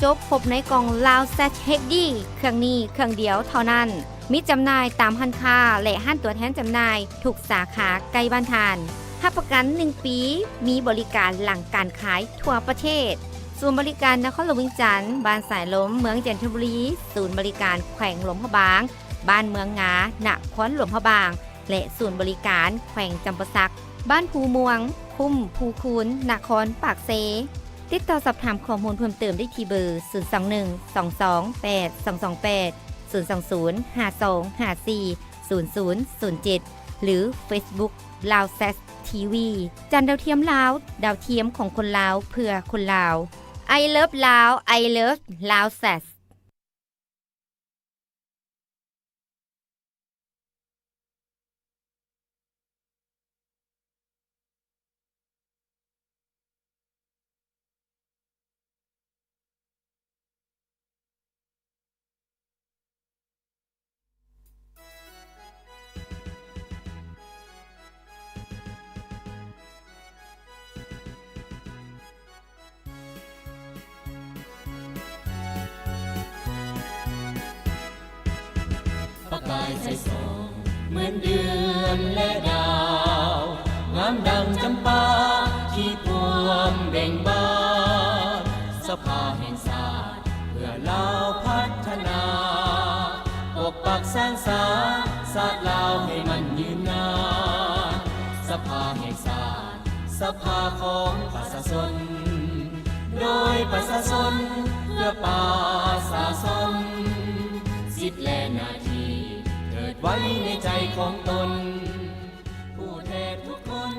ຈົບຄົບໃນກ່ອງ Loud Set ເຮັດດີ ເຄື່ອງນີ້ເຄື່ອງດຽວເທົ່ານັ້ນ. ມີຈຳໜ່າຍຕາມຮ້ານຄ້າ ແລະ ຮ້ານຕົວແທນຈຳໜ່າຍທຸກສາຂາໃກ້ບ້ານທ່ານ. ຮັບປະກັນໜຶ່ງປີ, ມີບໍລິການຫຼັງການຂາຍທົ່ວປະເທດ. ສູນບໍລິການນະຄອນຫຼວງວຽງຈັນ, ບ້ານສາຍລົມ, ເມືອງຈັນທະບູລີ, ສູນບໍລິການແຂວງຫຼວງພະບາງ, ບ້ານເມືອງງາ, ນະຄອນຫຼວງພະບາງ ແລະ ສູນບໍລິການແຂວງຈຳປາສັກ, ບ້ານພູມ່ວງ, ຄຸ້ມພູຄູນ, ນະຄອນປາກເຊ. ຕິດຕໍ່ສອບຖາມຂໍ້ມູນເພີ່ມເຕີມໄດ້ທີ່ເບີ ສູນສອງໜຶ່ງ ສອງສອງແປດ ສອງສອງແປດ, ສູນສອງສູນ ຫ້າສອງຫ້າສີ່ ສູນສູນສູນເຈັດ ຫຼື Facebook Loud Set ທີ ວີ ຈານດາວທຽມລາວ, ດາວທຽມຂອງຄົນລາວ ເພື່ອຄົນລາວ. I love Lao, I love Loud Set. ປະກາຍໃສສ່ອງເໝືອນເດືອນແລະດາວ, ງາມດັ່ງຈຳປາທີ່ພວມເບັ່ງບານ. ສະພາແຫ່ງຊາດເພື່ອລາວພັດທະນາ, ປົກປັກສ້າງສາຊາດລາວໃຫ້ໝັ້ນຍືນນານ. ສະພາແຫ່ງຊາດ ສະພາຂອງປະຊາຊົນ ໂດຍປະຊາຊົນ ເພື່ອປະຊາຊົນ. ສິດ ແລະ ໜ້າທີ່ເກີດໄວ້ໃນໃຈຂອງຕົນ ຜູ້ແທນທຸກຄົນ.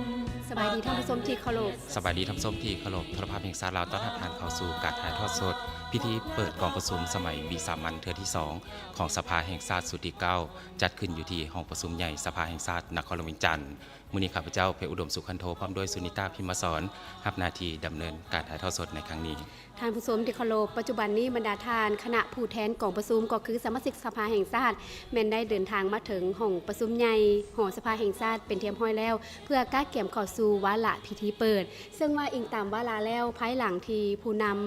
ສະບາຍດີທ່ານຜູ້ຊົມທີ່ເຄົາລົບ. ສະບາຍດີທ່ານຜູ້ຊົມທີ່ເຄົາລົບ. ໂທລະພາບແຫ່ງຊາດລາວຕ້ອນຮັບທ່ານເຂົ້າສູ່ການຖ່າຍທອດສົດພິທີເປີດກອງປະຊຸມສະໄໝວິສາມັນເທື່ອທີສອງຂອງສະພາແຫ່ງຊາດຊຸດທີເກົ້າ ຈັດຂຶ້ນຢູ່ທີ່ຫ້ອງປະຊຸມໃຫຍ່ສະພາແຫ່ງຊາດນະຄອນຫຼວງວຽງຈັນ. ມື້ນີ້ຂ້າພະເຈົ້າ ເພັດອຸດົມ ສຸຂັນໂທ ພ້ອມດ້ວຍ ສຸນິຕາ ພິມມະສອນ ຮັບໜ້າທີ່ດຳເນີນການຖ່າຍທອດສົດໃນຄັ້ງນີ້. ທ່ານຜູ້ຊົມທີ່ເຄົາລົບ, ປັດຈຸບັນນີ້ບັນດາທ່ານຄະນະຜູ້ແທນກອງປະຊຸມ ກໍຄືສະມາຊິກສະພາແຫ່ງຊາດ ແມ່ນໄດ້ເດີນທາງມາເຖິງຫ້ອງປະຊຸມໃຫຍ່ຫໍສະພາແຫ່ງຊາດເປັນທີ່ຮຽບຮ້ອຍແລ້ວ ເພື່ອກະກຽມເຂົ້າສູ່ວາລະພິທີເປີດ. ເຊິ່ງວ່າອີງຕາມວາລະແລ້ວ, ພາຍຫຼັງທີ່ຜູ້ນຳ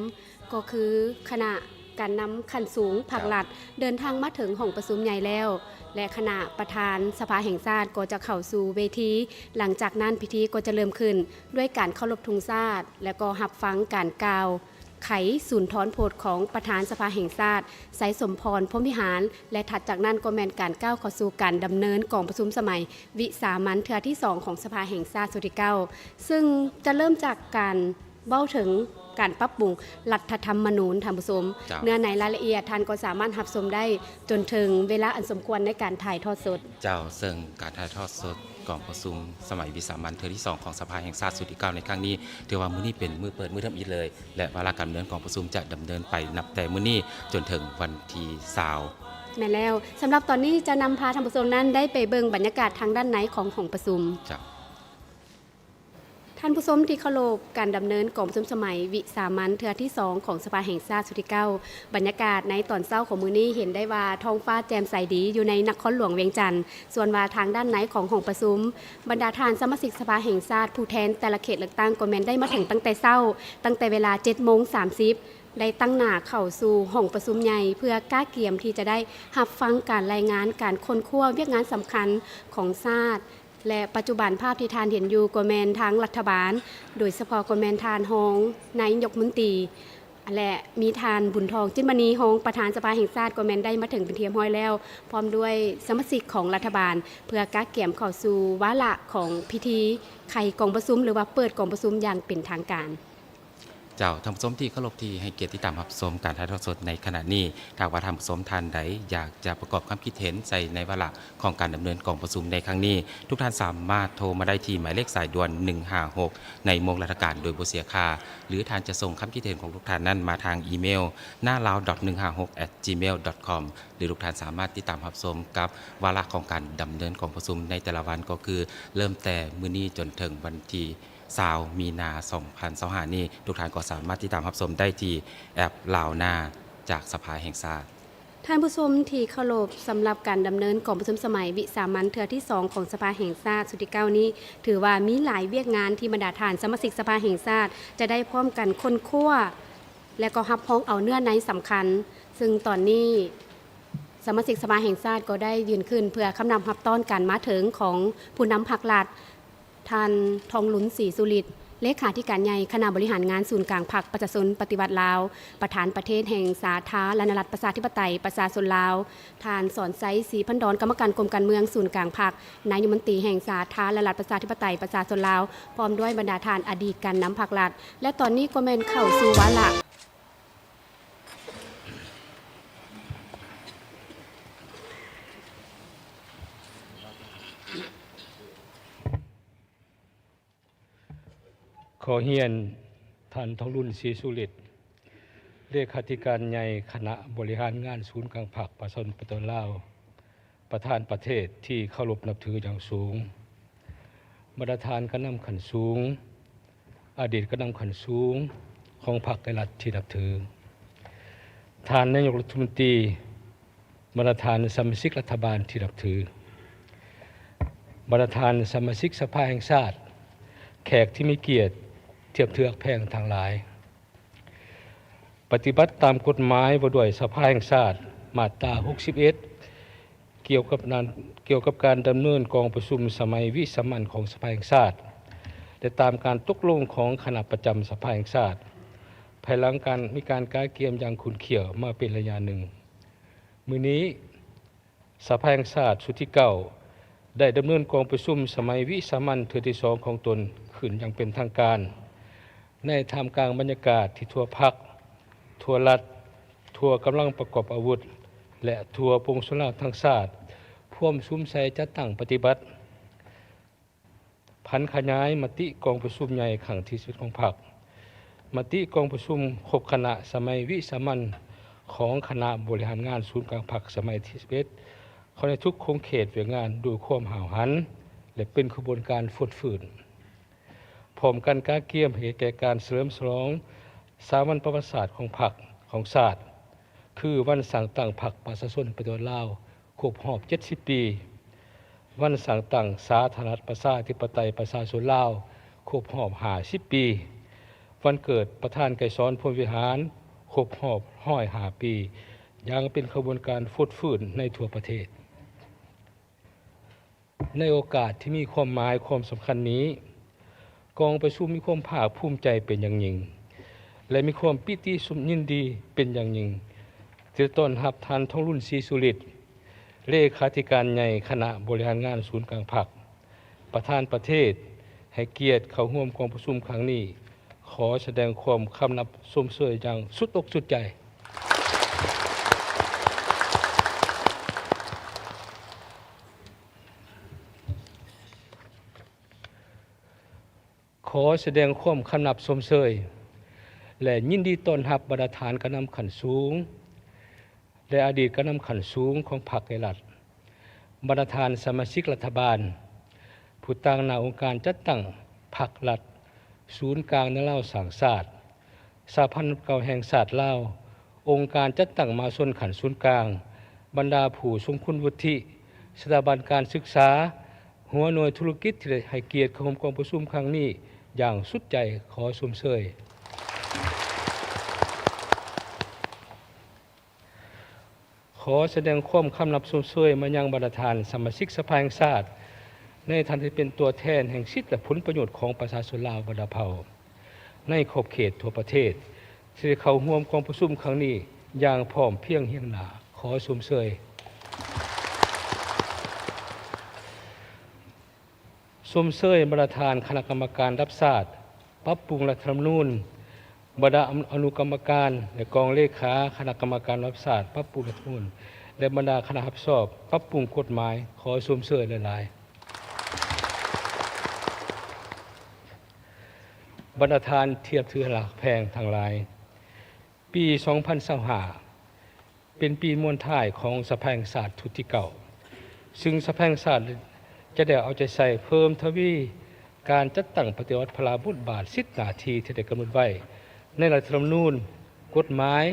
ກໍຄືຄະນະການນຳຂັ້ນສູງພາກລັດ ເດີນທາງມາເຖິງຫ້ອງປະຊຸມໃຫຍ່ແລ້ວ ແລະ ຄະນະປະທານສະພາແຫ່ງຊາດກໍຈະເຂົ້າສູ່ເວທີ. ຫຼັງຈາກນັ້ນພິທີກໍຈະເລີ່ມຂຶ້ນດ້ວຍການເຄົາລົບທຸງຊາດ ແລະ ກໍຮັບຟັງການກ່າວໄຂສູນທອນໂພດຂອງປະທານສະພາແຫ່ງຊາດ ໄຊສົມພອນ ພົມວິຫານ ແລະ ຖັດຈາກນັ້ນກໍແມ່ນການກ້າວເຂົ້າສູ່ການດຳເນີນກອງປະຊຸມສະໄໝວິສາມັນເທື່ອທີສອງຂອງສະພາແຫ່ງຊາດຊຸດທີເກົ້າ ເຊິ່ງຈະເລີ່ມຈາກການ ເວົ້າເຖິງການປັບປຸງລັດຖະທຳມະນູນ, ທ່ານຜູ້ຊົມ. ເຈົ້າ. ເນື້ອໃນລາຍລະອຽດທ່ານກໍສາມາດຮັບຊົມໄດ້ຈົນເຖິງເວລາອັນສົມຄວນໃນການຖ່າຍທອດສົດ. ເຈົ້າ, ເຊິ່ງການຖ່າຍທອດສົດກອງປະຊຸມສະໄໝວິສາມັນເທື່ອທີສອງຂອງສະພາແຫ່ງຊາດຊຸດທີເກົ້າໃນຄັ້ງນີ້ ຖືວ່າມື້ນີ້ເປັນມື້ເປີດ, ມື້ທຳອິດເລີຍ ແລະ ວາລະການດຳເນີນກອງປະຊຸມຈະດຳເນີນໄປນັບແຕ່ມື້ນີ້ຈົນເຖິງວັນທີຊາວ. ແມ່ນແລ້ວ. ສຳລັບຕອນນີ້ຈະນຳພາທ່ານຜູ້ຊົມນັ້ນໄດ້ໄປເບິ່ງບັນຍາກາດທາງດ້ານໃນຂອງຫ້ອງປະຊຸມ. ເຈົ້າ. ທ່ານຜູ້ຊົມທີ່ເຄົາລົບ, ການດຳເນີນກອງປະຊຸມສະໄໝວິສາມັນເທື່ອທີສອງຂອງສະພາແຫ່ງຊາດຊຸດທີເກົ້າ ບັນຍາກາດໃນຕອນເຊົ້າຂອງມື້ນີ້ເຫັນໄດ້ວ່າທ້ອງຟ້າແຈ່ມໃສດີຢູ່ໃນນະຄອນຫຼວງວຽງຈັນ. ສ່ວນວ່າທາງດ້ານໃນຂອງຫ້ອງປະຊຸມ, ບັນດາທ່ານສະມາຊິກສະພາແຫ່ງຊາດຜູ້ແທນແຕ່ລະເຂດເລືອກຕັ້ງກໍແມ່ນໄດ້ມາເຖິງຕັ້ງແຕ່ເຊົ້າ, ຕັ້ງແຕ່ເວລາເຈັດໂມງສາມສິບ ໄດ້ຕັ້ງໜ້າເຂົ້າສູ່ຫ້ອງປະຊຸມໃຫຍ່ ເພື່ອກະກຽມທີ່ຈະໄດ້ຮັບຟັງການລາຍງານການຄົ້ນຄວ້າວຽກງານສຳຄັນຂອງຊາດ. ແລະ ປັດຈຸບັນພາບທີ່ທ່ານເຫັນຢູ່ກໍແມ່ນທາງລັດຖະບານ, ໂດຍສະເພາະກໍແມ່ນທ່ານຮອງນາຍົກມົນຕີ ແລະ ມີທ່ານ ບຸນທອງ ຈິດມະນີ ຮອງປະທານສະພາແຫ່ງຊາດ ກໍແມ່ນໄດ້ມາເຖິງເປັນທີ່ຮຽບຮ້ອຍແລ້ວ ພ້ອມດ້ວຍສະມາຊິກຂອງລັດຖະບານ ເພື່ອກະກຽມເຂົ້າສູ່ວາລະຂອງພິທີໄຂກອງປະຊຸມ ຫຼືວ່າເປີດກອງປະຊຸມຢ່າງເປັນທາງການ. ເຈົ້າ, ທ່ານຜູ້ຊົມທີ່ເຄົາລົບທີ່ໃຫ້ກຽດຕິດຕາມຮັບຊົມການຖ່າຍທອດສົດໃນຂະນະນີ້, ຖ້າວ່າທ່ານຜູ້ຊົມທ່ານໃດຢາກຈະປະກອບຄຳຄິດເຫັນໃສ່ໃນວາລະຂອງການດຳເນີນກອງປະຊຸມໃນຄັ້ງນີ້, ທຸກທ່ານສາມາດໂທມາໄດ້ທີ່ໝາຍເລກສາຍດ່ວນໜຶ່ງຫ້າຫົກ ໃນໂມງລັດຖະການໂດຍບໍ່ເສຍຄ່າ, ຫຼື ທ່ານຈະສົ່ງຄຳຄິດເຫັນຂອງທຸກທ່ານນັ້ນມາທາງອີເມວ ນາລາວ ໜຶ່ງຫ້າຫົກ ແອັດ ຈີເມວ ດອດຄອມ ຫຼື ທຸກທ່ານສາມາດຕິດຕາມຮັບຊົມກັບວາລະຂອງການດຳເນີນກອງປະຊຸມໃນແຕ່ລະວັນ, ກໍຄືເລີ່ມແຕ່ມື້ນີ້ຈົນເຖິງວັນທີ ຊາວ ມີນາ ສອງພັນຊາວຫ້ານີ້, ທຸກທ່ານກໍສາມາດຕິດຕາມຮັບຊົມໄດ້ທີ່ແອັບລາວນາ ຈາກສະພາແຫ່ງຊາດ. ທ່ານຜູ້ຊົມທີ່ເຄົາລົບ, ສຳລັບການດຳເນີນກອງປະຊຸມສະໄໝວິສາມັນເທື່ອທີສອງຂອງສະພາແຫ່ງຊາດຊຸດທີເກົ້ານີ້, ຖືວ່າມີຫຼາຍວຽກງານທີ່ບັນດາທ່ານສະມາຊິກສະພາແຫ່ງຊາດຈະໄດ້ພ້ອມກັນຄົ້ນຄວ້າ ແລະ ກໍຮັບຮອງເອົາເນື້ອໃນສຳຄັນ, ເຊິ່ງຕອນນີ້ສະມາຊິກສະພາແຫ່ງຊາດກໍໄດ້ຢືນຂຶ້ນເພື່ອຄຳນັບຮັບຕ້ອນການມາເຖິງຂອງຜູ້ນຳພັກລັດ, ທ່ານ ທອງລຸນ ສີສຸລິດ ເລຂາທິການໃຫຍ່ຄະນະບໍລິຫານງານສູນກາງພັກປະຊາຊົນປະຕິວັດລາວ, ປະທານປະເທດແຫ່ງສາທາລະນະລັດປະຊາທິປະໄຕປະຊາຊົນລາວ, ທ່ານ ສອນໄຊ ສີພັນດອນ ກຳມະການກົມການເມືອງສູນກາງພັກ, ນາຍົກມະນຕີແຫ່ງສາທາລະນະລັດປະຊາທິປະໄຕປະຊາຊົນລາວ, ພ້ອມດ້ວຍບັນດາທ່ານອະດີດການນຳພັກລັດ ແລະ ຕອນນີ້ກໍແມ່ນເຂົ້າສູ່ວາລະ ຂໍຮຽນທ່ານ ທອງລຸນ ສີສຸລິດ ເລຂາທິການໃຫຍ່ຄະນະບໍລິຫານງານສູນກາງພັກປະຊາຊົນປະຕິວັດລາວ, ປະທານປະເທດທີ່ເຄົາລົບນັບຖືຢ່າງສູງ, ບັນດາທ່ານການນຳຂັ້ນສູງ, ອະດີດການນຳຂັ້ນສູງຂອງພັກ ແລະ ລັດທີ່ນັບຖື, ທ່ານນາຍົກລັດຖະມົນຕີ, ບັນດາທ່ານສະມາຊິກລັດຖະບານທີ່ນັບຖື, ບັນດາທ່ານສະມາຊິກສະພາແຫ່ງຊາດ, ແຂກທີ່ມີກຽດທຽບເທືອກແພງທັງຫຼາຍ. ປະຕິບັດຕາມກົດໝາຍວ່າດ້ວຍສະພາແຫ່ງຊາດ ມາດຕາຫົກສິບເອັດ ກ່ຽວກັບນານ, ກ່ຽວກັບການດຳເນີນກອງປະຊຸມສະໄໝວິສາມັນຂອງສະພາແຫ່ງຊາດ ແລະ ຕາມການຕົກລົງຂອງຄະນະປະຈຳສະພາແຫ່ງຊາດ ພາຍຫຼັງການ, ມີການກະກຽມຢ່າງຂຸ້ນຂ້ຽວມາເປັນໄລຍະໜຶ່ງ. ມື້ນີ້ ສະພາແຫ່ງຊາດຊຸດທີເກົ້າ ໄດ້ດຳເນີນກອງປະຊຸມສະໄໝວິສາມັນເທື່ອທີສອງຂອງຕົນຂຶ້ນຢ່າງເປັນທາງການ ໃນທ່າມກາງບັນຍາກາດທີ່ທົ່ວພັກ, ທົ່ວລັດ, ທົ່ວກຳລັງປະກອບອາວຸດ ແລະ ທົ່ວປວງຊົນລາວທັງຊາດ ພວມສຸມໃສ່ຈັດຕັ້ງປະຕິບັດ ຜັນຂະຫຍາຍມະຕິກອງປະຊຸມໃຫຍ່ຄັ້ງທີສິບເອັດຂອງພັກ, ມະຕິກອງປະຊຸມຄົບຄະນະສະໄໝວິສາມັນຂອງຄະນະບໍລິຫານງານສູນກາງພັກສະໄໝທີສິບເອັດ ເຂົ້າໃນທຸກຂົງເຂດວຽກງານດ້ວຍຄວາມຫ້າວຫັນ ແລະ ເປັນຂະບວນການຟົດຟື້ນ. ພ້ອມກັນກະກຽມໃຫ້ແກ່ການສະເຫຼີມສະຫຼອງສາມວັນປະຫວັດສາດຂອງພັກ, ຂອງຊາດ, ຄື ວັນສ້າງຕັ້ງພັກປະຊາຊົນປະຕິວັດລາວ ຄົບຮອບເຈັດສິບປີ, ວັນສ້າງຕັ້ງສາທາລະນະລັດປະຊາທິປະໄຕປະຊາຊົນລາວ ຄົບຮອບຫ້າສິບປີ, ວັນເກີດປະທານໄກສອນ ພົມວິຫານ ຄົບຮອບຮ້ອຍຫ້າປີ ຢ່າງເປັນຂະບວນການຟົດຟື້ນໃນທົ່ວປະເທດ. ໃນໂອກາດທີ່ມີຄວາມໝາຍຄວາມສຳຄັນນີ້, ກອງປະຊຸມມີຄວາມພາກພູມໃຈເປັນຢ່າງຍິ່ງ ແລະ ມີຄວາມປີຕິສຸບຍິນດີເປັນຢ່າງຍິ່ງ ທີ່ໄດ້ຕ້ອນຮັບທ່ານ ທອງລຸນ ສີສຸລິດ ເລຂາທິການໃຫຍ່ຄະນະບໍລິຫານງານສູນກາງພັກ, ປະທານປະເທດ ໃຫ້ກຽດເຂົ້າຮ່ວມກອງປະຊຸມຄັ້ງນີ້. ຂໍສະແດງຄວາມຄຳນັບຊົມເຊີຍຢ່າງສຸດອົກສຸດໃຈ. ຂໍສະແດງຄວາມຄຳນັບຊົມເຊີຍ ແລະ ຍິນດີຕ້ອນຮັບບັນດາທ່ານການນຳຂັ້ນສູງ ແລະ ອະດີດການນຳຂັ້ນສູງຂອງພັກ ແລະ ລັດ, ບັນດາທ່ານສະມາຊິກລັດຖະບານ, ຜູ້ຕາງໜ້າອົງການຈັດຕັ້ງພັກ, ລັດ, ສູນກາງແນວລາວສ້າງຊາດ, ສະຫະພັນເກົ່າແຫ່ງຊາດລາວ, ອົງການຈັດຕັ້ງມະຫາຊົນຂັ້ນສູນກາງ, ບັນດາຜູ້ຊົງຄຸນວຸດທິ, ສະຖາບັນການສຶກສາ, ຫົວໜ່ວຍທຸລະກິດທີ່ໄດ້ໃຫ້ກຽດເຂົ້າຮ່ວມກອງປະຊຸມຄັ້ງນີ້ຢ່າງສຸດໃຈ, ຂໍຊົມເຊີຍ. ຂໍສະແດງຄວາມຄຳນັບຊົມເຊີຍມາຍັງບັນດາທ່ານສະມາຊິກສະພາແຫ່ງຊາດ ໃນຖານະທີ່ເປັນຕົວແທນແຫ່ງສິດ ແລະ ຜົນປະໂຫຍດຂອງປະຊາຊົນລາວບັນດາເຜົ່າ ໃນຂອບເຂດທົ່ວປະເທດ ທີ່ໄດ້ເຂົ້າຮ່ວມກອງປະຊຸມຄັ້ງນີ້ຢ່າງພ້ອມພຽງຮຽງໜ້າ. ຂໍຊົມເຊີຍ. ຊົມເຊີຍບັນດາທ່ານຄະນະກຳມະການລະດັບຊາດປັບປຸງລັດຖະທຳມະນູນ, ບັນດາອະນຸກຳມະການ ແລະ ກອງເລຂາຄະນະກຳມະການລະດັບຊາດປັບປຸງລັດຖະທຳມະນູນ ແລະ ບັນດາຄະນະຮັບຊອບປັບປຸງກົດໝາຍ. ຂໍຊົມເຊີຍຫຼາຍໆ. ບັນດາທ່ານທີ່ນັບຖືຮັກແພງທັງຫຼາຍ, ປີສອງພັນຊາວຫ້າ ເປັນປີມ້ວນທ້າຍຂອງສະພາແຫ່ງຊາດຊຸດທີເກົ້າ ຊຶ່ງສະພາແຫ່ງຊາດຈະໄດ້ເອົາໃຈໃສ່ເພີ່ມທະວີການຈັດຕັ້ງປະຕິບັດພາລະບົດບາດສິດໜ້າທີ່ທີ່ໄດ້ກຳນົດໄວ້ໃນລັດຖະທຳມະນູນ, ກົດໝາຍ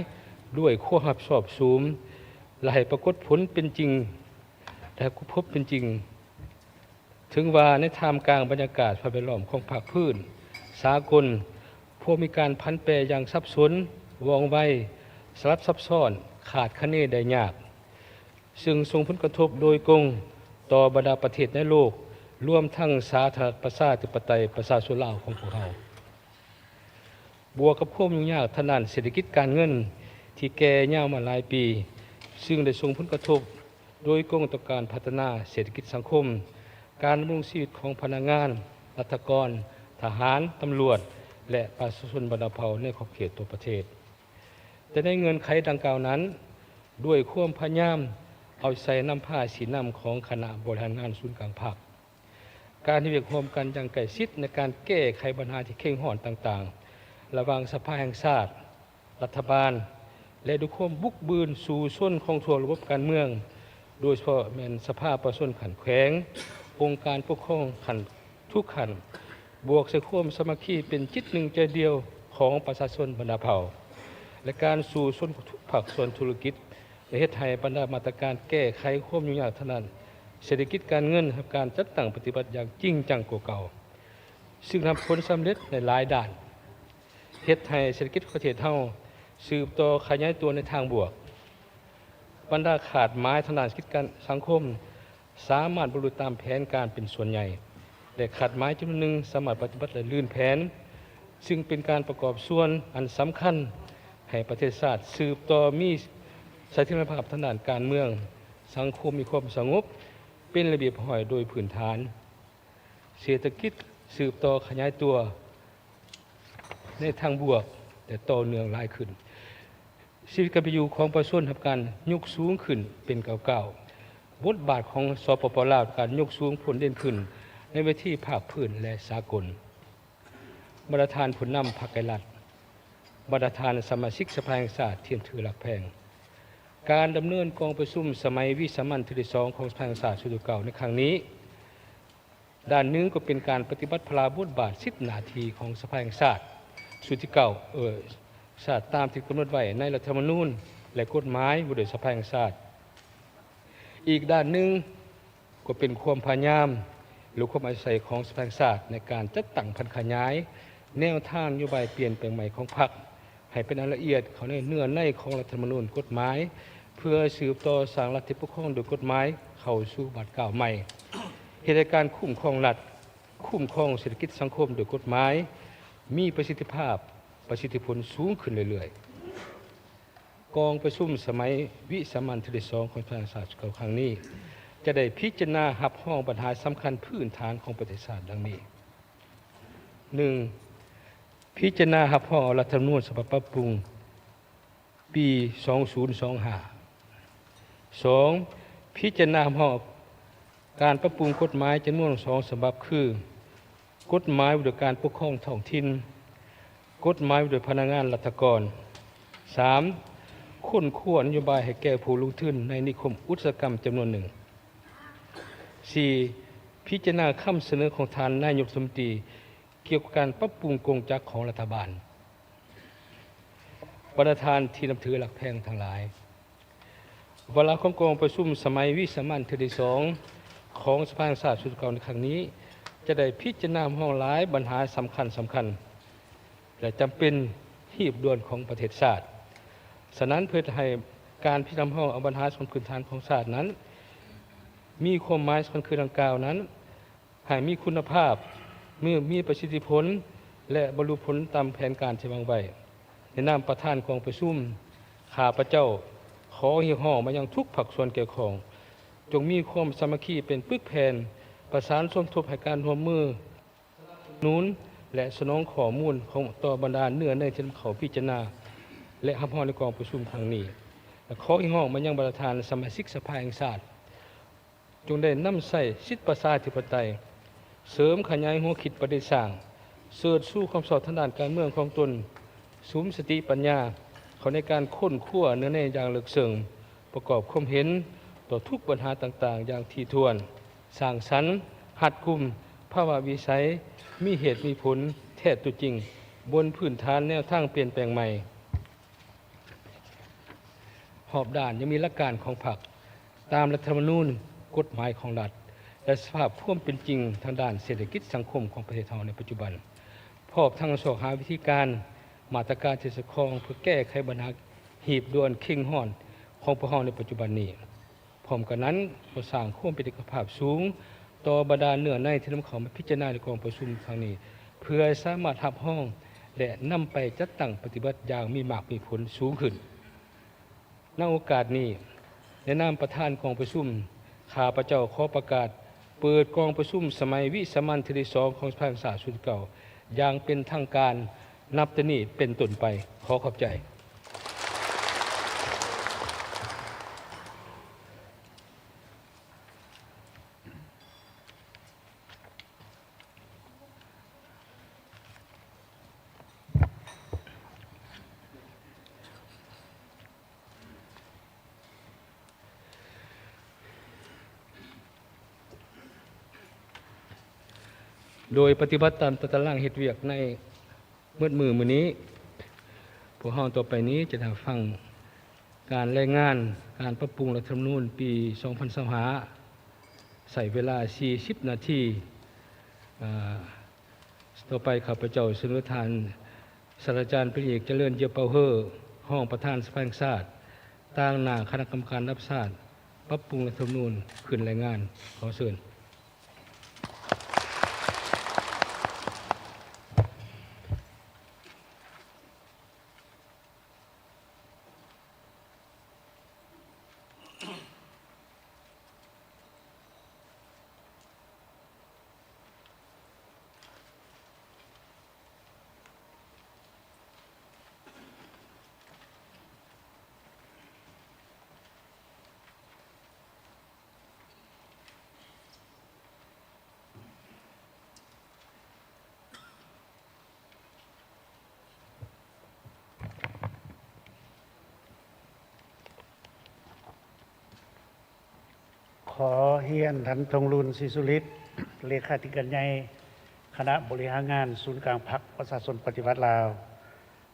ດ້ວຍຄວາມຮັບຊອບສູງ ແລະ ໃຫ້ປາກົດຜົນເປັນຈິງ ແລະ ໃຫ້ເປັນຈິງ. ເຖິງວ່າໃນທ່າມກາງບັນຍາກາດສະພາບແວດລ້ອມຂອງພາກພື້ນສາກົນ ພວກມີການຜັນແປຢ່າງສັບສົນ, ວ່ອງໄວ, ສະຫຼັບຊັບຊ້ອນ, ຄາດຄະເນໄດ້ຍາກ, ຊຶ່ງສົ່ງຜົນກະທົບໂດຍກົງຕໍ່ບັນດາປະເທດໃນໂລກ, ລວມທັງສາທາລະນະລັດປະຊາທິປະໄຕປະຊາຊົນລາວຂອງພວກເຮົາ. ບວກກັບຄວາມຫຍຸ້ງຍາກທາງດ້ານເສດຖະກິດການເງິນທີ່ແກ່ຍາວມາຫຼາຍປີ, ຊຶ່ງໄດ້ສົ່ງຜົນກະທົບໂດຍກົງຕໍ່ການພັດທະນາເສດຖະກິດສັງຄົມ, ການດຳລົງຊີວິດຂອງພະນັກງານ, ລັດຖະກອນ, ທະຫານ, ຕຳຫຼວດ ແລະ ປະຊາຊົນບັນດາເຜົ່າໃນຂອບເຂດທົ່ວປະເທດ. ແຕ່ໃນເງື່ອນໄຂດັ່ງກ່າວນັ້ນ, ດ້ວຍຄວາມພະຍາຍາມເອົາໃສ່ນຳພາຊີ້ນຳຂອງຄະນະບໍລິຫານງານສູນກາງພັກ, ການເຮັດວຽກຮ່ວມກັນຢ່າງໃກ້ຊິດໃນການແກ້ໄຂບັນຫາທີ່ເຄັ່ງຮ້ອນຕ່າງໆ ລະຫວ່າງສະພາແຫ່ງຊາດ, ລັດຖະບານ ແລະ ດ້ວຍຄວາມບຸກບືນສູ້ຊົນຂອງທົ່ວລະບົບການເມືອງ, ໂດຍສະເພາະແມ່ນສະພາປະຊາຊົນຂັ້ນແຂວງ, ອົງການປົກຄອງຂັ້ນທຸກຂັ້ນ, ບວກໃສ່ຄວາມສາມັກຄີເປັນຈິດໜຶ່ງໃຈດຽວຂອງປະຊາຊົນບັນດາເຜົ່າ ແລະ ການສູ້ຊົນຂອງທຸກພາກສ່ວນທຸລະກິດ ໄດ້ເຮັດໃຫ້ບັນດາມາດຕະການແກ້ໄຂຄວາມຫຍຸ້ງຍາກທາງດ້ານເສດຖະກິດການເງິນ ຮັບການຈັດຕັ້ງປະຕິບັດຢ່າງຈິງຈັງກວ່າເກົ່າ, ຊຶ່ງຮັບຜົນສຳເລັດໃນຫຼາຍດ້ານ, ເຮັດໃຫ້ເສດຖະກິດຂອງປະເທດເຮົາສືບຕໍ່ຂະຫຍາຍຕົວໃນທາງບວກ. ບັນດາຄາດໝາຍທາງດ້ານເສດຖະກິດການສັງຄົມ ສາມາດບັນລຸຕາມແຜນການເປັນສ່ວນໃຫຍ່ ແລະ ຄາດໝາຍຈຳນວນໜຶ່ງສາມາດປະຕິບັດ ແລະ ລື່ນແຜນ, ຊຶ່ງເປັນການປະກອບສ່ວນອັນສຳຄັນໃຫ້ປະເທດຊາດສືບຕໍ່ມີສະຖຽນລະພາບທາງດ້ານການເມືອງ, ສັງຄົມມີຄວາມສະຫງົບ, ເປັນລະບຽບຮຽບຮ້ອຍໂດຍພື້ນຖານ, ເສດຖະກິດສືບຕໍ່ຂະຫຍາຍຕົວໃນທາງບວກ ແລະ ຕໍ່ເນື່ອງຫຼາຍຂຶ້ນ. ຊີວິດການເປັນຢູ່ຂອງປະຊາຊົນຮັບການຍົກສູງຂຶ້ນເປັນກ້າວໆ. ບົດບາດຂອງ ສປປ ລາວ ການຍົກສູງພົ້ນເດັ່ນຂຶ້ນໃນເວທີພາກພື້ນ ແລະ ສາກົນ. ບັນດາທ່ານຜູ້ນຳພັກໄກລັດ, ບັນດາທ່ານສະມາຊິກສະພາແຫ່ງຊາດທີ່ນັບຖືຮັກແພງ, ການດຳເນີນກອງປະຊຸມສະໄໝວິສາມັນເທື່ອທີສອງຂອງສະພາແຫ່ງຊາດຊຸດທີເກົ້າໃນຄັ້ງນີ້ ດ້ານໜຶ່ງກໍເປັນການປະຕິບັດພາລະບົດບາດສິດໜ້າທີ່ຂອງສະພາແຫ່ງຊາດຊຸດທີເກົ້າ ເອີ ຊາດຕາມທີ່ກຳນົດໄວ້ໃນລັດຖະທຳມະນູນ ແລະ ກົດໝາຍວ່າດ້ວຍສະພາແຫ່ງຊາດ. ອີກດ້ານໜຶ່ງກໍເປັນຄວາມພະຍາຍາມ ຫຼື ຄວາມເອົາໃຈໃສ່ຂອງສະພາແຫ່ງຊາດໃນການຈັດຕັ້ງຜັນຂະຫຍາຍແນວທາງນະໂຍບາຍປ່ຽນແປງໃໝ່ຂອງພັກ ໃຫ້ເປັນອັນລະອຽດເຂົ້າໃນເນື້ອໃນຂອງລັດຖະທຳມະນູນ, ກົດໝາຍ ເພື່ອສືບຕໍ່ສ້າງລັດທີ່ປົກຄອງໂດຍກົດໝາຍເຂົ້າສູ່ບາດກ້າວໃໝ່, ເຮັດໃຫ້ການຄຸ້ມຄອງລັດ, ຄຸ້ມຄອງເສດຖະກິດສັງຄົມໂດຍກົດໝາຍ ມີປະສິດທິພາບ, ປະສິດທິຜົນສູງຂຶ້ນເລື້ອຍໆ. ກອງປະຊຸມສະໄໝວິສາມັນເທື່ອທີສອງຂອງສະພາແຫ່ງຊາດຊຸດເກົ່າຄັ້ງນີ້ ຈະໄດ້ພິຈາລະນາຮັບຮອງບັນຫາສຳຄັນພື້ນຖານຂອງປະເທດຊາດດັ່ງນີ້. ໜຶ່ງ, ພິຈາລະນາຮັບຮອງເອົາລັດຖະທຳມະນູນສະບັບປັບປຸງປີສອງພັນຊາວຫ້າ. ສອງ, ພິຈາລະນາຮັບຮອງການປັບປຸງກົດໝາຍຈຳນວນສອງສະບັບ ຄື ກົດໝາຍວ່າດ້ວຍການປົກຄອງທ້ອງຖິ່ນ, ກົດໝາຍວ່າດ້ວຍພະນັກງານລັດຖະກອນ. ສາມ, ຄົ້ນຄວ້ານະໂຍບາຍໃຫ້ແກ່ຜູ້ລົງທຶນໃນນິຄົມອຸດສາຫະກຳຈຳນວນໜຶ່ງ. ສີ່, ພິຈາລະນາຄຳສະເໜີຂອງທ່ານນາຍົກລັດຖະມົນຕີ ກ່ຽວກັບການປັບປຸງກົງຈັກຂອງລັດຖະບານ. ບັນດາທ່ານທີ່ນັບຖືຮັກແພງທັງຫຼາຍ, ວາລະຂອງກອງປະຊຸມສະໄໝວິສາມັນເທື່ອທີສອງຂອງສະພາແຫ່ງຊາດຊຸດເກົ່າໃນຄັ້ງນີ້ ຈະໄດ້ພິຈາລະນາຮັບຮອງຫຼາຍບັນຫາສຳຄັນໆ ແລະ ຈຳເປັນຮີບດ່ວນຂອງປະເທດຊາດ. ສະນັ້ນ, ເພື່ອເຮັດໃຫ້ການພິຈາລະນາຮັບຮອງເອົາບັນຫາສຳຄັນພື້ນຖານຂອງຊາດນັ້ນ ມີຄວາມໝາຍສຳຄັນຄືດັ່ງກ່າວນັ້ນ ໃຫ້ມີຄຸນນະພາບ, ມີ ມີປະສິດທິຜົນ ແລະ ບັນລຸຜົນຕາມແຜນການທີ່ວາງໄວ້. ໃນນາມປະທານກອງປະຊຸມ, ຂ້າພະເຈົ້າຂໍຮຽກຮ້ອງມາຍັງທຸກພາກສ່ວນກ່ຽວຂ້ອງ, ຈົ່ງມີຄວາມສາມັກຄີເປັນປຶກແຜ່ນ, ປະສານສົມທົບໃຫ້ການຮ່ວມມື, ໜູນ ແລະ ສະໜອງຂໍ້ມູນຂອງ ຕໍ່ບັນດາເນື້ອໃນທີ່ນຳເຂົ້າພິຈາລະນາ ແລະ ຮັບຮອງໃນກອງປະຊຸມຄັ້ງນີ້. ແລະ ຂໍຮຽກຮ້ອງມາຍັງບັນດາທ່ານສະມາຊິກສະພາແຫ່ງຊາດ ຈົ່ງໄດ້ນຳໃຊ້ສິດປະຊາທິປະໄຕ, ເສີມຂະຫຍາຍຫົວຄິດປະດິດສ້າງ, ເສີດຊູຄວາມຊອບທາງດ້ານການເມືອງຂອງຕົນ, ສຸມສະຕິປັນຍາເຂົ້າໃນການຄົ້ນຄວ້າເນື້ອໃນຢ່າງເລິກເຊິ່ງ, ປະກອບຄວາມເຫັນຕໍ່ທຸກບັນຫາຕ່າງໆຢ່າງຖີ່ຖ້ວນ, ສ້າງສັນ, ຮັດກຸມ, ພາວະວິໄສ, ມີເຫດມີຜົນ, ແທ້ຕົວຈິງ, ບົນພື້ນຖານແນວທາງປ່ຽນແປງໃໝ່. ຮອບດ້ານຍັງມີຫຼັກການຂອງພັກ ຕາມລັດຖະທຳມະນູນ, ກົດໝາຍຂອງລັດ ແລະ ສະພາບຄວາມເປັນຈິງທາງດ້ານເສດຖະກິດສັງຄົມຂອງປະເທດເຮົາໃນປັດຈຸບັນ, ພ້ອມທັງຊອກຫາວິທີການ ມາດຕະການທີ່ສອດຄ່ອງເພື່ອແກ້ໄຂບັນຫາຮີບດ່ວນເຄັ່ງຮ້ອນຂອງພວກເຮົາໃນປັດຈຸບັນນີ້. ພ້ອມກັນນັ້ນ, ກໍສ້າງຄວາມເປັນເອກະພາບສູງຕໍ່ບັນດາເນື້ອໃນທີ່ນຳເຂົ້າມາພິຈາລະນາໃນກອງປະຊຸມຄັ້ງນີ້ ເພື່ອສາມາດຮັບຮອງ ແລະ ນຳໄປຈັດຕັ້ງປະຕິບັດຢ່າງມີໝາກມີຜົນສູງຂຶ້ນ. ໃນໂອກາດນີ້, ໃນນາມປະທານກອງປະຊຸມ, ຂ້າພະເຈົ້າຂໍປະກາດເປີດກອງປະຊຸມສະໄໝວິສາມັນເທື່ອທີສອງຂອງສະພາແຫ່ງຊາດຊຸດທີເກົ້າຢ່າງເປັນທາງການ ນັບແຕ່ນີ້ເປັນຕົ້ນໄປ. ຂໍຂອບໃຈ. ໂດຍປະຕິບັດຕາມຕາຕະລາງເຮັດວຽກໃນ ໝົດມື້ມື້ນີ້, ພວກເຮົາຕໍ່ໄປນີ້ຈະໄດ້ຮັບຟັງການລາຍງານການປັບປຸງລັດຖະທຳມະນູນປີສອງພັນຊາວຫ້າ ໃຊ້ເວລາສີ່ສິບນາທີ. ເອີ່ ຕໍ່ໄປຂ້າພະເຈົ້າສະເໜີທ່ານ ສາດສະດາຈານ ປະລິນຍາເອກ ຈະເລີນ ເຢຍເປົາເຮີ ຮອງປະທານສະພາແຫ່ງຊາດ ຕາງໜ້າຄະນະກຳມະການລະດັບຊາດ ປັບປຸງລັດຖະທຳມະນູນ ຂຶ້ນລາຍງານ. ຂໍເຊີນ. ຂໍຮຽນທ່ານ ທອງລຸນ ສີສຸລິດ ເລຂາທິການໃຫຍ່ຄະນະບໍລິຫານງານສູນກາງພັກປະຊາຊົນປະຕິວັດລາວ,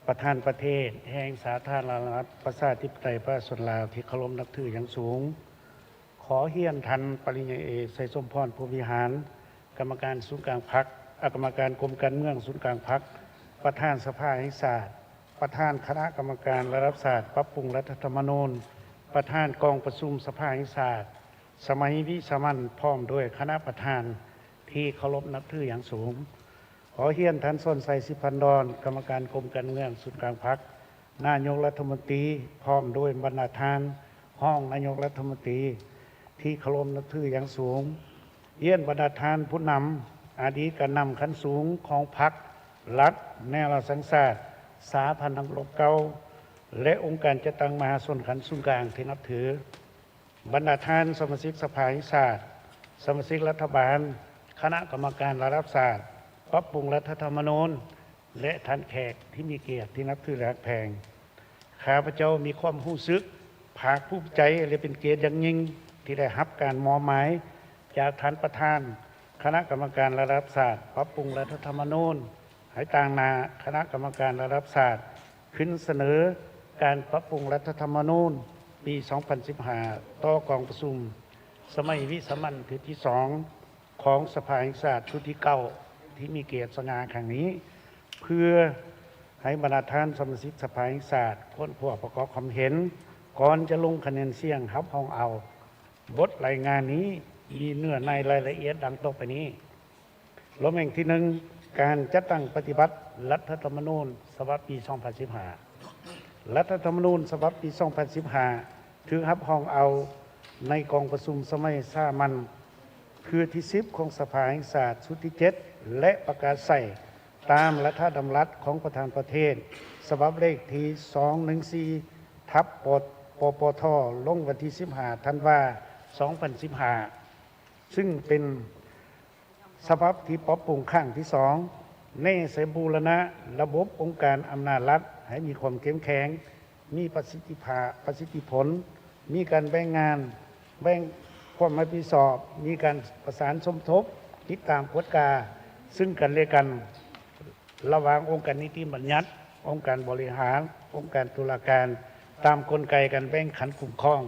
ປະທານປະເທດແຫ່ງສາທາລະນະລັດ ປະຊາທິປະໄຕ ປະຊາຊົນລາວ ທີ່ເຄົາລົບນັບຖືຢ່າງສູງ. ຂໍຮຽນທ່ານ ປະລິນຍາເອກ ໄຊສົມພອນ ພົມວິຫານ ກຳມະການສູນກາງພັກ, ອາ ກຳມະການກົມການເມືອງສູນກາງພັກ, ປະທານສະພາແຫ່ງຊາດ, ປະທານຄະນະກຳມະການລະດັບຊາດປັບປຸງລັດຖະທຳມະນູນ, ປະທານກອງປະຊຸມສະພາແຫ່ງຊາດ ສະໄໝວິສາມັນ ພ້ອມດ້ວຍຄະນະປະທານທີ່ເຄົາລົບນັບຖືຢ່າງສູງ. ຂໍຮຽນທ່ານ ສອນໄຊ ສິບພັນດອນ ກຳມະການກົມການເມືອງສູນກາງພັກ, ນາຍົກລັດຖະມົນຕີ ພ້ອມດ້ວຍບັນດາທ່ານຮອງນາຍົກລັດຖະມົນຕີທີ່ເຄົາລົບນັບຖືຢ່າງສູງ. ຮຽນບັນດາທ່ານຜູ້ນຳ, ອະດີດການນຳຂັ້ນສູງຂອງພັກ, ລັດ, ແນວລາວສ້າງຊາດ, ສະຫະພັນນັກລົບເກົ່າ ແລະ ອົງການຈັດຕັ້ງມະຫາຊົນຂັ້ນສູນກາງທີ່ນັບຖື. ບັນດາທ່ານສະມາຊິກສະພາແຫ່ງຊາດ, ສະມາຊິກລັດຖະບານ, ຄະນະກຳມະການລະດັບຊາດປັບປຸງລັດຖະທຳມະນູນ ແລະ ທ່ານແຂກທີ່ມີກຽດທີ່ນັບຖື ແລະ ຮັກແພງ, ຂ້າພະເຈົ້າມີຄວາມຮູ້ສຶກພາກພູມໃຈ ແລະ ເປັນກຽດຢ່າງຍິ່ງທີ່ໄດ້ຮັບການມອບໝາຍຈາກທ່ານປະທານຄະນະກຳມະການລະດັບຊາດປັບປຸງລັດຖະທຳມະນູນ ໃຫ້ຕາງໜ້າຄະນະກຳມະການລະດັບຊາດ ຂຶ້ນສະເໜີການປັບປຸງລັດຖະທຳມະນູນປີສອງພັນສິບຫ້າ ຕໍ່ກອງປະຊຸມສະໄໝວິສາມັນເທື່ອທີສອງຂອງສະພາແຫ່ງຊາດຊຸດທີເກົ້າ ທີ່ມີກຽດສະຫງ່າຄັ້ງນີ້, ເພື່ອໃຫ້ບັນດາທ່ານສະມາຊິກສະພາແຫ່ງຊາດຄົ້ນຄວ້າປະກອບຄວາມເຫັນ ກ່ອນຈະລົງຄະແນນສຽງຮັບຮອງເອົາ. ບົດລາຍງານນີ້ມີເນື້ອໃນລາຍລະອຽດດັ່ງຕໍ່ໄປນີ້. ລະແວງທີໜຶ່ງ ການຈັດຕັ້ງປະຕິບັດລັດຖະທຳມະນູນສະບັບປີສອງພັນສິບຫ້າ. ລັດຖະທຳມະນູນສະບັບປີສອງພັນສິບຫ້າ ຖືກຮັບຮອງເອົາໃນກອງປະຊຸມສະໄໝສາມັນເທື່ອທີສິບຂອງສະພາແຫ່ງຊາດຊຸດທີເຈັດ ແລະ ປະກາດໃຊ້ຕາມລັດຖະດຳລັດຂອງປະທານປະເທດ ສະບັບເລກທີສອງໜຶ່ງສີ່ ທັບ ປ ປປທ ລົງວັນທີສິບຫ້າ ທັນວາ ສອງພັນສິບຫ້າ ຊຶ່ງເປັນ ສະບັບທີ່ປັບປຸງຄັ້ງທີສອງ ແນໃສ່ບູລະນະລະບົບອົງການອຳນາດລັດໃຫ້ມີຄວາມເຂັ້ມແຂງ, ມີປະສິດທິພາບ, ປະສິດທິຜົນ, ມີການແບ່ງງານ, ແບ່ງຄວາມຮັບຜິດຊອບ, ມີການປະສານສົມທົບ, ຕິດຕາມກວດກາເຊິ່ງກັນແລະກັນ ລະຫວ່າງອົງການນິຕິບັນຍັດ, ອົງການບໍລິຫານ, ອົງການຕຸລາການ, ຕາມກົນໄກການແບ່ງຂັ້ນຄຸ້ມຄອງ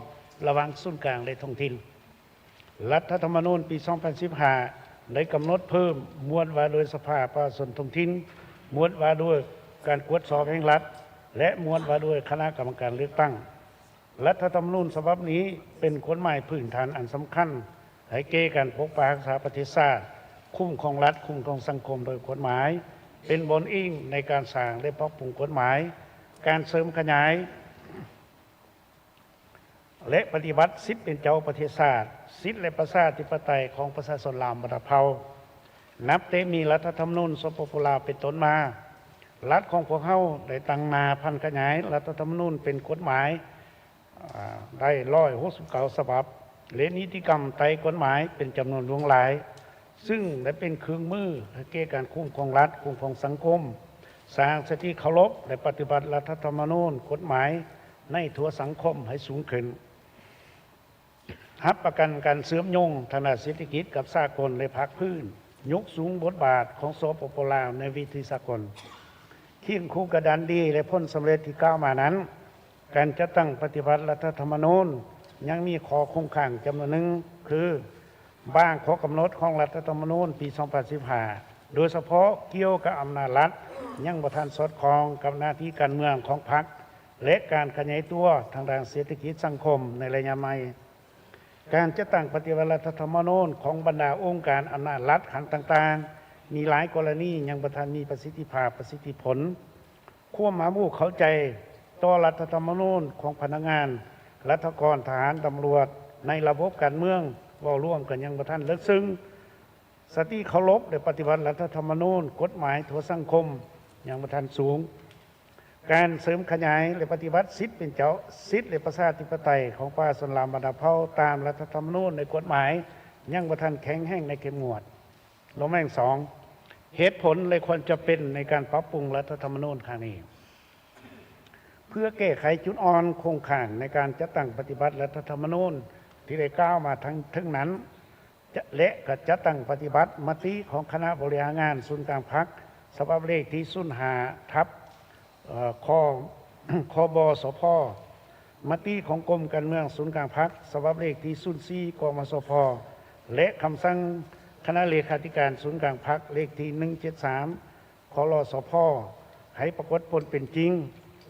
ລະຫວ່າງສູນກາງ ແລະ ທ້ອງຖິ່ນ. ລັດຖະທຳມະນູນປີສອງພັນສິບຫ້າ ໄດ້ກຳນົດເພີ່ມໝວດວ່າດ້ວຍສະພາປະຊາຊົນທ້ອງຖິ່ນ, ໝວດວ່າດ້ວຍ ການກວດສອບແຫ່ງລັດ ແລະ ໝວດວ່າດ້ວຍຄະນະກຳມະການເລືອກຕັ້ງ. ລັດຖະທຳມະນູນສະບັບນີ້ເປັນກົດໝາຍພື້ນຖານອັນສຳຄັນໃຫ້ແກ່ການປົກປັກຮັກສາປະເທດຊາດ, ຄຸ້ມຄອງລັດ, ຄຸ້ມຄອງສັງຄົມໂດຍກົດໝາຍ, ເປັນບ່ອນອີງໃນການສ້າງ ແລະ ປັບປຸງກົດໝາຍ, ການເສີມຂະຫຍາຍ ແລະ ປະຕິບັດສິດເປັນເຈົ້າປະເທດຊາດ, ສິດ ແລະ ປະຊາທິປະໄຕຂອງປະຊາຊົນລາວບັນດາເຜົ່າ. ນັບແຕ່ມີລັດຖະທຳມະນູນ ສປປ ລາວ ເປັນຕົ້ນມາ, ລັດຂອງພວກເຮົາໄດ້ຕັ້ງໜ້າຜັນຂະຫຍາຍລັດຖະທຳມະນູນເປັນກົດໝາຍ ອາ ໄດ້ຮ້ອຍຫົກສິບເກົ້າສະບັບ ແລະ ນິຕິກຳໄຕ່ກົດໝາຍເປັນຈຳນວນຫຼວງຫຼາຍ, ຊຶ່ງໄດ້ເປັນເຄື່ອງມືໃຫ້ແກ່ການຄຸ້ມຄອງລັດ, ຄຸ້ມຄອງສັງຄົມ, ສ້າງສະຕິເຄົາລົບ ແລະ ປະຕິບັດລັດຖະທຳມະນູນ, ກົດໝາຍໃນທົ່ວສັງຄົມໃຫ້ສູງຂຶ້ນ. ຮັບປະກັນການເຊື່ອມໂຍງທາງດ້ານເສດຖະກິດກັບສາກົນ ແລະ ພາກພື້ນ, ຍົກສູງບົດບາດຂອງ ສປປ ລາວ ໃນເວທີສາກົນ. ຄຽງຄູ່ກັບດ້ານດີ ແລະ ຜົນສຳເລັດທີ່ກ່າວມານັ້ນ, ການຈັດຕັ້ງປະຕິບັດລັດຖະທຳມະນູນຍັງມີຂໍ້ຄົງຄ້າງຈຳນວນໜຶ່ງ ຄື ບາງຂໍ້ກຳນົດຂອງລັດຖະທຳມະນູນປີສອງພັນສິບຫ້າ ໂດຍສະເພາະກ່ຽວກັບອຳນາດລັດ ຍັງບໍ່ທັນສອດຄ່ອງກັບໜ້າທີ່ການເມືອງຂອງພັກ ແລະ ການຂະຫຍາຍຕົວທາງດ້ານເສດຖະກິດສັງຄົມໃນໄລຍະໃໝ່. ການຈັດຕັ້ງປະຕິບັດລັດຖະທຳມະນູນຂອງບັນດາອົງການອຳນາດລັດຂັ້ນຕ່າງໆ ມີຫຼາຍກໍລະນີຍັງບໍ່ທັນມີປະສິດທິພາບ, ປະສິດທິຜົນ. ຄວາມຮັບຮູ້ເຂົ້າໃຈຕໍ່ລັດຖະທຳມະນູນຂອງພະນັກງານ, ລັດຖະກອນ, ທະຫານ, ຕຳຫຼວດ ໃນລະບົບການເມືອງເວົ້າລວມກໍຍັງບໍ່ທັນເລິກເຊິ່ງ. ສະຕິເຄົາລົບ ແລະ ປະຕິບັດລັດຖະທຳມະນູນ, ກົດໝາຍທົ່ວສັງຄົມຍັງບໍ່ທັນສູງ. ການເສີມຂະຫຍາຍ ແລະ ປະຕິບັດສິດເປັນເຈົ້າ, ສິດ ແລະ ປະຊາທິປະໄຕຂອງປະຊາຊົນລາວບັນດາເຜົ່າຕາມລັດຖະທຳມະນູນ ແລະ ກົດໝາຍຍັງບໍ່ທັນແຂງແຮງ ແລະ ເຂັ້ມງວດ. ລະແວງສອງ ເຫດຜົນ ແລະ ຄວາມຈຳເປັນໃນການປັບປຸງລັດຖະທຳມະນູນຄັ້ງນີ້. ເພື່ອແກ້ໄຂຈຸດອ່ອນຄົງຄ້າງໃນການຈັດຕັ້ງປະຕິບັດລັດຖະທຳມະນູນທີ່ໄດ້ກ່າວມາທາງເທິງນັ້ນ ຈະ ແລະ ກະຈັດຕັ້ງປະຕິບັດມະຕິຂອງຄະນະບໍລິຫານງານສູນກາງພັກ ສະບັບເລກທີສູນຫ້າ ທັບ ເອີ ຄ ຄບສພ, ມະຕິຂອງກົມການເມືອງສູນກາງພັກ ສະບັບເລກທີສູນສີ່ ກມສພ ແລະ ຄຳສັ່ງຄະນະເລຂາທິການສູນກາງພັກ ເລກທີໜຶ່ງເຈັດສາມ ຄລສພ ໃຫ້ປາກົດຜົນເປັນຈິງ.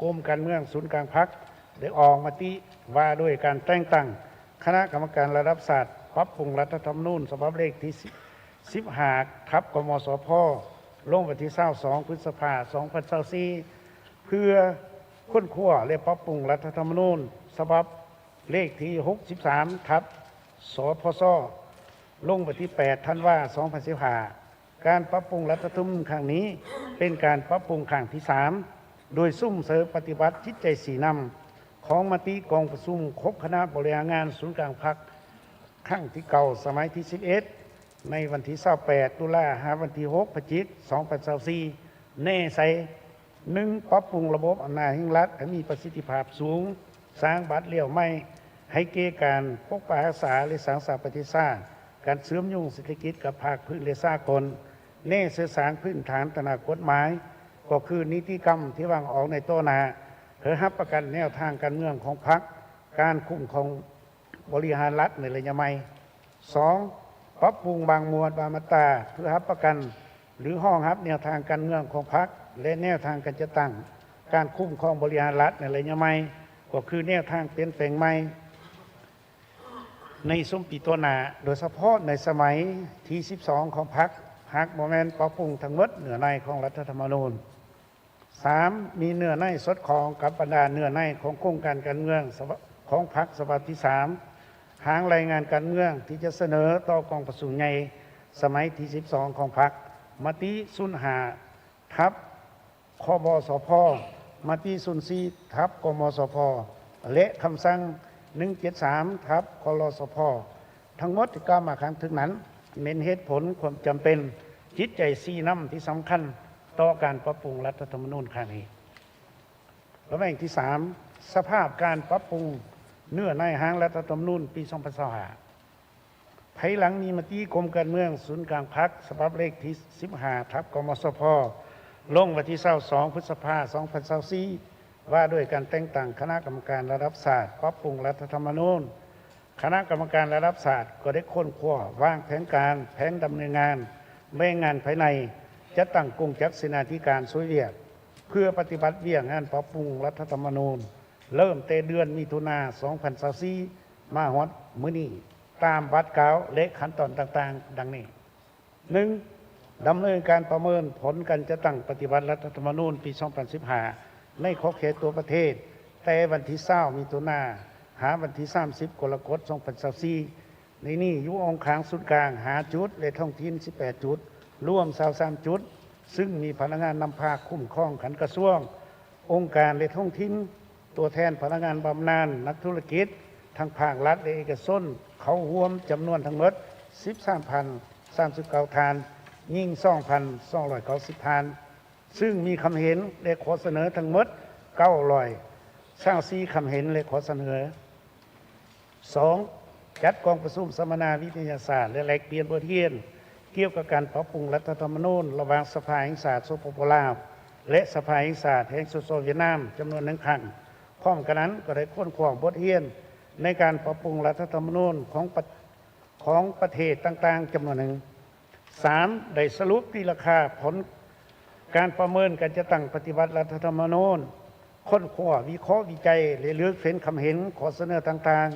ກົມການເມືອງສູນກາງພັກໄດ້ອອກມະຕິວ່າດ້ວຍການແຕ່ງຕັ້ງຄະນະກຳມະການລະດັບຊາດປັບປຸງລັດຖະທຳມະນູນ ສະບັບເລກທີສິບຫ້າ ທັບ ກມສພ ລົງວັນທີຊາວສອງ ພຶດສະພາ ສອງພັນຊາວສີ່ ເພື່ອຄົ້ນຄວ້າ ແລະ ປັບປຸງລັດຖະທຳມະນູນ ສະບັບເລກທີຫົກສິບສາມ ທັບ ສພຊ ລົງວັນທີແປດ ທັນວາ ສອງພັນສິບຫ້າ. ການປັບປຸງລັດຖະທຳມະນູນຄັ້ງນີ້ ເປັນການປັບປຸງຄັ້ງທີສາມ ໂດຍສຸມເສີມປະຕິບັດຈິດໃຈຊີ້ນຳຂອງມະຕິກອງປະຊຸມຄົບຄະນະບໍລິຫານງານສູນກາງພັກ ຄັ້ງທີເກົ້າ ສະໄໝທີສິບເອັດ ໃນວັນທີຊາວແປດ ຕຸລາ ຫາວັນທີຫົກ ພະຈິກ ສອງພັນຊາວສີ່ ແນໃສ່ ໜຶ່ງ ປັບປຸງລະບົບອຳນາດແຫ່ງລັດໃຫ້ມີປະສິດທິພາບສູງ, ສ້າງບາດລ້ຽວໃໝ່ໃຫ້ແກ່ການປົກປັກຮັກສາ ແລະ ສ້າງສາປະເທດຊາດ, ການເຊື່ອມໂຍງເສດຖະກິດກັບພາກພື້ນ ແລະ ສາກົນ, ແນເສີດສ້າງພື້ນຖານທາງດ້ານກົດໝາຍ ກໍຄືນິຕິກຳທີ່ວາງອອກໃນຕໍ່ໜ້າ ເພື່ອຮັບປະກັນແນວທາງການເມືອງຂອງພັກ, ການຄຸ້ມຄອງ ບໍລິຫານລັດໃນໄລຍະໃໝ່. ສອງ ປັບປຸງບາງໝວດບາງມາດຕາ ເພື່ອຮັບປະກັນ ຫຼື ຮອງຮັບແນວທາງການເມືອງຂອງພັກ ແລະ ແນວທາງການຈັດຕັ້ງການຄຸ້ມຄອງບໍລິຫານລັດໃນໄລຍະໃໝ່ ກໍຄືແນວທາງປ່ຽນແປງໃໝ່ໃນຊຸມປີຕໍ່ໜ້າ, ໂດຍສະເພາະໃນສະໄໝທີສິບສອງຂອງພັກ, ຫາກບໍ່ແມ່ນປັບປຸງທັງໝົດເນື້ອໃນຂອງລັດຖະທຳມະນູນ. ສາມ ມີເນື້ອໃນສອດຄ່ອງກັບບັນດາເນື້ອໃນຂອງໂຄງການການເມືອງສະບັບ ຂອງພັກສະບັບທີສາມ, ຮ່າງລາຍງານການເມືອງທີ່ຈະສະເໜີຕໍ່ກອງປະຊຸມໃຫຍ່ສະໄໝທີສິບສອງຂອງພັກ, ມະຕິສູນຫ້າ ທັບ ຄບສພ, ມະຕິສູນສີ່ ທັບ ກມສພ ແລະ ຄຳສັ່ງໜຶ່ງເຈັດສາມ ທັບ ຄລສພ. ທັງໝົດທີ່ກ່າວມາຂ້າງເທິງນັ້ນ ແມ່ນເຫດຜົນຄວາມຈຳເປັນ, ຈິດໃຈຊີ້ນຳທີ່ສຳຄັນຕໍ່ການປັບປຸງລັດຖະທຳມະນູນຄັ້ງນີ້. ລະແວງທີສາມ ສະພາບການປັບປຸງເນື້ອໃນຮ່າງລັດຖະທຳມະນູນປີສອງພັນຊາວຫ້າ. ພາຍຫຼັງມີມະຕິກົມການເມືອງສູນກາງພັກ ສະບັບເລກທີສິບຫ້າ ທັບ ກມສພ ລົງວັນທີຊາວສອງ ພຶດສະພາ ສອງພັນຊາວສີ່ ວ່າດ້ວຍການແຕ່ງຕັ້ງຄະນະກຳມະການລະດັບຊາດປັບປຸງລັດຖະທຳມະນູນ, ຄະນະກຳມະການລະດັບຊາດກໍໄດ້ຄົ້ນຄວ້າ, ວາງແຜນການ, ແຜນດຳເນີນງານ, ແບ່ງງານພາຍໃນ, ຈັດຕັ້ງກົງຈັກເສນາທິການຊ່ວຍວຽກ, ເພື່ອປະຕິບັດວຽກງານປັບປຸງລັດຖະທຳມະນູນ ເລີ່ມແຕ່ເດືອນມິຖຸນາ ສອງພັນຊາວສີ່ ມາຮອດມື້ນີ້ ຕາມບາດກ້າວ ແລະ ຂັ້ນຕອນຕ່າງໆ ດັ່ງນີ້: ໜຶ່ງ, ດຳເນີນການປະເມີນຜົນການຈັດຕັ້ງປະຕິບັດລັດຖະທຳມະນູນປີສອງພັນສິບຫ້າ ໃນຂອບເຂດທົ່ວປະເທດ ແຕ່ວັນທີຊາວ ມິຖຸນາ ຫາວັນທີສາມສິບ ກໍລະກົດ ສອງພັນຊາວສີ່ ໃນນີ້ຢູ່ອົງຄານສູນກາງ ຫ້າ ຈຸດ ແລະ ທ້ອງຖິ່ນ ສິບແປດ ຈຸດ ລວມ ຊາວສາມ ຈຸດ ຊຶ່ງມີພະນັກງານນຳພາຄຸ້ມຄອງຂັ້ນກະຊວງ, ອົງການ ແລະ ທ້ອງຖິ່ນ, ຕົວແທນພະນັກງານບຳນານ, ນັກທຸລະກິດ ທັງພາກລັດ ແລະ ເອກະຊົນ ເຂົ້າຮ່ວມຈຳນວນທັງໝົດ ສິບສາມພັນສາມສິບເກົ້າ ທ່ານ, ຍິງ ສອງພັນສອງຮ້ອຍເກົ້າສິບ ທ່ານ, ຊຶ່ງມີຄຳເຫັນ ແລະ ຂໍ້ສະເໜີທັງໝົດ ເກົ້າຮ້ອຍຊາວສີ່ ຄຳເຫັນ ແລະ ຂໍ້ສະເໜີ. ສອງ, ຈັດກອງປະຊຸມສຳມະນາວິທະຍາສາດ ແລະ ແລກປ່ຽນບົດຮຽນ ກ່ຽວກັບການປັບປຸງລັດຖະທຳມະນູນ ລະຫວ່າງສະພາແຫ່ງຊາດ ສປປ ລາວ ແລະ ສະພາແຫ່ງຊາດແຫ່ງ ສສ ຫວຽດນາມ ຈຳນວນໜຶ່ງຄັ້ງ. ພ້ອມກັນນັ້ນກໍໄດ້ຄົ້ນຄວ້າບົດຮຽນໃນການປັບປຸງລັດຖະທຳມະນູນຂອງປະ ຂອງປະເທດຕ່າງໆ ຈຳນວນໜຶ່ງ. ສາມ, ໄດ້ສະຫຼຸບຕີລາຄາຜົນການປະເມີນການຈັດຕັ້ງປະຕິບັດລັດຖະທຳມະນູນ, ຄົ້ນຄວ້າ, ວິເຄາະ, ວິໄຈ ແລະ ເລືອກເຟັນຄຳເຫັນ, ຂໍ້ສະເໜີຕ່າງ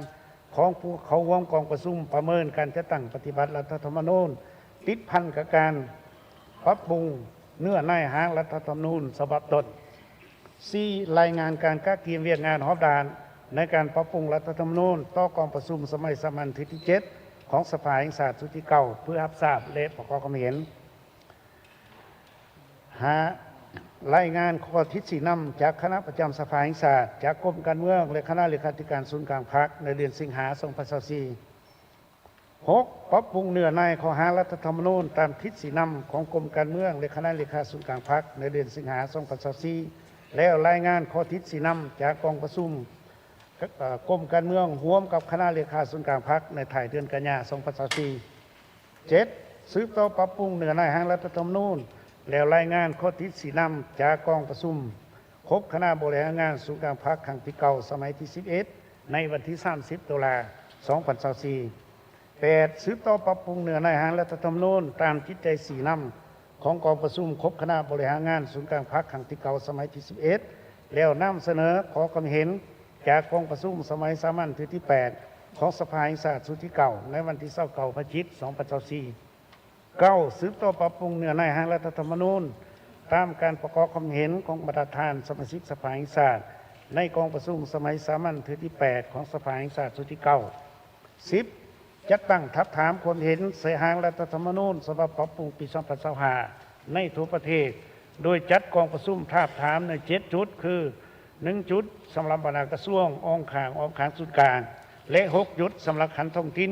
ໆ ຂອງຜູ້ເຂົ້າຮ່ວມກອງປະຊຸມປະເມີນການຈັດຕັ້ງປະຕິບັດລັດຖະທຳມະນູນ ຕິດພັນກັບການປັບປຸງເນື້ອໃນຮ່າງລັດຖະທຳມະນູນສະບັບຕົ້ນ. ສີ່, ລາຍງານການກະກຽມວຽກງານຮອບດ້ານໃນການປັບປຸງລັດຖະທຳມະນູນຕໍ່ກອງປະຊຸມສະໄໝສາມັນເທື່ອທີເຈັດ ຂອງສະພາແຫ່ງຊາດຊຸດທີເກົ້າ ເພື່ອຮັບຊາບ ແລະ ປະກອບຄຳເຫັນ. ຫ້າ, ລາຍງານຂໍ້ທິດຊີ້ນຳຈາກຄະນະປະຈຳສະພາແຫ່ງຊາດ, ຈາກກົມການເມືອງ ແລະ ຄະນະເລຂາທິການສູນກາງພັກ ໃນເດືອນສິງຫາ ສອງພັນຊາວສີ່. ຫົກ, ປັບປຸງເນື້ອໃນຂໍ້ຮ່າງລັດຖະທຳມະນູນຕາມທິດຊີ້ນຳຂອງກົມການເມືອງ ແລະ ຄະນະເລຂາສູນກາງພັກ ໃນເດືອນສິງຫາ ສອງພັນຊາວສີ່ ແລ້ວລາຍງານຂໍ້ທິດຊີ້ນຳຈາກກອງປະຊຸມ ເອີ ກົມການເມືອງ ຮ່ວມກັບຄະນະເລຂາສູນກາງພັກ ໃນທ້າຍເດືອນກັນຍາ ສອງພັນຊາວສີ່. ເຈັດ, ສືບຕໍ່ປັບປຸງເນື້ອໃນຮ່າງລັດຖະທຳມະນູນ ແລ້ວລາຍງານຂໍ້ຕິດຊີ້ນຳຈາກກອງປະຊຸມຄົບຄະນະບໍລິຫານງານສູນກາງພັກຄັ້ງທີເກົ້າ ສະໄໝທີສິບເອັດ ໃນວັນທີສາມສິບ ຕຸລາ ສອງພັນຊາວສີ່. ແປດ, ສືບຕໍ່ປັບປຸງເນື້ອໃນຮ່າງລັດຖະທຳມະນູນຕາມທິດໃຈຊີ້ນຳຂອງກອງປະຊຸມຄົບຄະນະບໍລິຫານງານສູນກາງພັກຄັ້ງທີເກົ້າ ສະໄໝທີສິບເອັດ ແລ້ວນຳສະເໜີຂໍ້ຄຳເຫັນຈາກກອງປະຊຸມສະໄໝສາມັນເທື່ອທີແປດ ຂອງສະພາແຫ່ງຊາດຊຸດທີເກົ້າ ໃນວັນທີຊາວເກົ້າ ພະຈິກ ສອງພັນຊາວສີ່. ເກົ້າ, ສືບຕໍ່ປັບປຸງເນື້ອໃນຮ່າງລັດຖະທຳມະນູນ ຕາມການປະກອບຄຳເຫັນຂອງບັນດາທ່ານສະມາຊິກສະພາແຫ່ງຊາດ ໃນກອງປະຊຸມສະໄໝສາມັນເທື່ອທີແປດ ຂອງສະພາແຫ່ງຊາດຊຸດທີເກົ້າ. ສິບ, ຈັດຕັ້ງທາບທາມຄວາມເຫັນໃສ່ຮ່າງລັດຖະທຳມະນູນສະບັບປັບປຸງປີສອງພັນຊາວຫ້າ ໃນທົ່ວປະເທດ, ໂດຍຈັດກອງປະຊຸມທາບທາມໃນເຈັດຈຸດ ຄື ໜຶ່ງຈຸດ ສຳລັບບັນດາກະຊວງ, ອ້ອມຂ້າງ, ອ້ອມຂ້າງສູນກາງ ແລະ ຫົກຈຸດ ສຳລັບຂັ້ນທ້ອງຖິ່ນ,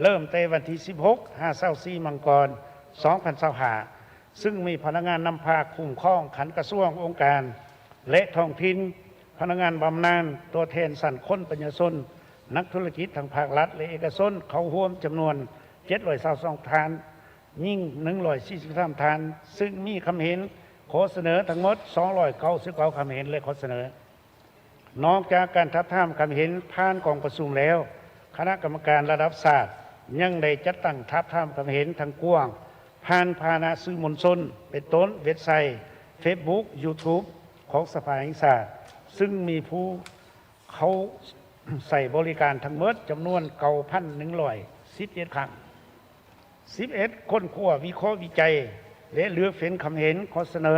ເລີ່ມແຕ່ວັນທີສິບຫົກ ຫາ ຊາວສີ່ ມັງກອນ ສອງພັນຊາວຫ້າ ຊຶ່ງມີພະນັກງານນຳພາຄຸ້ມຄອງຂັ້ນກະຊວງ, ອົງການ ແລະ ທ້ອງຖິ່ນ, ພະນັກງານບຳນານ, ຕົວແທນຊັ້ນຄົນປະຊາຊົນ, ນັກທຸລະກິດທັງພາກລັດ ແລະ ເອກະຊົນ ເຂົ້າຮ່ວມຈຳນວນ ເຈັດຮ້ອຍຊາວສອງ ທ່ານ, ຍິງ ໜຶ່ງຮ້ອຍສີ່ສິບສາມ ທ່ານ, ຊຶ່ງມີຄຳເຫັນຂໍ້ສະເໜີທັງໝົດ ສອງຮ້ອຍເກົ້າສິບເກົ້າ ຄຳເຫັນ ແລະ ຂໍ້ສະເໜີ. ນອກຈາກການທາບທາມຄຳເຫັນຜ່ານກອງປະຊຸມແລ້ວ, ຄະນະກຳມະການລະດັບຊາດຍັງໄດ້ຈັດຕັ້ງທາບທາມຄຳເຫັນທາງກວ້າງ ຜ່ານພາຫະນະສື່ມວນຊົນ ເປັນຕົ້ນ ເວັບໄຊ, ເຟສບຸກ, ຢູທູບ ຂອງສະພາແຫ່ງຊາດ, ຊຶ່ງມີຜູ້ເຂົ້າໃຊ້ບໍລິການທັງໝົດຈຳນວນ ເກົ້າພັນໜຶ່ງຮ້ອຍສິບເຈັດ ຄັ້ງ. ສິບເອັດ, ຄົ້ນຄວ້າ, ວິເຄາະ, ວິໄຈ ແລະ ເລືອກເຟັນຄຳເຫັນ, ຂໍ້ສະເໜີ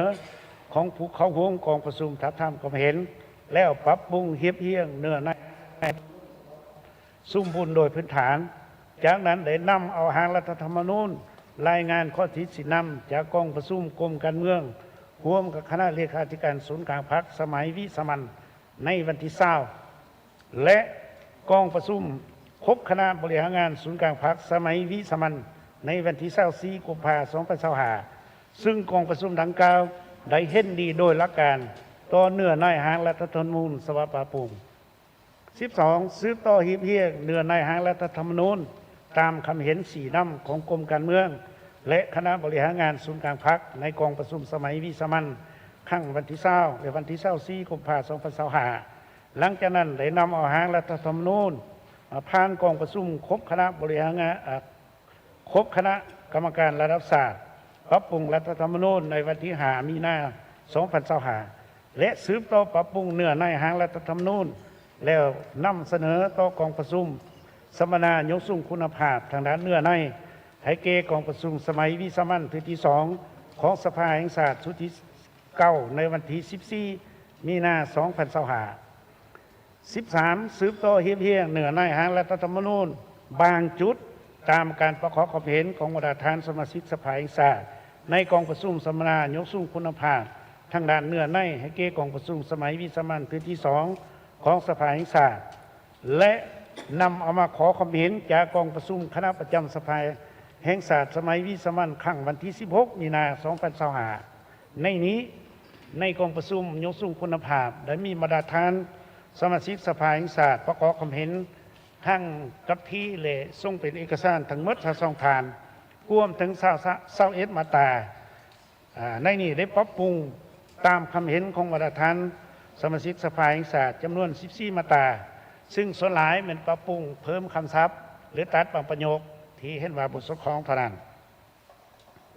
ຂອງຜູ້ເຂົ້າຮ່ວມກອງປະຊຸມ ທາບທາມຄຳເຫັນ ແລ້ວປັບປຸງຮຽບຮຽງເນື້ອໃນສົມບູນໂດຍພື້ນຖານ. ຈາກນັ້ນໄດ້ນຳເອົາຮ່າງລັດຖະທຳມະນູນ, ລາຍງານຂໍ້ຕິດຊີ້ນຳຈາກກອງປະຊຸມກົມການເມືອງ ຮ່ວມກັບຄະນະເລຂາທິການສູນກາງພັກສະໄໝວິສາມັນ ໃນວັນທີຊາວ ແລະ ກອງປະຊຸມຄົບຄະນະບໍລິຫານງານສູນກາງພັກສະໄໝວິສາມັນ ໃນວັນທີຊາວສີ່ ກຸມພາ ສອງພັນຊາວຫ້າ ຊຶ່ງກອງປະຊຸມດັ່ງກ່າວໄດ້ເຫັນດີໂດຍຫຼັກການຕໍ່ເນື້ອໃນຮ່າງລັດຖະທຳມະນູນສະບັບປັບປຸງ. ສິບສອງ, ສືບຕໍ່ຮຽບຮຽງເນື້ອໃນຮ່າງລັດຖະທຳມະນູນ ຕາມຄຳເຫັນຊີ້ນຳຂອງກົມການເມືອງ ແລະ ຄະນະບໍລິຫານງານສູນກາງພັກ ໃນກອງປະຊຸມສະໄໝວິສາມັນ ຄັ້ງວັນທີຊາວ ແລະ ວັນທີຊາວສີ່ ກຸມພາ ສອງພັນຊາວຫ້າ. ຫຼັງຈາກນັ້ນໄດ້ນຳເອົາຮ່າງລັດຖະທຳມະນູນ ອາ ຜ່ານກອງປະຊຸມຄົບຄະນະບໍລິຫານງານ ອາ ຄົບຄະນະກຳມະການລະດັບຊາດ ປັບປຸງລັດຖະທຳມະນູນ ໃນວັນທີຫ້າ ມີນາ ສອງພັນຊາວຫ້າ ແລະ ສືບຕໍ່ປັບປຸງເນື້ອໃນຮ່າງລັດຖະທຳມະນູນ ແລ້ວນຳສະເໜີຕໍ່ກອງປະຊຸມສຳມະນາຍົກສູງຄຸນນະພາບທາງດ້ານເນື້ອໃນໃຫ້ແກ່ກອງປະຊຸມສະໄໝວິສາມັນເທື່ອທີສອງຂອງສະພາແຫ່ງຊາດຊຸດທີເກົ້າ ໃນວັນທີສິບສີ່ ມີນາ ສອງພັນຊາວຫ້າ. ສິບສາມ ສືບຕໍ່ຮຽບຮຽງເນື້ອໃນຮ່າງລັດຖະທຳມະນູນບາງຈຸດ ຕາມການປະກອບຄວາມເຫັນຂອງບັນດາທ່ານສະມາຊິກສະພາແຫ່ງຊາດ ໃນກອງປະຊຸມສຳມະນາຍົກສູງຄຸນນະພາບທາງດ້ານເນື້ອໃນໃຫ້ແກ່ກອງປະຊຸມສະໄໝວິສາມັນເທື່ອທີສອງຂອງສະພາແຫ່ງຊາດ ແລະ ນຳເອົາມາຂໍຄວາມເຫັນຈາກກອງປະຊຸມຄະນະປະຈຳສະພາແຫ່ງຊາດສະໄໝວິສາມັນຄັ້ງວັນທີສິບຫົກ ມີນາ ສອງພັນຊາວຫ້າ. ໃນນີ້ ໃນກອງປະຊຸມຍົກສູງຄຸນນະພາບ ໄດ້ມີບັນດາທ່ານສະມາຊິກສະພາແຫ່ງຊາດປະກອບຄວາມເຫັນທັງກັບທີ່ ແລະ ສົ່ງເປັນເອກະສານທັງໝົດຊາວສອງທ່ານ ກວມເຖິງຊາວ ຊາວເອັດມາດຕາ. ອາ ໃນນີ້ໄດ້ປັບປຸງຕາມຄຳເຫັນຂອງບັນດາທ່ານສະມາຊິກສະພາແຫ່ງຊາດຈຳນວນສິບສີ່ມາດຕາ, ຊຶ່ງສ່ວນຫຼາຍແມ່ນປັບປຸງເພີ່ມຄຳສັບ ຫຼື ຕັດບາງປະໂຫຍກທີ່ເຫັນວ່າບໍ່ສອດຄ່ອງເທົ່ານັ້ນ.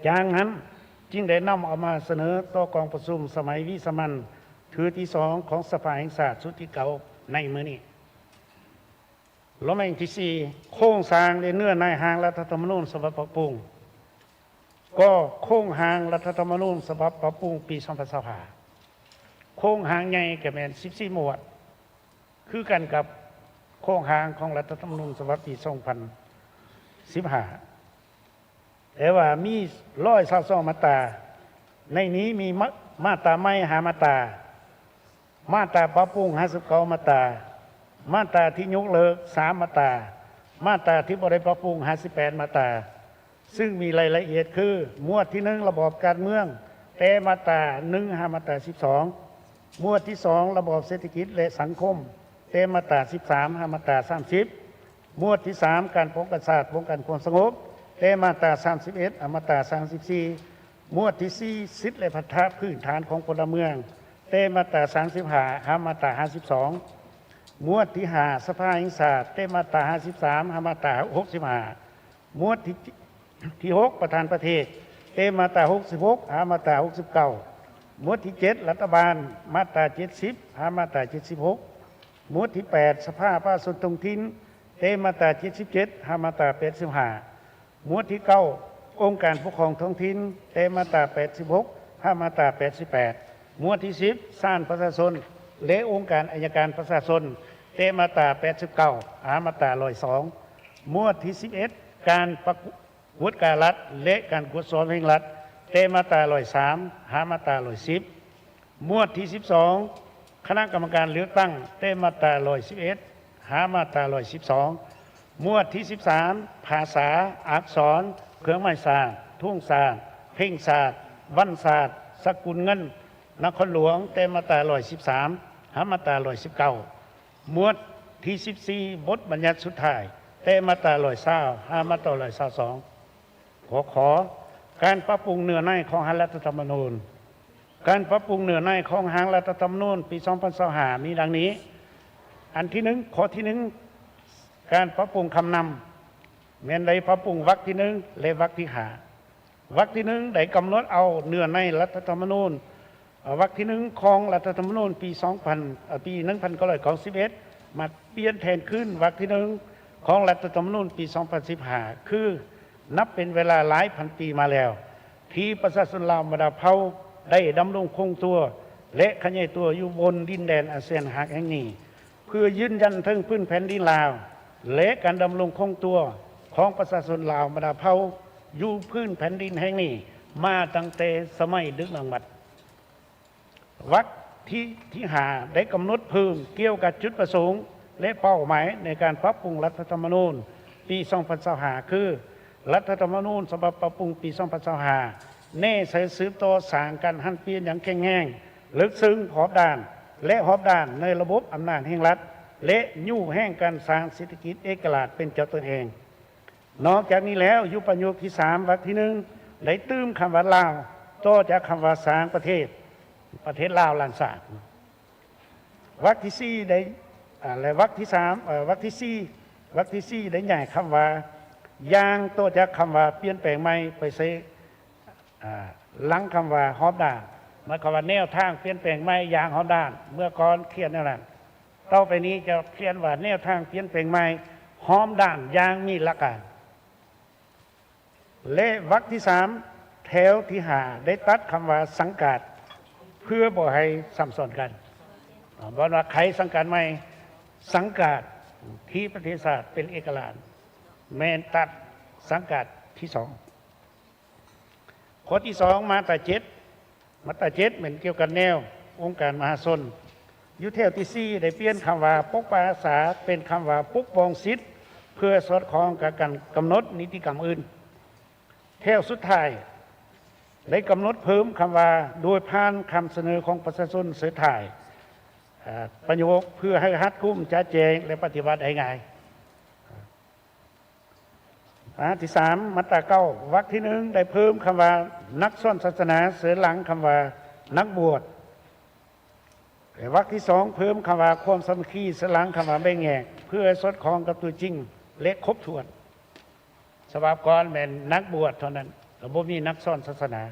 ຈາກນັ້ນຈຶ່ງໄດ້ນຳເອົາມາສະເໜີຕໍ່ກອງປະຊຸມສະໄໝວິສາມັນເທື່ອທີສອງຂອງສະພາແຫ່ງຊາດຊຸດທີເກົ້າໃນມື້ນີ້. ລະແມ່ນທີສີ່ ໂຄງສ້າງ ແລະ ເນື້ອໃນຮ່າງລັດຖະທຳມະນູນສະບັບປັບປຸງ. ກໍໂຄງຮ່າງລັດຖະທຳມະນູນສະບັບປັບປຸງປີສອງພັນຊາວຫ້າ ໂຄງຮ່າງໃຫຍ່ກໍແມ່ນສິບສີ່ໝວດ ຄືກັນກັບໂຄງຮ່າງຂອງລັດຖະທຳມະນູນສະບັບປີສອງພັນສິບຫ້າ. ແຕ່ວ່າມີຮ້ອຍຊາວສອງມາດຕາ, ໃນນີ້ມີມາ ມາດຕາໃໝ່ຫ້າມາດຕາ, ມາດຕາປັບປຸງຫ້າສິບເກົ້າມາດຕາ, ມາດຕາທີ່ຍົກເລີກສາມມາດຕາ, ມາດຕາທີ່ບໍ່ໄດ້ປັບປຸງຫ້າສິບແປດມາດຕາ, ຊຶ່ງມີລາຍລະອຽດຄື ໝວດທີໜຶ່ງ ລະບອບການເມືອງ ແຕ່ມາດຕາໜຶ່ງ ຫາມາດຕາສິບສອງ, ໝວດທີສອງ ລະບອບເສດຖະກິດ ແລະ ສັງຄົມ ແຕ່ມາດຕາສິບສາມ ຫາມາດຕາສາມສິບ, ໝວດທີສາມ ການປ້ອງກັນຊາດ ປ້ອງກັນຄວາມສະຫງົບ ແຕ່ມາດຕາສາມສິບເອັດ ຫາມາດຕາສາມສິບສີ່, ໝວດທີສີ່ ສິດ ແລະ ພັນທະພື້ນຖານຂອງພົນລະເມືອງ ແຕ່ມາດຕາສາມສິບຫ້າ ຫາມາດຕາຫ້າສິບສອງ, ໝວດທີຫ້າ ສະພາແຫ່ງຊາດ ແຕ່ມາດຕາຫ້າສິບສາມ ຫາມາດຕາຫົກສິບຫ້າ, ໝວດທີ ທີຫົກ ປະທານປະເທດ ແຕ່ມາດຕາຫົກສິບຫົກ ຫາມາດຕາຫົກສິບເກົ້າ, ໝວດທີເຈັດ ລັດຖະບານ ມາດຕາເຈັດສິບ ຫາມາດຕາເຈັດສິບຫົກ, ໝວດທີແປດ ສະພາປະຊາຊົນທ້ອງຖິ່ນ ແຕ່ມາດຕາເຈັດສິບເຈັດ ຫາມາດຕາແປດສິບຫ້າ, ໝວດທີເກົ້າ ອົງການປົກຄອງທ້ອງຖິ່ນ ແຕ່ມາດຕາແປດສິບຫົກ ຫາມາດຕາແປດສິບແປດ, ໝວດທີສິບ ສານປະຊາຊົນ ແລະ ອົງການໄອຍະການປະຊາຊົນ ແຕ່ມາດຕາແປດສິບເກົ້າ ຫາມາດຕາຮ້ອຍສອງ, ໝວດທີສິບເອັດ ການປະກວດກາລັດ ແລະ ການກວດສອບແຫ່ງລັດ ແຕ່ມາດຕາຮ້ອຍສາມ ຫາມາດຕາຮ້ອຍສິບ, ໝວດທີສິບສອງ ຄະນະກຳມະການເລືອກຕັ້ງ ແຕ່ມາດຕາຮ້ອຍສິບເອັດ ຫາມາດຕາຮ້ອຍສິບສອງ, ໝວດທີສິບສາມ ພາສາ, ອັກສອນ, ເຄື່ອງໝາຍຊາດ, ທຸງຊາດ, ເພງຊາດ, ວັນຊາດ, ສະກຸນເງິນນະຄອນຫຼວງ ແຕ່ມາດຕາຮ້ອຍສິບສາມ ຫາມາດຕາຮ້ອຍສິບເກົ້າ, ໝວດທີສິບສີ່ ບົດບັນຍັດສຸດທ້າຍ ແຕ່ມາດຕາຮ້ອຍຊາວ ຫາມາດຕາຮ້ອຍຊາວສອງ. ຫົວຂໍ້ ການປັບປຸງເນື້ອໃນຂອງຮ່າງລັດຖະທຳມະນູນ. ການປັບປຸງເນື້ອໃນຂອງຮ່າງລັດຖະທຳມະນູນປີສອງພັນຊາວຫ້າ ມີດັ່ງນີ້. ອັນທີໜຶ່ງ ຂໍ້ທີໜຶ່ງ ການປັບປຸງຄຳນຳ ແມ່ນໄດ້ປັບປຸງວັກທີໜຶ່ງ ແລະ ວັກທີຫ້າ. ວັກທີໜຶ່ງ ໄດ້ກຳນົດເອົາເນື້ອໃນລັດຖະທຳມະນູນ ເອີ ວັກທີໜຶ່ງ ຂອງລັດຖະທຳມະນູນປີສອງພັນ ເອີ ປີໜຶ່ງພັນເກົ້າຮ້ອຍເກົ້າສິບເອັດ ມາປ່ຽນແທນຄືນວັກທີໜຶ່ງ ຂອງລັດຖະທຳມະນູນປີສອງພັນສິບຫ້າ ຄື ນັບເປັນເວລາຫຼາຍພັນປີມາແລ້ວ ທີ່ປະຊາຊົນລາວບັນດາເຜົ່າໄດ້ດຳລົງຄົງຕົວ ແລະ ຂະຫຍາຍຕົວຢູ່ບົນດິນແດນອັນແສນຮັກແຫ່ງນີ້ ເພື່ອຢືນຢັນເຖິງພື້ນແຜ່ນດິນລາວ ແລະ ການດຳລົງຄົງຕົວຂອງປະຊາຊົນລາວບັນດາເຜົ່າຢູ່ພື້ນແຜ່ນດິນແຫ່ງນີ້ມາຕັ້ງແຕ່ສະໄໝດຶກດຳບັນ. ວັກທີ ທີຫ້າ ໄດ້ກຳນົດເພີ່ມກ່ຽວກັບຈຸດປະສົງ ແລະ ເປົ້າໝາຍໃນການປັບປຸງລັດຖະທຳມະນູນປີສອງພັນຊາວຫ້າ ຄື ລັດຖະທຳມະນູນສະບັບປັບປຸງປີສອງພັນຊາວຫ້າ ແນໃສ່ສືບຕໍ່ສ້າງການຫັນປ່ຽນຢ່າງແຂງແຮງ, ເລິກເຊິ່ງ, ຮອບດ້ານ ແລະ ຮອບດ້ານໃນລະບົບອຳນາດແຫ່ງລັດ ແລະ ຍູ້ແຮງການສ້າງເສດຖະກິດເອກະລາດເປັນເຈົ້າຕົນເອງ. ນອກຈາກນີ້ແລ້ວ, ຢູ່ປະໂຫຍກທີສາມ ວັກທີໜຶ່ງ ໄດ້ຕື່ມຄຳວ່າລາວ ຕໍ່ຈາກຄຳວ່າສ້າງປະເທດ, ປະເທດລາວລ້ານຊາດ. ວັກທີສີ່ ໄດ້ ອາ ແລະ ວັກທີສາມ ເອີ ວັກທີສີ່ ວັກທີສີ່ ໄດ້ຍ້າຍຄຳວ່າຢ່າງ ຕໍ່ຈາກຄຳວ່າປ່ຽນແປງໃໝ່ ໄປໃສ່ ອາ ຫຼັງຄຳວ່າຮອບດ້ານ. ໝາຍຄວາມວ່າແນວທາງປ່ຽນແປງໃໝ່ຢ່າງຮອບດ້ານ. ເມື່ອກ່ອນຂຽນແນວນັ້ນ, ຕໍ່ໄປນີ້ຈະຂຽນວ່າແນວທາງປ່ຽນແປງໃໝ່ຮອບດ້ານຢ່າງມີຫຼັກການ. ແລະ ວັກທີສາມ ແຖວທີຫ້າ ໄດ້ຕັດຄຳວ່າສັງກັດ ເພື່ອບໍ່ໃຫ້ຊ້ຳຊ້ອນກັນ. ອາ ບໍ່ວ່າໃຜສັງກັດໃໝ່, ສັງກັດທີ່ປະເທດຊາດເປັນເອກະລາດ ແມ່ນຕັດສັງກັດທີສອງ. ຂໍ້ທີສອງ ມາດຕາເຈັດ ມາດຕາເຈັດ ແມ່ນກ່ຽວກັບແນວອົງການມະຫາຊົນ. ຢູ່ແຖວທີສີ່ ໄດ້ປ່ຽນຄຳວ່າປົກປັກຮັກສາ ເປັນຄຳວ່າປົກປ້ອງສິດ ເພື່ອສອດຄ່ອງກັບການກຳນົດນິຕິກຳອື່ນ. ແຖວສຸດທ້າຍ ໄດ້ກຳນົດເພີ່ມຄຳວ່າ ໂດຍຜ່ານຄຳສະເໜີຂອງປະຊາຊົນເສີດທ້າຍ ເອີ ປະໂຫຍກ ເພື່ອໃຫ້ຮັດກຸມ, ຈະແຈ້ງ ແລະ ປະຕິບັດໄດ້ງ່າຍ. ອັນທີສາມ ມາດຕາເກົ້າ ວັກທີໜຶ່ງ ໄດ້ເພີ່ມຄຳວ່ານັກສອນສາສະໜາ ເສີນຫຼັງຄຳວ່ານັກບວດ. ແລະ ວັກທີສອງ ເພີ່ມຄຳວ່າຄວາມສາມັກຄີ ເສີນຫຼັງຄຳວ່າແບ່ງແຍກ ເພື່ອໃຫ້ສອດຄ່ອງກັບຕົວຈິງ ແລະ ຄົບຖ້ວນ. ສະບັບກ່ອນແມ່ນນັກບວດເທົ່ານັ້ນ, ກໍບໍ່ມີນັກສອນສາສະໜາ.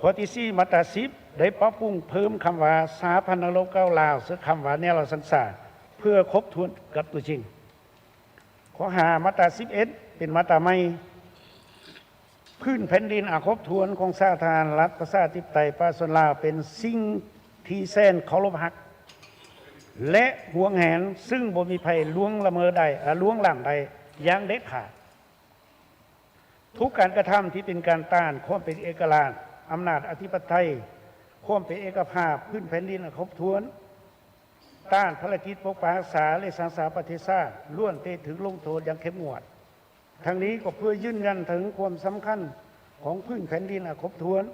ຂໍ້ທີສີ່ ມາດຕາສິບ ໄດ້ປັບປຸງເພີ່ມຄຳວ່າສະຫະພັນນັກລົບເກົ່າລາວ ໃສ່ຄຳວ່າແນວລາວສ້າງຊາດ ເພື່ອຄົບຖ້ວນກັບຕົວຈິງ. ຂໍ້ຫ້າ ມາດຕາສິບເອັດ ເປັນມາດຕາໃໝ່ ພື້ນແຜ່ນດິນອັນຄົບຖ້ວນຂອງສາທາລະນະລັດ ປະຊາທິປະໄຕ ປະຊາຊົນລາວ ເປັນສິ່ງທີ່ແສນເຄົາລົບຮັກ ແລະ ຫວງແຫນ, ຊຶ່ງບໍ່ມີໃຜລ່ວງລະເມີດໄດ້, ອາ, ລ່ວງລ້ຳໄດ້ຢ່າງເດັດຂາດ. ທຸກການກະທຳທີ່ເປັນການຕ້ານຄວາມເປັນເອກະລາດ, ອຳນາດອະທິປະໄຕ, ຄວາມເປັນເອກະພາບ, ພື້ນແຜ່ນດິນອັນຄົບຖ້ວນ, ຕ້ານພາລະກິດປົກປັກຮັກສາ ແລະ ສ້າງສາປະເທດຊາດ ລ້ວນແຕ່ຖືກລົງໂທດຢ່າງເຂັ້ມງວດ. ທັງນີ້ກໍເພື່ອຢືນຢັນເຖິງຄວາມສຳຄັນຂອງພື້ນແຜ່ນດິນອັນຄົບຖ້ວນ,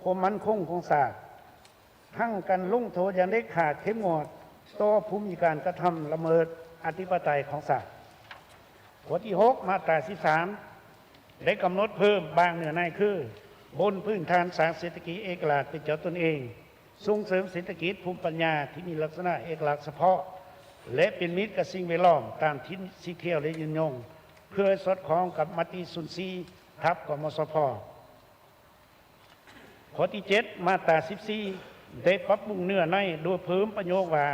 ຄວາມໝັ້ນຄົງຂອງຊາດ, ທັງການລົງໂທດຢ່າງເດັດຂາດເຂັ້ມງວດຕໍ່ຜູ້ມີການກະທຳລະເມີດອະທິປະໄຕຂອງຊາດ. ຂໍ້ທີຫົກ ມາດຕາສິບສາມ ໄດ້ກຳນົດເພີ່ມບາງເນື້ອໃນຄື ບົນພື້ນຖານສ້າງເສດຖະກິດເອກະລາດເປັນເຈົ້າຕົນເອງ, ສົ່ງເສີມເສດຖະກິດພູມປັນຍາທີ່ມີລັກສະນະເອກະລັກສະເພາະ ແລະ ເປັນມິດກັບສິ່ງແວດລ້ອມຕາມທິດສີຂຽວ ແລະ ຍືນຍົງ ເພື່ອໃຫ້ສອດຄ່ອງກັບມະຕິສູນສີ່ ທັບ ກມສພ. ຂໍ້ທີເຈັດ ມາດຕາສິບສີ່ ໄດ້ປັບປຸງເນື້ອໃນໂດຍເພີ່ມປະໂຫຍກວ່າ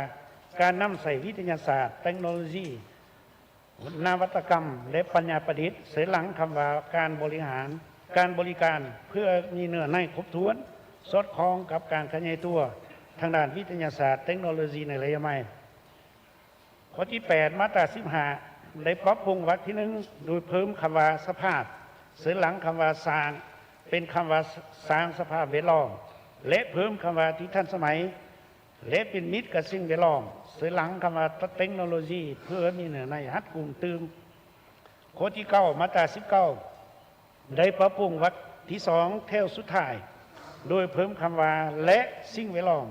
ການນຳໃຊ້ວິທະຍາສາດ, ເຕັກໂນໂລຊີ, ນະວັດຕະກຳ ແລະ ປັນຍາປະດິດ ໃສ່ຫຼັງຄຳວ່າການບໍລິຫານ, ການບໍລິການ ເພື່ອມີເນື້ອໃນຄົບຖ້ວນ ສອດຄ່ອງກັບການຂະຫຍາຍຕົວທາງດ້ານວິທະຍາສາດ, ເຕັກໂນໂລຊີໃນໄລຍະໃໝ່. ຂໍ້ທີແປດ ມາດຕາສິບຫ້າ ໄດ້ປັບປຸງວັກທີໜຶ່ງ ໂດຍເພີ່ມຄຳວ່າສະພາບ ເສີນຫຼັງຄຳວ່າສ້າງ ເປັນຄຳວ່າສ້າງສະພາບແວດລ້ອມ ແລະ ເພີ່ມຄຳວ່າທີ່ທັນສະໄໝ ແລະ ເປັນມິດກັບສິ່ງແວດລ້ອມ ເສີນຫຼັງຄຳວ່າເຕັກໂນໂລຊີ ເພື່ອມີເນື້ອໃນຮັດກຸມຕື່ມ. ຂໍ້ທີເກົ້າ ມາດຕາສິບເກົ້າ ໄດ້ປັບປຸງວັກທີສອງ ແຖວສຸດທ້າຍ ໂດຍເພີ່ມຄຳວ່າ ແລະ ສິ່ງແວດລ້ອມ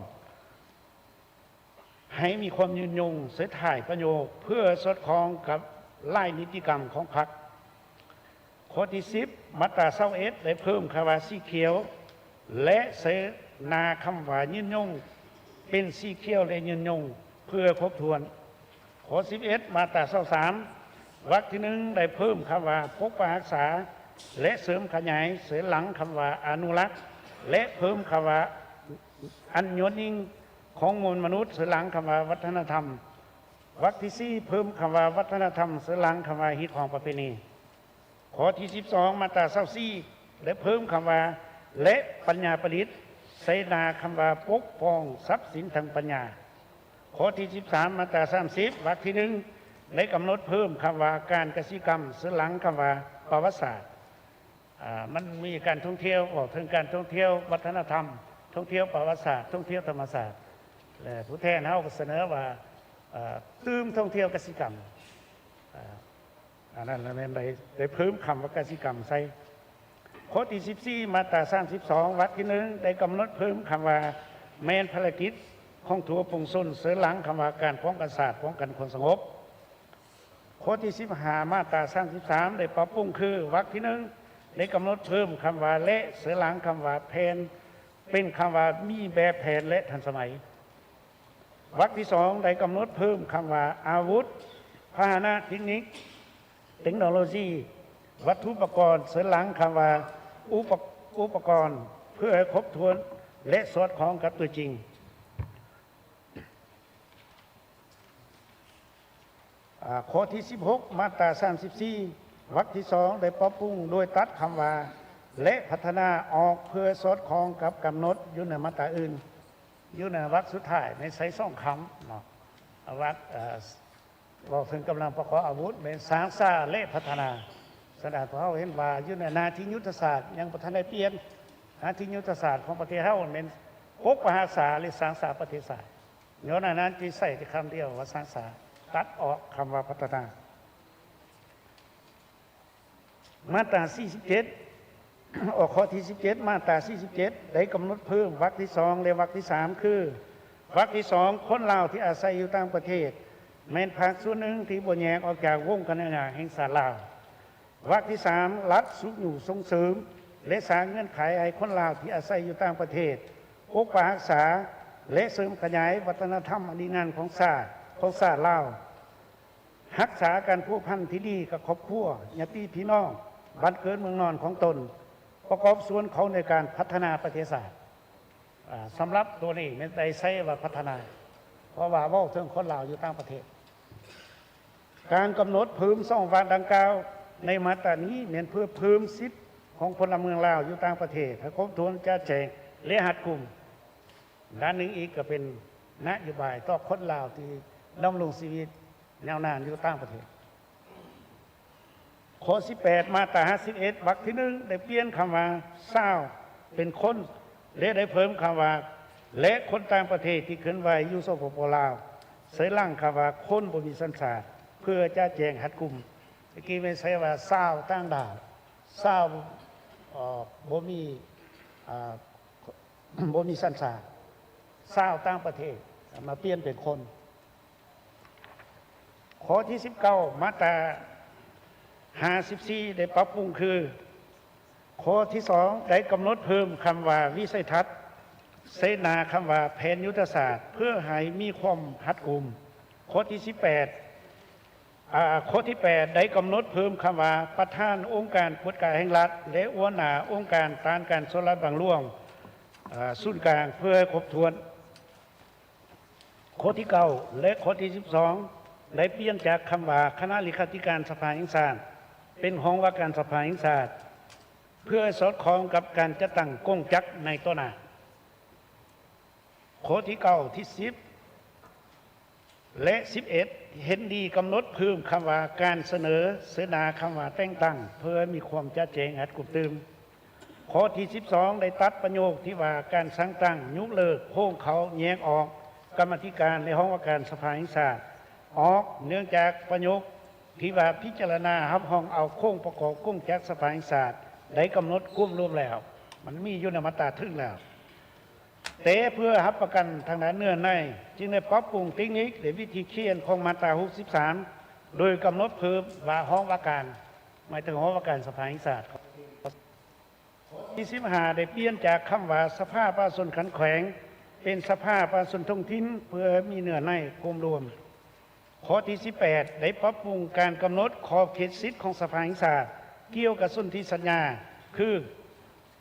ໃຫ້ມີຄວາມຍືນຍົງໃສ່ທ້າຍປະໂຫຍກ ເພື່ອສອດຄ່ອງກັບລາຍນິຕິກຳຂອງພັກ. ຂໍ້ທີສິບ ມາດຕາຊາວເອັດ ໄດ້ເພີ່ມຄຳວ່າສີຂຽວ ແລະ ໃສ່ໜ້າຄຳວ່າຍືນຍົງ ເປັນສີຂຽວ ແລະ ຍືນຍົງ ເພື່ອຄົບຖ້ວນ. ຂໍ້ສິບເອັດ ມາດຕາຊາວສາມ ວັກທີໜຶ່ງ ໄດ້ເພີ່ມຄຳວ່າປົກປັກຮັກສາ ແລະ ເສີມຂະຫຍາຍ ເສີນຫຼັງຄຳວ່າອະນຸລັກ ແລະ ເພີ່ມຄຳວ່າອັນຍອດຍິງຂອງມວນມະນຸດ ເສີນຫຼັງຄຳວ່າວັດທະນະທຳ. ວັກທີສີ່ ເພີ່ມຄຳວ່າວັດທະນະທຳ ເສີນຫຼັງຄຳວ່າຮີດຄອງປະເພນີ. ຂໍ້ທີສິບສອງ ມາດຕາຊາວສີ່ ໄດ້ເພີ່ມຄຳວ່າ ແລະ ປັນຍາປະດິດ ໃສ່ໜ້າຄຳວ່າປົກປ້ອງຊັບສິນທາງປັນຍາ. ຂໍ້ທີສິບສາມ ມາດຕາສາມສິບ ວັກທີໜຶ່ງ ໄດ້ກຳນົດເພີ່ມຄຳວ່າການກະສິກຳ ເສີນຫຼັງຄຳວ່າປະຫວັດສາດ. ອາ ມັນມີການທ່ອງທ່ຽວ, ເວົ້າເຖິງການທ່ອງທ່ຽວວັດທະນະທຳ, ທ່ອງທ່ຽວປະຫວັດສາດ, ທ່ອງທ່ຽວທຳມະຊາດ ແລະ ຜູ້ແທນເຮົາກໍສະເໜີວ່າ ເອີ ຕື່ມທ່ອງທ່ຽວກະສິກຳ. ອາ ອັນນັ້ນລະແມ່ນໄດ້ ໄດ້ເພີ່ມຄຳວ່າກະສິກຳໃສ່. ຂໍ້ທີສິບສີ່ ມາດຕາສາມສິບສອງ ວັກທີໜຶ່ງ ໄດ້ກຳນົດເພີ່ມຄຳວ່າ ແມ່ນພາລະກິດຂອງທົ່ວປວງຊົນ ເສີນຫຼັງຄຳວ່າການປ້ອງກັນຊາດ, ປ້ອງກັນຄວາມສະຫງົບ. ຂໍ້ທີສິບຫ້າ ມາດຕາສາມສິບສາມ ໄດ້ປັບປຸງຄື ວັກທີໜຶ່ງ ໄດ້ກຳນົດເພີ່ມຄຳວ່າ ແລະ ເສີນຫຼັງຄຳວ່າແຜນ ເປັນຄຳວ່າມີແບບແຜນ ແລະ ທັນສະໄໝ. ວັກທີສອງ ໄດ້ກຳນົດເພີ່ມຄຳວ່າ ອາວຸດ, ພາຫະນະ, ເຕັກນິກ, ເຕັກໂນໂລຊີ, ວັດຖຸປະກອນ, ເສີນຫຼັງຄຳວ່າ ອຸປະ ອຸປະກອນ, ເພື່ອໃຫ້ຄົບຖ້ວນ ແລະ ສອດຄ່ອງກັບຕົວຈິງ. ອາ ຂໍ້ທີສິບຫົກ ມາດຕາສາມສິບສີ່ ວັກທີສອງ ໄດ້ປັບປຸງໂດຍຕັດຄຳວ່າ ແລະ ພັດທະນາອອກ ເພື່ອສອດຄ່ອງກັບກຳນົດຢູ່ໃນມາດຕາອື່ນ. ຢູ່ໃນວັກສຸດທ້າຍແມ່ນໃຊ້ສອງຄຳເນາະ ວັກ ເອີ ເວົ້າເຖິງກຳລັງປະກອບອາວຸດແມ່ນສ້າງສາ ແລະ ພັດທະນາ. ສະນັ້ນ ພວກເຮົາເຫັນວ່າຢູ່ໃນໜ້າທີ່ຍຸດທະສາດຍັງບໍ່ທັນໄດ້ປ່ຽນ. ໜ້າທີ່ຍຸດທະສາດຂອງປະເທດເຮົາແມ່ນປົກປັກຮັກສາ ແລະ ສ້າງສາປະເທດຊາດ. ຍ້ອນອັນນັ້ນຈຶ່ງໃຊ້ແຕ່ຄຳດຽວວ່າສ້າງສາ ຕັດອອກຄຳວ່າພັດທະນາ. ມາດຕາສີ່ສິບເຈັດ ອອກ ຂໍ້ທີສິບເຈັດ ມາດຕາສີ່ສິບເຈັດ ໄດ້ກຳນົດເພີ່ມວັກທີສອງ ແລະ ວັກທີສາມ ຄື ວັກທີສອງ ຄົນລາວທີ່ອາໄສຢູ່ຕ່າງປະເທດ ແມ່ນພາກສ່ວນໜຶ່ງທີ່ບໍ່ແຍກອອກຈາກວົງຄະນະຍາແຫ່ງຊາດລາວ. ວັກທີສາມ ລັດຊຸກຍູ້ສົ່ງເສີມ ແລະ ສ້າງເງື່ອນໄຂໃຫ້ຄົນລາວທີ່ອາໄສຢູ່ຕ່າງປະເທດ ປົກປັກຮັກສາ ແລະ ເສີມຂະຫຍາຍວັດທະນະທຳອັນດີງາມຂອງຊາດ ຂອງຊາດລາວ. ຮັກສາການພົວພັນທີ່ດີກັບຄອບຄົວ, ຍາດຕິພີ່ນ້ອງ, ບ້ານເກີດເມືອງນອນຂອງຕົນ, ປະກອບສ່ວນເຂົ້າໃນການພັດທະນາປະເທດຊາດ. ອາ ສຳລັບຕົວນີ້ແມ່ນໄດ້ໃຊ້ວ່າພັດທະນາ ເພາະວ່າເວົ້າເຖິງຄົນລາວຢູ່ຕ່າງປະເທດ. ການກຳນົດເພີ່ມສອງວັກດັ່ງກ່າວໃນມາດຕານີ້ ແມ່ນເພື່ອເພີ່ມສິດຂອງພົນລະເມືອງລາວຢູ່ຕ່າງປະເທດໃຫ້ຄົບຖ້ວນ, ຈະແຈ້ງ ແລະ ຮັດກຸມ. ດ້ານໜຶ່ງອີກກໍເປັນນະໂຍບາຍຕໍ່ຄົນລາວທີ່ດຳລົງຊີວິດຍາວນານຢູ່ຕ່າງປະເທດ. ຂໍ້ສິບແປດ ມາດຕາຫ້າສິບເອັດ ວັກທີໜຶ່ງ ໄດ້ປ່ຽນຄຳວ່າຊາວ ເປັນຄົນ ແລະ ໄດ້ເພີ່ມຄຳວ່າ ແລະ ຄົນຕ່າງປະເທດທີ່ເຄື່ອນໄຫວຢູ່ ສປປ ລາວ ໃສ່ຫຼັງຄຳວ່າຄົນບໍ່ມີສັນຊາດ ເພື່ອຈະແຈ້ງຮັດກຸມ. ຕະກີ້ແມ່ນໃຊ້ວ່າຊາວຕ່າງດ້າວ, ຊາວ ເອີ ບໍ່ມີ ເອີ ບໍ່ມີສັນຊາດ, ຊາວຕ່າງປະເທດ ມາປ່ຽນເປັນຄົນ. ຂໍ້ທີສິບເກົ້າ ມາດຕາຫ້າສິບສີ່ ໄດ້ປັບປຸງຄື ຂໍ້ທີສອງ ໄດ້ກຳນົດເພີ່ມຄຳວ່າວິໄສທັດ ໃສ່ໜ້າຄຳວ່າແຜນຍຸດທະສາດ ເພື່ອໃຫ້ມີຄວາມຮັດກຸມ. ຂໍ້ທີສິບແປດ ອາ ຂໍ້ທີແປດ ໄດ້ກຳນົດເພີ່ມຄຳວ່າ ປະທານອົງການກວດກາແຫ່ງລັດ ແລະ ຫົວໜ້າອົງການຕ້ານການສໍ້ລາດບັງຫຼວງ ອາ ສູນກາງ ເພື່ອໃຫ້ຄົບຖ້ວນ. ຂໍ້ທີເກົ້າ ແລະ ຂໍ້ທີສິບສອງ ໄດ້ປ່ຽນຈາກຄຳວ່າຄະນະເລຂາທິການສະພາແຫ່ງຊາດ ເປັນຫ້ອງວ່າການສະພາແຫ່ງຊາດ ເພື່ອໃຫ້ສອດຄ່ອງກັບການຈັດຕັ້ງກົງຈັກໃນຕໍ່ໜ້າ. ຂໍ້ທີເກົ້າ ທີສິບ ແລະ ສິບເອັດ ເຫັນດີກຳນົດເພີ່ມຄຳວ່າການສະເໜີ ໃສ່ໜ້າຄຳວ່າແຕ່ງຕັ້ງ ເພື່ອໃຫ້ມີຄວາມຈະແຈ້ງຮັດກຸມຕື່ມ. ຂໍ້ທີສິບສອງ ໄດ້ຕັດປະໂຫຍກທີ່ວ່າການສັ່ງຕັ້ງ, ຍົກເລີກ, ໂຄ້ງເຂົ້າ, ແຍກອອກກຳມາທິການ ແລະ ຫ້ອງວ່າການສະພາແຫ່ງຊາດອອກ ເນື່ອງຈາກປະໂຫຍກທີ່ວ່າພິຈາລະນາຮັບຮອງເອົາໂຄ້ງປະກອບກົງຈັກສະພາແຫ່ງຊາດ ໄດ້ກຳນົດກວມລວມແລ້ວ, ມັນມີຢູ່ໃນມາດຕາເທິງແລ້ວ. ແຕ່ເພື່ອຮັບປະກັນທາງດ້ານເນື້ອໃນ ຈຶ່ງໄດ້ປັບປຸງເຕັກນິກ ແລະ ວິທີຂຽນຂອງມາດຕາຫົກສິບສາມ ໂດຍກຳນົດເພີ່ມວ່າຫ້ອງວ່າການ ໝາຍເຖິງຫ້ອງວ່າການສະພາແຫ່ງຊາດ. ຂໍ້ທີສິບຫ້າ ໄດ້ປ່ຽນຈາກຄຳວ່າສະພາປະຊາຊົນຂັ້ນແຂວງ ເປັນສະພາປະຊາຊົນທ້ອງຖິ່ນ ເພື່ອໃຫ້ມີເນື້ອໃນກວມລວມ. ຂໍ້ທີສິບແປດ ໄດ້ປັບປຸງການກຳນົດຂອບເຂດສິດຂອງສະພາແຫ່ງຊາດ ກ່ຽວກັບສົນທິສັນຍາ ຄື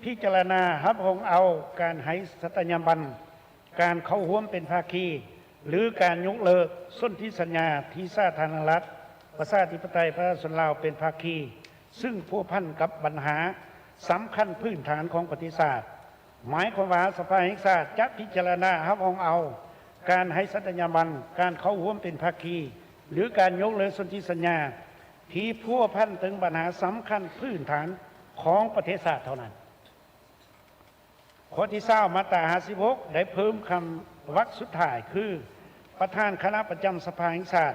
ພິຈາລະນາຮັບຮອງເອົາການໃຫ້ສັດຕະຍາບັນ ການເຂົ້າຮ່ວມເປັນພາຄີ ຫຼື ການຍົກເລີກສົນທິສັນຍາທີ່ສາທາລະນະລັດ ປະຊາທິປະໄຕ ປະຊາຊົນລາວເປັນພາຄີ ຊຶ່ງພົວພັນກັບບັນຫາສຳຄັນພື້ນຖານຂອງປະເທດຊາດ. ໝາຍຄວາມວ່າ ສະພາແຫ່ງຊາດຈະພິຈາລະນາຮັບຮອງເອົາການໃຫ້ສັດຕະຍາບັນ ການເຂົ້າຮ່ວມເປັນພາຄີ ຫຼື ການຍົກເລີກສົນທິສັນຍາທີ່ພົວພັນເຖິງບັນຫາສຳຄັນພື້ນຖານຂອງປະເທດຊາດເທົ່ານັ້ນ. ຂໍ້ທີຊາວ ມາດຕາຫ້າສິບຫົກ ໄດ້ເພີ່ມຄຳວັກສຸດທ້າຍຄື ປະທານຄະນະປະຈຳສະພາແຫ່ງຊາດ,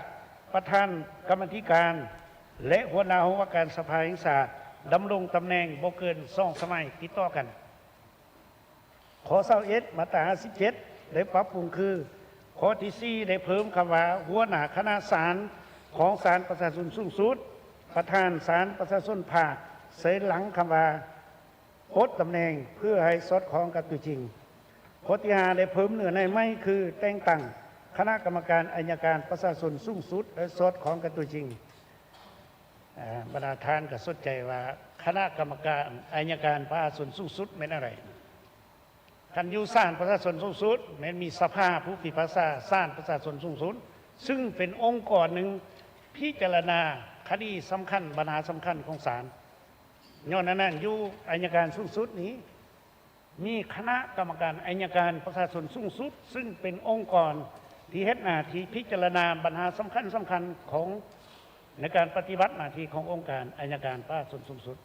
ປະທານກຳມາທິການ ແລະ ຫົວໜ້າຫ້ອງວ່າການສະພາແຫ່ງຊາດ ດຳລົງຕຳແໜ່ງບໍ່ເກີນສອງສະໄໝຕິດຕໍ່ກັນ. ຂໍ້ຊາວເອັດ ມາດຕາຫ້າສິບເຈັດ ໄດ້ປັບປຸງຄື ຂໍ້ທີສີ່ ໄດ້ເພີ່ມຄຳວ່າ ຫົວໜ້າຄະນະສານຂອງສານປະຊາຊົນສູງສຸດ, ປະທານສານປະຊາຊົນພາກ ໃສ່ຫຼັງຄຳວ່າ ປົດຕຳແໜ່ງ ເພື່ອໃຫ້ສອດຄ່ອງກັບຕົວຈິງ. ຂໍ້ທີຫ້າ ໄດ້ເພີ່ມເນື້ອໃນໃໝ່ຄື ແຕ່ງຕັ້ງຄະນະກຳມະການໄອຍະການປະຊາຊົນສູງສຸດ ໃຫ້ສອດຄ່ອງກັບຕົວຈິງ. ເອີ ບັນດາທ່ານກໍສົນໃຈວ່າຄະນະກຳມະການໄອຍະການປະຊາຊົນສູງສຸດແມ່ນອັນໃດ? ຄັນຢູ່ສານປະຊາຊົນສູງສຸດ ແມ່ນມີສະພາຜູ້ພິພາກສາສານປະຊາຊົນສູງສຸດ ຊຶ່ງເປັນອົງກອນໜຶ່ງພິຈາລະນາຄະດີສຳຄັນ ບັນຫາສຳຄັນຂອງສານ. ຍ້ອນອັນນັ້ນ ຢູ່ໄອຍະການສູງສຸດນີ້ ມີຄະນະກຳມະການໄອຍະການປະຊາຊົນສູງສຸດ ຊຶ່ງເປັນອົງກອນທີ່ເຮັດໜ້າທີ່ພິຈາລະນາບັນຫາສຳຄັນໆຂອງ ໃນການປະຕິບັດໜ້າທີ່ຂອງອົງການໄອຍະການປະຊາຊົນສູງສຸດ.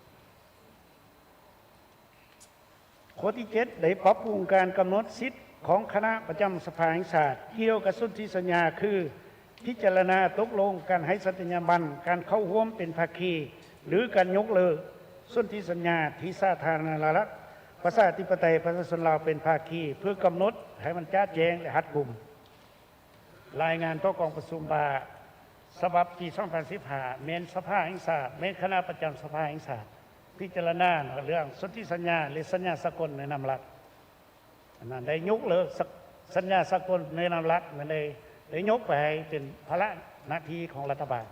ຂໍ້ທີເຈັດ ໄດ້ປັບປຸງການກຳນົດສິດຂອງຄະນະປະຈຳສະພາແຫ່ງຊາດ ກ່ຽວກັບສົນທິສັນຍາ ຄື ພິຈາລະນາຕົກລົງການໃຫ້ສັດຕະຍາບັນ ການເຂົ້າຮ່ວມເປັນພາຄີ ຫຼື ການຍົກເລີກສົນທິສັນຍາທີ່ສາທາລະນະລັດ ປະຊາທິປະໄຕ ປະຊາຊົນລາວເປັນພາຄີ ເພື່ອກຳນົດໃຫ້ມັນຈະແຈ້ງ ແລະ ຮັດກຸມ. ລາຍງານຕໍ່ກອງປະຊຸມວ່າ ສະບັບປີສອງພັນສິບຫ້າ ແມ່ນສະພາແຫ່ງຊາດ ແມ່ນຄະນະປະຈຳສະພາແຫ່ງຊາດ ພິຈາລະນາເລື່ອງສົນທິສັນຍາ ແລະ ສັນຍາສາກົນໃນນາມລັດ. ອັນນັ້ນໄດ້ຍົກເລີກສະ ສັນຍາສາກົນໃນນາມລັດ ມັນໄດ້ ໄດ້ຍົກໄປໃຫ້ເປັນພາລະໜ້າທີ່ຂອງລັດຖະບານ.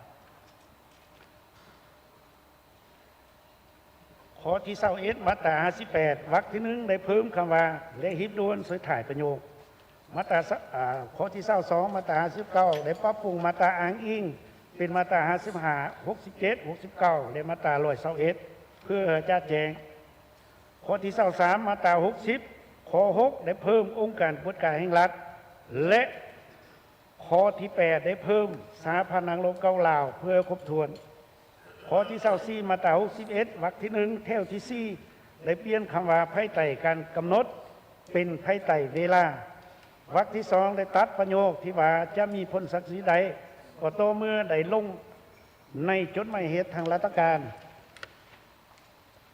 ຂໍ້ທີຊາວເອັດ ມາດຕາຫ້າສິບແປດ ວັກທີໜຶ່ງ ໄດ້ເພີ່ມຄຳວ່າ ແລະ ຮີບດ່ວນໃສ່ທ້າຍປະໂຫຍກ. ມາດຕາ ອາ ຂໍ້ທີຊາວສອງ ມາດຕາຫ້າສິບເກົ້າ ໄດ້ປັບປຸງມາດຕາອ້າງອີງ ເປັນມາດຕາຫ້າສິບຫ້າ ຫົກສິບເຈັດ ຫົກສິບເກົ້າ ແລະ ມາດຕາຮ້ອຍຊາວເອັດ ເພື່ອໃຫ້ຈະແຈ້ງ. ຂໍ້ທີຊາວສາມ ມາດຕາຫົກສິບ ຂໍ້ຫົກ ໄດ້ເພີ່ມອົງການກວດກາແຫ່ງລັດ ແລະ ຂໍ້ທີແປດ ໄດ້ເພີ່ມສະຫະພັນນັກລົບເກົ່າລາວ ເພື່ອໃຫ້ຄົບຖ້ວນ. ຂໍ້ທີຊາວສີ່ ມາດຕາຫົກສິບເອັດ ວັກທີໜຶ່ງ ແຖວທີສີ່ ໄດ້ປ່ຽນຄຳວ່າ ພາຍໃຕ້ການກຳນົດ ເປັນພາຍໃຕ້ເວລາ. ວັກທີສອງ ໄດ້ຕັດປະໂຫຍກທີ່ວ່າ ຈະມີຜົນສັກສິດໄດ້ ກໍຕໍ່ເມື່ອໄດ້ລົງໃນຈົດໝາຍເຫດທາງລັດຖະການ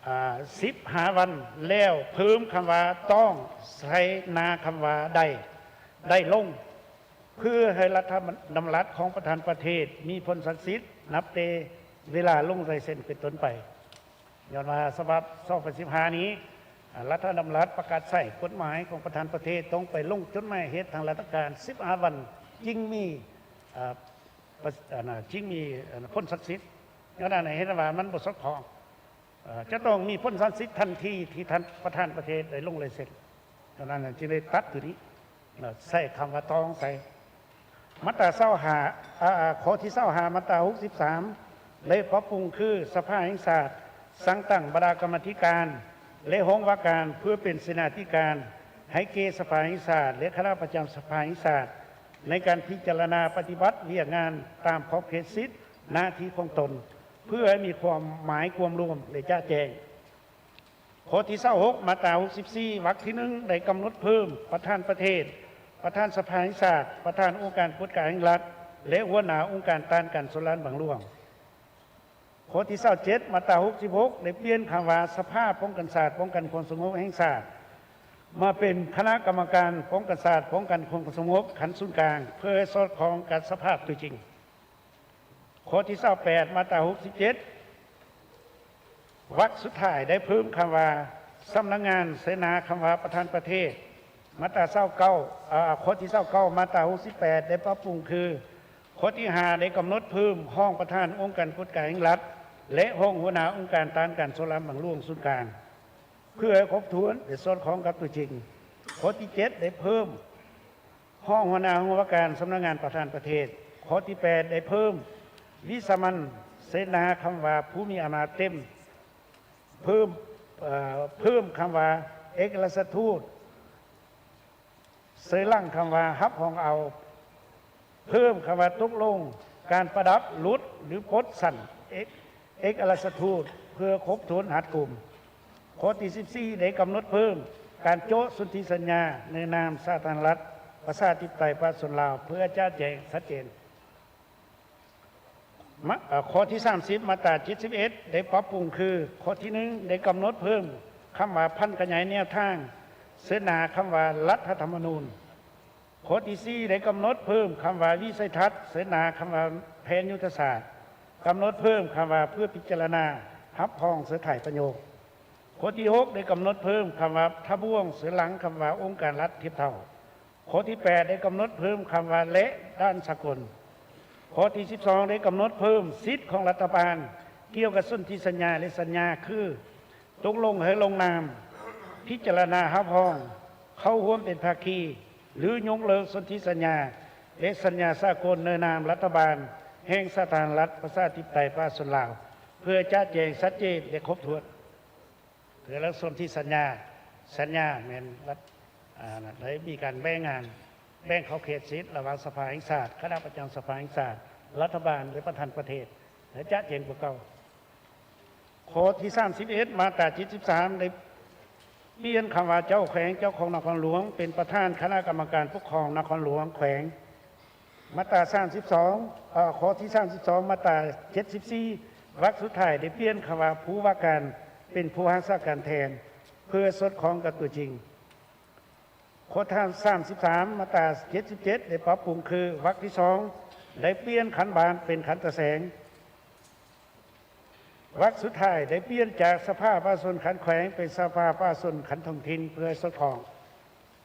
ອາ ສິບຫ້າວັນ ແລ້ວເພີ່ມຄຳວ່າ ຕ້ອງ ໃສ່ໜ້າຄຳວ່າ ໄດ້ ໄດ້ລົງ ເພື່ອໃຫ້ລັດຖະດຳລັດຂອງປະທານປະເທດມີຜົນສັກສິດ ນັບແຕ່ເວລາລົງລາຍເຊັນເປັນຕົ້ນໄປ. ຍ້ອນວ່າສະບັບສອງພັນສິບຫ້ານີ້ ອາ ລັດຖະດຳລັດປະກາດໃຊ້ ກົດໝາຍຂອງປະທານປະເທດຕ້ອງໄປລົງຈົດໝາຍເຫດທາງລັດຖະການສິບຫ້າວັນ ຈຶ່ງມີ ອາ ປະ ອັນນ່າ ຈຶ່ງມີ ອັນ ຜົນສັກສິດ. ຍ້ອນອັນນັ້ນເຫັນວ່າມັນບໍ່ສອດຄ່ອງ. ເອີ ຈະຕ້ອງມີຜົນສັກສິດທັນທີທີ່ທ່ານປະທານປະເທດໄດ້ລົງລາຍເຊັນ. ເທົ່ານັ້ນຈຶ່ງໄດ້ຕັດຕົວນີ້ ເອີ ໃສ່ຄຳວ່າຕ້ອງໃສ່. ມາດຕາຊາວຫ້າ ອາ ອາ ຂໍ້ທີຊາວຫ້າ ມາດຕາຫົກສິບສາມ ໄດ້ປັບປຸງຄື ສະພາແຫ່ງຊາດສັ່ງຕັ້ງບັນດາກຳມາທິການ ແລະ ຫ້ອງວ່າການ ເພື່ອເປັນເສນາທິການໃຫ້ແກ່ສະພາແຫ່ງຊາດ ແລະ ຄະນະປະຈຳສະພາແຫ່ງຊາດ ໃນການພິຈາລະນາປະຕິບັດວຽກງານຕາມຂອບເຂດສິດ ໜ້າທີ່ຂອງຕົນ ເພື່ອໃຫ້ມີຄວາມໝາຍຄວາມລວມ ແລະ ຈະແຈ້ງ. ຂໍ້ທີຊາວຫົກ ມາດຕາຫົກສິບສີ່ ວັກທີໜຶ່ງ ໄດ້ກຳນົດເພີ່ມປະທານປະເທດ, ປະທານສະພາແຫ່ງຊາດ, ປະທານອົງການກວດກາແຫ່ງລັດ ແລະ ຫົວໜ້າອົງການຕ້ານການສໍ້ລາດບັງຫຼວງ. ຂໍ້ທີຊາວເຈັດ ມາດຕາຫົກສິບຫົກ ໄດ້ປ່ຽນຄຳວ່າ ສະພາປ້ອງກັນຊາດ ປ້ອງກັນຄວາມສະຫງົບແຫ່ງຊາດ ມາເປັນຄະນະກຳມະການປ້ອງກັນຊາດ ປ້ອງກັນຄວາມສະຫງົບຂັ້ນສູນກາງ ເພື່ອໃຫ້ສອດຄ່ອງກັບສະພາບຕົວຈິງ. ຂໍ້ທີຊາວແປດ ມາດຕາຫົກສິບເຈັດ ວັກສຸດທ້າຍໄດ້ເພີ່ມຄຳວ່າ ສຳນັກງານ ໃສ່ໜ້າຄຳວ່າ ປະທານປະເທດ. ມາດຕາຊາວເກົ້າ ເອີ ຂໍ້ທີຊາວເກົ້າ ມາດຕາຫົກສິບແປດ ໄດ້ປັບປຸງຄື ຂໍ້ທີຫ້າ ໄດ້ກຳນົດເພີ່ມຮອງປະທານອົງການກວດກາແຫ່ງລັດ ແລະ ຮອງຫົວໜ້າອົງການຕ້ານການສໍ້ລາດບັງຫຼວງສູນກາງ ເພື່ອໃຫ້ຄົບຖ້ວນ ແລະ ສອດຄ່ອງກັບຕົວຈິງ. ຂໍ້ທີເຈັດ ໄດ້ເພີ່ມຮອງຫົວໜ້າຫ້ອງວ່າການສຳນັກງານປະທານປະເທດ. ຂໍ້ທີແປດ ໄດ້ເພີ່ມວິສາມັນ ໃສ່ໜ້າຄຳວ່າ ຜູ້ມີອຳນາດເຕັມ ເພີ່ມ ເອີ ເພີ່ມຄຳວ່າ ເອກອັຄລັດທູດ ໃສ່ຫຼັງຄຳວ່າ ຮັບຮອງເອົາ ເພີ່ມຄຳວ່າ ຕົກລົງການປະດັບ ຫຼຸດ ຫຼື ປົດຊັ້ນ ເອກ ເອກອັຄລັດທູດ ເພື່ອຄົບຖ້ວນຮັດກຸມ. ຂໍ້ທີສິບສີ່ ໄດ້ກຳນົດເພີ່ມການໂຈະສົນທິສັນຍາໃນນາມສາທາລະນະລັດ ປະຊາທິປະໄຕ ປະຊາຊົນລາວ ເພື່ອຈະແຈ້ງຊັດເຈນ. ມະ ເອີ ຂໍ້ທີສາມສິບ ມາດຕາເຈັດສິບເອັດ ໄດ້ປັບປຸງຄື ຂໍ້ທີໜຶ່ງ ໄດ້ກຳນົດເພີ່ມຄຳວ່າ ຜັນຂະຫຍາຍແນວທາງ ໃສ່ໜ້າຄຳວ່າ ລັດຖະທຳມະນູນ. ຂໍ້ທີສີ່ ໄດ້ກຳນົດເພີ່ມຄຳວ່າ ວິໄສທັດ ໃສ່ໜ້າຄຳວ່າ ແຜນຍຸດທະສາດ, ກຳນົດເພີ່ມຄຳວ່າ ເພື່ອພິຈາລະນາ ຮັບຮອງ ໃສ່ທ້າຍປະໂຫຍກ. ຂໍ້ທີຫົກ ໄດ້ກຳນົດເພີ່ມຄຳວ່າ ທະບວງ ໃສ່ຫຼັງຄຳວ່າ ອົງການລັດທຽບເທົ່າ. ຂໍ້ທີແປດ ໄດ້ກຳນົດເພີ່ມຄຳວ່າ ແລະ ດ້ານສາກົນ. ຂໍ້ທີສິບສອງ ໄດ້ກຳນົດເພີ່ມສິດຂອງລັດຖະບານ ກ່ຽວກັບສົນທິສັນຍາ ແລະ ສັນຍາ ຄື ຕົກລົງໃຫ້ລົງນາມ, ພິຈາລະນາຮັບຮອງ, ເຂົ້າຮ່ວມເປັນພາຄີ ຫຼື ຍົກເລີກສົນທິສັນຍາ ແລະ ສັນຍາສາກົນໃນນາມລັດຖະບານແຫ່ງສາທາລະນະລັດ ປະຊາທິປະໄຕ ປະຊາຊົນລາວ ເພື່ອຈະແຈ້ງຊັດເຈນ ແລະ ຄົບຖ້ວນ. ເທື່ອລະສົນທິສັນຍາ, ສັນຍາແມ່ນລັດ ອາ ໄດ້ມີການແບ່ງງານ, ແບ່ງຂອບເຂດສິດລະຫວ່າງສະພາແຫ່ງຊາດ, ຄະນະປະຈຳສະພາແຫ່ງຊາດ, ລັດຖະບານ ແລະ ປະທານປະເທດ ແລະ ຈະແຈ້ງກວ່າເກົ່າ. ຂໍ້ທີສາມສິບເອັດ ມາດຕາເຈັດສິບສາມ ໄດ້ປ່ຽນຄຳວ່າ ເຈົ້າແຂວງ, ເຈົ້າຄອງນະຄອນຫຼວງ ເປັນປະທານຄະນະກຳມະການປົກຄອງນະຄອນຫຼວງ, ແຂວງ. ມາດຕາສາມສິບສອງ ເອີ ຂໍ້ທີສາມສິບສອງ ມາດຕາເຈັດສິບສີ່ ວັກສຸດທ້າຍ ໄດ້ປ່ຽນຄຳວ່າ ຜູ້ວ່າການ ເປັນຜູ້ຮັກສາການແທນ ເພື່ອສອດຄ່ອງກັບຕົວຈິງ. ຂໍ້ທີສາມສິບສາມ ມາດຕາເຈັດສິບເຈັດ ໄດ້ປັບປຸງຄື ວັກທີສອງ ໄດ້ປ່ຽນຂັ້ນບ້ານເປັນຂັ້ນຕາແສງ. ວັກສຸດທ້າຍໄດ້ປ່ຽນຈາກສະພາປະຊາຊົນຂັ້ນແຂວງ ເປັນສະພາປະຊາຊົນຂັ້ນທ້ອງຖິ່ນ ເພື່ອໃຫ້ສອດຄ່ອງ.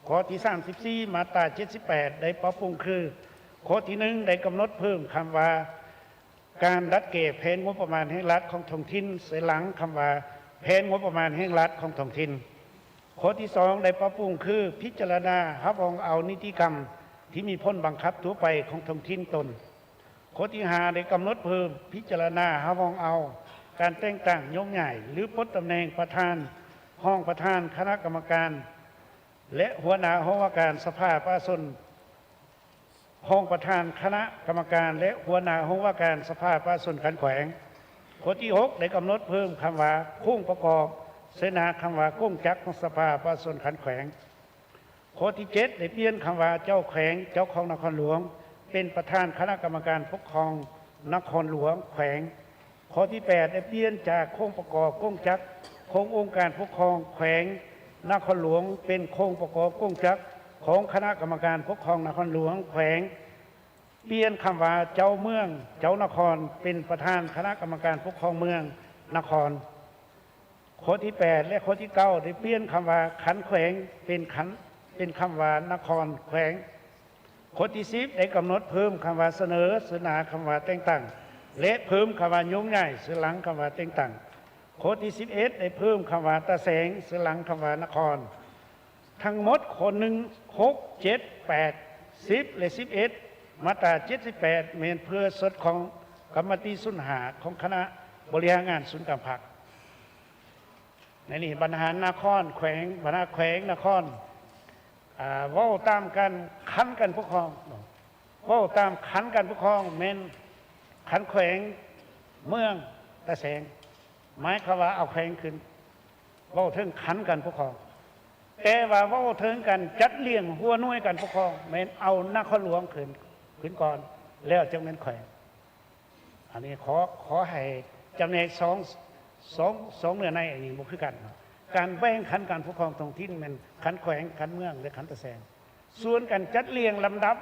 ຂໍ້ທີສາມສິບສີ່ ມາດຕາເຈັດສິບແປດ ໄດ້ປັບປຸງຄື ຂໍ້ທີໜຶ່ງ ໄດ້ກຳນົດເພີ່ມຄຳວ່າ ການດັດແກ້ແຜນງົບປະມານແຫ່ງລັດຂອງທ້ອງຖິ່ນ ໃສ່ຫຼັງຄຳວ່າ ແຜນງົບປະມານແຫ່ງລັດຂອງທ້ອງຖິ່ນ. ຂໍ້ທີສອງ ໄດ້ປັບປຸງຄື ພິຈາລະນາຮັບຮອງເອົານິຕິກຳທີ່ມີຜົນບັງຄັບທົ່ວໄປຂອງທ້ອງຖິ່ນຕົນ. ຂໍ້ທີຫ້າ ໄດ້ກຳນົດເພີ່ມ ພິຈາລະນາຮັບຮອງເອົາການແຕ່ງຕັ້ງ ໂຍກຍ້າຍ ຫຼື ປົດຕຳແໜ່ງປະທານ, ຮອງປະທານຄະນະກຳມະການ ແລະ ຫົວໜ້າຫ້ອງວ່າການສະພາປະຊາຊົນ, ຮອງປະທານຄະນະກຳມະການ ແລະ ຫົວໜ້າຫ້ອງວ່າການສະພາປະຊາຊົນຂັ້ນແຂວງ. ຂໍ້ທີຫົກ ໄດ້ກຳນົດເພີ່ມຄຳວ່າ ໂຄງປະກອບ ໃສ່ໜ້າຄຳວ່າ ກົງຈັກຂອງສະພາປະຊາຊົນຂັ້ນແຂວງ. ຂໍ້ທີເຈັດ ໄດ້ປ່ຽນຄຳວ່າ ເຈົ້າແຂວງ, ເຈົ້າຄອງນະຄອນຫຼວງ ເປັນປະທານຄະນະກຳມະການປົກຄອງນະຄອນຫຼວງ, ແຂວງ. ຂໍ້ທີແປດ ໄດ້ປ່ຽນຈາກໂຄງປະກອບກົງຈັກຂອງອົງການປົກຄອງແຂວງນະຄອນຫຼວງ ເປັນໂຄງປະກອບກົງຈັກຂອງຄະນະກຳມະການປົກຄອງນະຄອນຫຼວງ, ແຂວງ. ປ່ຽນຄຳວ່າ ເຈົ້າເມືອງ, ເຈົ້ານະຄອນ ເປັນປະທານຄະນະກຳມະການປົກຄອງເມືອງ, ນະຄອນ. ຂໍ້ທີແປດ ແລະ ຂໍ້ທີເກົ້າ ໄດ້ປ່ຽນຄຳວ່າ ຂັ້ນແຂວງ ເປັນຂັ້ນ, ເປັນຄຳວ່າ ນະຄອນ, ແຂວງ. ຂໍ້ທີສິບ ໄດ້ກຳນົດເພີ່ມຄຳວ່າ ສະເໜີ ໃສ່ໜ້າຄຳວ່າ ແຕ່ງຕັ້ງ ແລະ ເພີ່ມຄຳວ່າ ໂຍກຍ້າຍ ໃສ່ຫຼັງຄຳວ່າ ແຕ່ງຕັ້ງ. ຂໍ້ທີສິບເອັດ ໄດ້ເພີ່ມຄຳວ່າ ຕາແສງ ໃສ່ຫຼັງຄຳວ່າ ນະຄອນ. ທັງໝົດຂໍ້ໜຶ່ງ ຫົກ ເຈັດ ແປດ ສິບ ແລະ ສິບເອັດ ມາດຕາເຈັດສິບແປດ ແມ່ນເພື່ອສອດຄ່ອງກັບມະຕິສູນຫ້າຂອງຄະນະບໍລິຫານງານສູນກາງພັກ. ໃນນີ້ບັນຫານນະຄອນແຂວງ, ບັນຫາແຂວງນະຄອນ ອາ ເວົ້າຕາມການຂັ້ນການປົກຄອງເນາະ, ເວົ້າຕາມຂັ້ນການປົກຄອງແມ່ນຂັ້ນແຂວງ, ເມືອງ, ຕາແສງ ໝາຍຄວາມວ່າເອົາແຂວງຂຶ້ນ ເວົ້າເຖິງຂັ້ນການປົກຄອງ. ແຕ່ວ່າເວົ້າເຖິງການຈັດລຽງຫົວໜ່ວຍການປົກຄອງ ແມ່ນເອົານະຄອນຫຼວງຂຶ້ນ, ຂຶ້ນກ່ອນ ແລ້ວຈຶ່ງແມ່ນແຂວງ. ອັນນີ້ຂໍ, ຂໍໃຫ້ຈຳແນກສອງ, ສອງ, ສອງເນື້ອໃນອັນນີ້ບໍ່ຄືກັນເນາະ. ການແບ່ງຂັ້ນການປົກຄອງທ້ອງຖິ່ນແມ່ນຂັ້ນແຂວງ, ຂັ້ນເມືອງ ແລະ ຂັ້ນຕາແສງ. ສ່ວນການຈັດລຽງລຳດັບ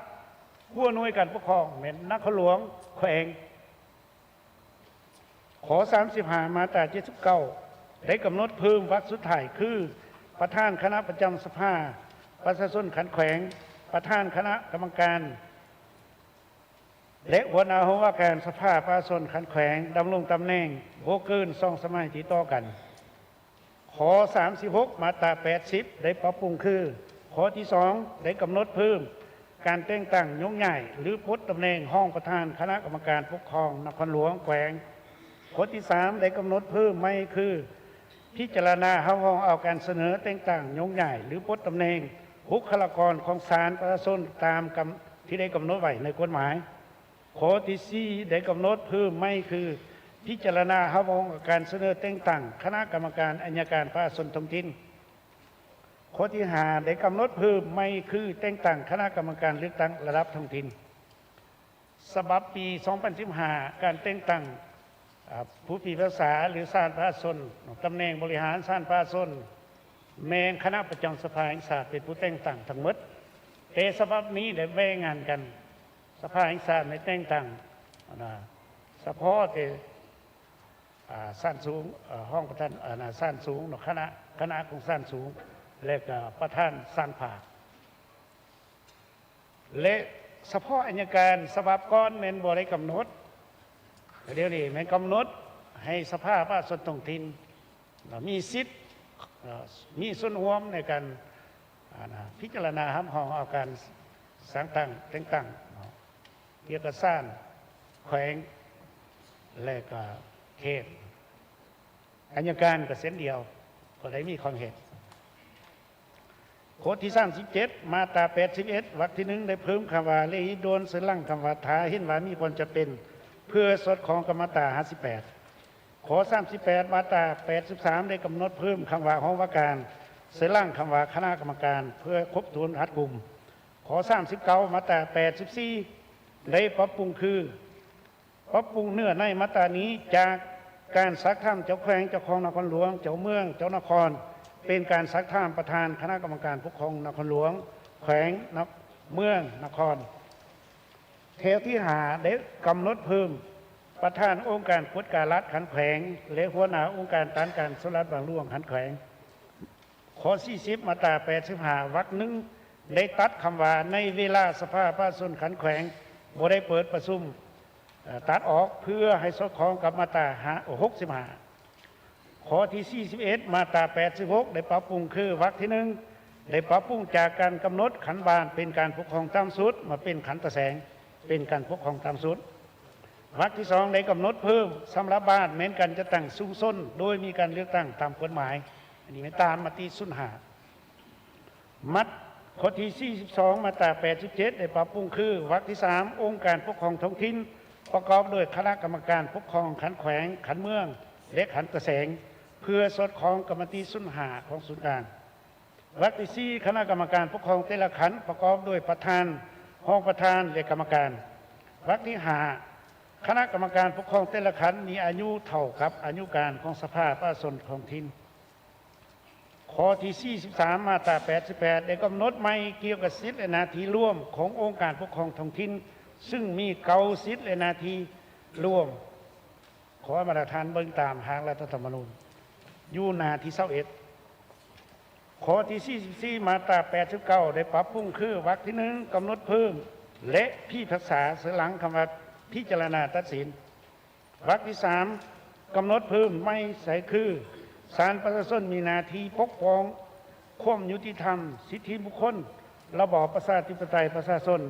ຫົວໜ່ວຍການປົກຄອງແມ່ນນະຄອນຫຼວງ, ແຂວງ. ຂໍ້ສາມສິບຫ້າ ມາດຕາເຈັດສິບເກົ້າ ໄດ້ກຳນົດເພີ່ມວັກສຸດທ້າຍຄື ປະທານຄະນະປະຈຳສະພາປະຊາຊົນຂັ້ນແຂວງ, ປະທານຄະນະກຳມະການ ແລະ ຫົວໜ້າຫ້ອງວ່າການສະພາປະຊາຊົນຂັ້ນແຂວງ ດຳລົງຕຳແໜ່ງບໍ່ເກີນສອງສະໄໝຕິດຕໍ່ກັນ. ຂໍ້ສາມສິບຫົກ ມາດຕາແປດສິບ ໄດ້ປັບປຸງຄື ຂໍ້ທີສອງ ໄດ້ກຳນົດເພີ່ມການແຕ່ງຕັ້ງ ໂຍກຍ້າຍ ຫຼື ປົດຕຳແໜ່ງຮອງປະທານຄະນະກຳມະການປົກຄອງນະຄອນຫຼວງ, ແຂວງ. ຂໍ້ທີສາມ ໄດ້ກຳນົດເພີ່ມໃໝ່ຄື ພິຈາລະນາຮັບຮອງເອົາການສະເໜີແຕ່ງຕັ້ງ ໂຍກຍ້າຍ ຫຼື ປົດຕຳແໜ່ງບຸກຄະລາກອນຂອງສານປະຊາຊົນຕາມກຳ, ທີ່ໄດ້ກຳນົດໄວ້ໃນກົດໝາຍ. ຂໍ້ທີສີ່ ໄດ້ກຳນົດເພີ່ມໃໝ່ຄື ພິຈາລະນາຮັບຮອງການສະເໜີແຕ່ງຕັ້ງຄະນະກຳມະການໄອຍະການປະຊາຊົນທ້ອງຖິ່ນ. ຂໍ້ທີຫ້າ ໄດ້ກຳນົດເພີ່ມໃໝ່ຄື ແຕ່ງຕັ້ງຄະນະກຳມະການເລືອກຕັ້ງລະດັບທ້ອງຖິ່ນ. ສະບັບປີສອງພັນສິບຫ້າ ການແຕ່ງຕັ້ງ ອາ ຜູ້ພິພາກສາ ຫຼື ສານປະຊາຊົນ, ຕຳແໜ່ງບໍລິຫານສານປະຊາຊົນ ແມ່ນຄະນະປະຈຳສະພາແຫ່ງຊາດເປັນຜູ້ແຕ່ງຕັ້ງທັງໝົດ, ແຕ່ສະບັບນີ້ໄດ້ແບ່ງງານກັນ. ສະພາແຫ່ງຊາດໄດ້ແຕ່ງຕັ້ງ ອັນນາ ສະເພາະແຕ່ ອາ ຊັ້ນສູງ, ເອີ ຮອງປະທານ, ອັນນາ ຊັ້ນສູງເນາະ, ຄະນະ, ຄະນະຂອງຊັ້ນສູງ ແລະ ກໍປະທານຊັ້ນພາກ ແລະ ສະເພາະໄອຍະການສະບັບກ່ອນແມ່ນບໍ່ໄດ້ກຳນົດ, ດຽວນີ້ແມ່ນກຳນົດໃຫ້ສະພາປະຊາຊົນທ້ອງຖິ່ນ ມີສິດ, ມີສ່ວນຮ່ວມໃນການ ອັນນ່າ ພິຈາລະນາຮັບຮອງເອົາການສ້າງຕັ້ງແຕ່ງຕັ້ງເນາະ ກ່ຽວກັບສານແຂວງ ແລະກໍເຂດ. ອັຍການກໍເຊັ່ນດຽວ ກໍໄດ້ມີຄວາມເຫັນ. ຂໍ້ທີສາມສິບເຈັດ ມາດຕາແປດສິບເອັດ ວັກທີໜຶ່ງ ໄດ້ເພີ່ມຄຳວ່າ ລະຮີບດ່ວນ ເຊິ່ງຫຼັງຄຳວ່າ ຖ້າເຫັນວ່າມີຄວາມຈຳເປັນ ເພື່ອສອດຄ່ອງກັບມາດຕາຫ້າສິບແປດ. ຂໍ້ສາມສິບແປດ ມາດຕາແປດສິບສາມ ໄດ້ກຳນົດເພີ່ມຄຳວ່າ ຫ້ອງວ່າການ ເຊິ່ງຫຼັງຄຳວ່າ ຄະນະກຳມະການ ເພື່ອຄົບຖ້ວນຮັດກຸມ. ຂໍ້ສາມສິບເກົ້າ ມາດຕາແປດສິບສີ່ ໄດ້ປັບປຸງຄື ປັບປຸງເນື້ອໃນມາດຕານີ້ ຈາກການຊັກຖາມເຈົ້າແຂວງ, ເຈົ້າຄອງນະຄອນຫຼວງ, ເຈົ້າເມືອງ, ເຈົ້ານະຄອນ ເປັນການຊັກຖາມປະທານຄະນະກຳມະການປົກຄອງນະຄອນຫຼວງ, ແຂວງ, ນະ, ເມືອງ, ນະຄອນ. ແຖວທີຫ້າ ໄດ້ກຳນົດເພີ່ມປະທານອົງການກວດກາລັດຂັ້ນແຂວງ ແລະ ຫົວໜ້າອົງການຕ້ານການສໍ້ລາດບັງຫຼວງຂັ້ນແຂວງ. ຂໍ້ສີ່ສິບ ມາດຕາແປດສິບຫ້າ ວັກໜຶ່ງ ໄດ້ຕັດຄຳວ່າ ໃນເວລາສະພາປະຊາຊົນຂັ້ນແຂວງບໍ່ໄດ້ເປີດປະຊຸມ ເອີ ຕັດອອກເພື່ອໃຫ້ສອດຄ່ອງກັບມາດຕາຫ້າ ຫົກສິບຫ້າ. ຂໍ້ທີສີ່ສິບເອັດ ມາດຕາແປດສິບຫົກ ໄດ້ປັບປຸງຄື ວັກທີໜຶ່ງ ໄດ້ປັບປຸງຈາກການກຳນົດຂັ້ນບ້ານເປັນການປົກຄອງຕ່ຳສຸດ ມາເປັນຂັ້ນຕາແສງເປັນການປົກຄອງຕ່ຳສຸດ. ວັກທີສອງ ໄດ້ກຳນົດເພີ່ມສຳລັບບ້ານແມ່ນການຈັດຕັ້ງຊຸມຊົນ ໂດຍມີການເລືອກຕັ້ງຕາມກົດໝາຍ. ອັນນີ້ແມ່ນຕາມມະຕິສູນຫ້າ. ມາດ ຂໍ້ທີສີ່ສິບສອງ ມາດຕາແປດສິບເຈັດ ໄດ້ປັບປຸງຄື ວັກທີສາມ ອົງການປົກຄອງທ້ອງຖິ່ນ ປະກອບດ້ວຍຄະນະກຳມະການປົກຄອງຂັ້ນແຂວງ, ຂັ້ນເມືອງ ແລະ ຂັ້ນຕາແສງ ເພື່ອສອດຄ່ອງກັບມະຕິສູນຫ້າຂອງສູນກາງ. ວັກທີສີ່ ຄະນະກຳມະການປົກຄອງແຕ່ລະຂັ້ນ ປະກອບດ້ວຍປະທານ, ຮອງປະທານ ແລະ ກຳມະການ. ວັກທີຫ້າ ຄະນະກຳມະການປົກຄອງແຕ່ລະຂັ້ນ ມີອາຍຸເທົ່າກັບອາຍຸການຂອງສະພາປະຊາຊົນທ້ອງຖິ່ນ. ຂໍ້ທີສີ່ສິບສາມ ມາດຕາແປດສິບແປດ ໄດ້ກຳນົດໃໝ່ກ່ຽວກັບສິດ ແລະ ໜ້າທີ່ລວມຂອງອົງການປົກຄອງທ້ອງຖິ່ນ ຊຶ່ງມີເກົ້າສິດ ແລະ ໜ້າທີ່ລວມ. ຂໍໃຫ້ບັນດາທ່ານເບິ່ງຕາມຮ່າງລັດຖະທຳມະນູນ ຢູ່ໜ້າທີຊາວເອັດ. ຂໍ້ທີສີ່ສິບສີ່ ມາດຕາແປດສິບເກົ້າ ໄດ້ປັບປຸງຄື ວັກທີໜຶ່ງ ກຳນົດເພີ່ມ ແລະ ພິພາກສາ ເຊິ່ງຫຼັງຄຳວ່າ ພິຈາລະນາຕັດສິນ. ວັກທີສາມ ກຳນົດເພີ່ມໃໝ່ໃສ່ຄື ສານປະຊາຊົນມີໜ້າທີ່ປົກປ້ອງຄວາມຍຸຕິທຳ, ສິດທິບຸກຄົນ, ລະບອບປະຊາທິປະໄຕປະຊາຊົນ,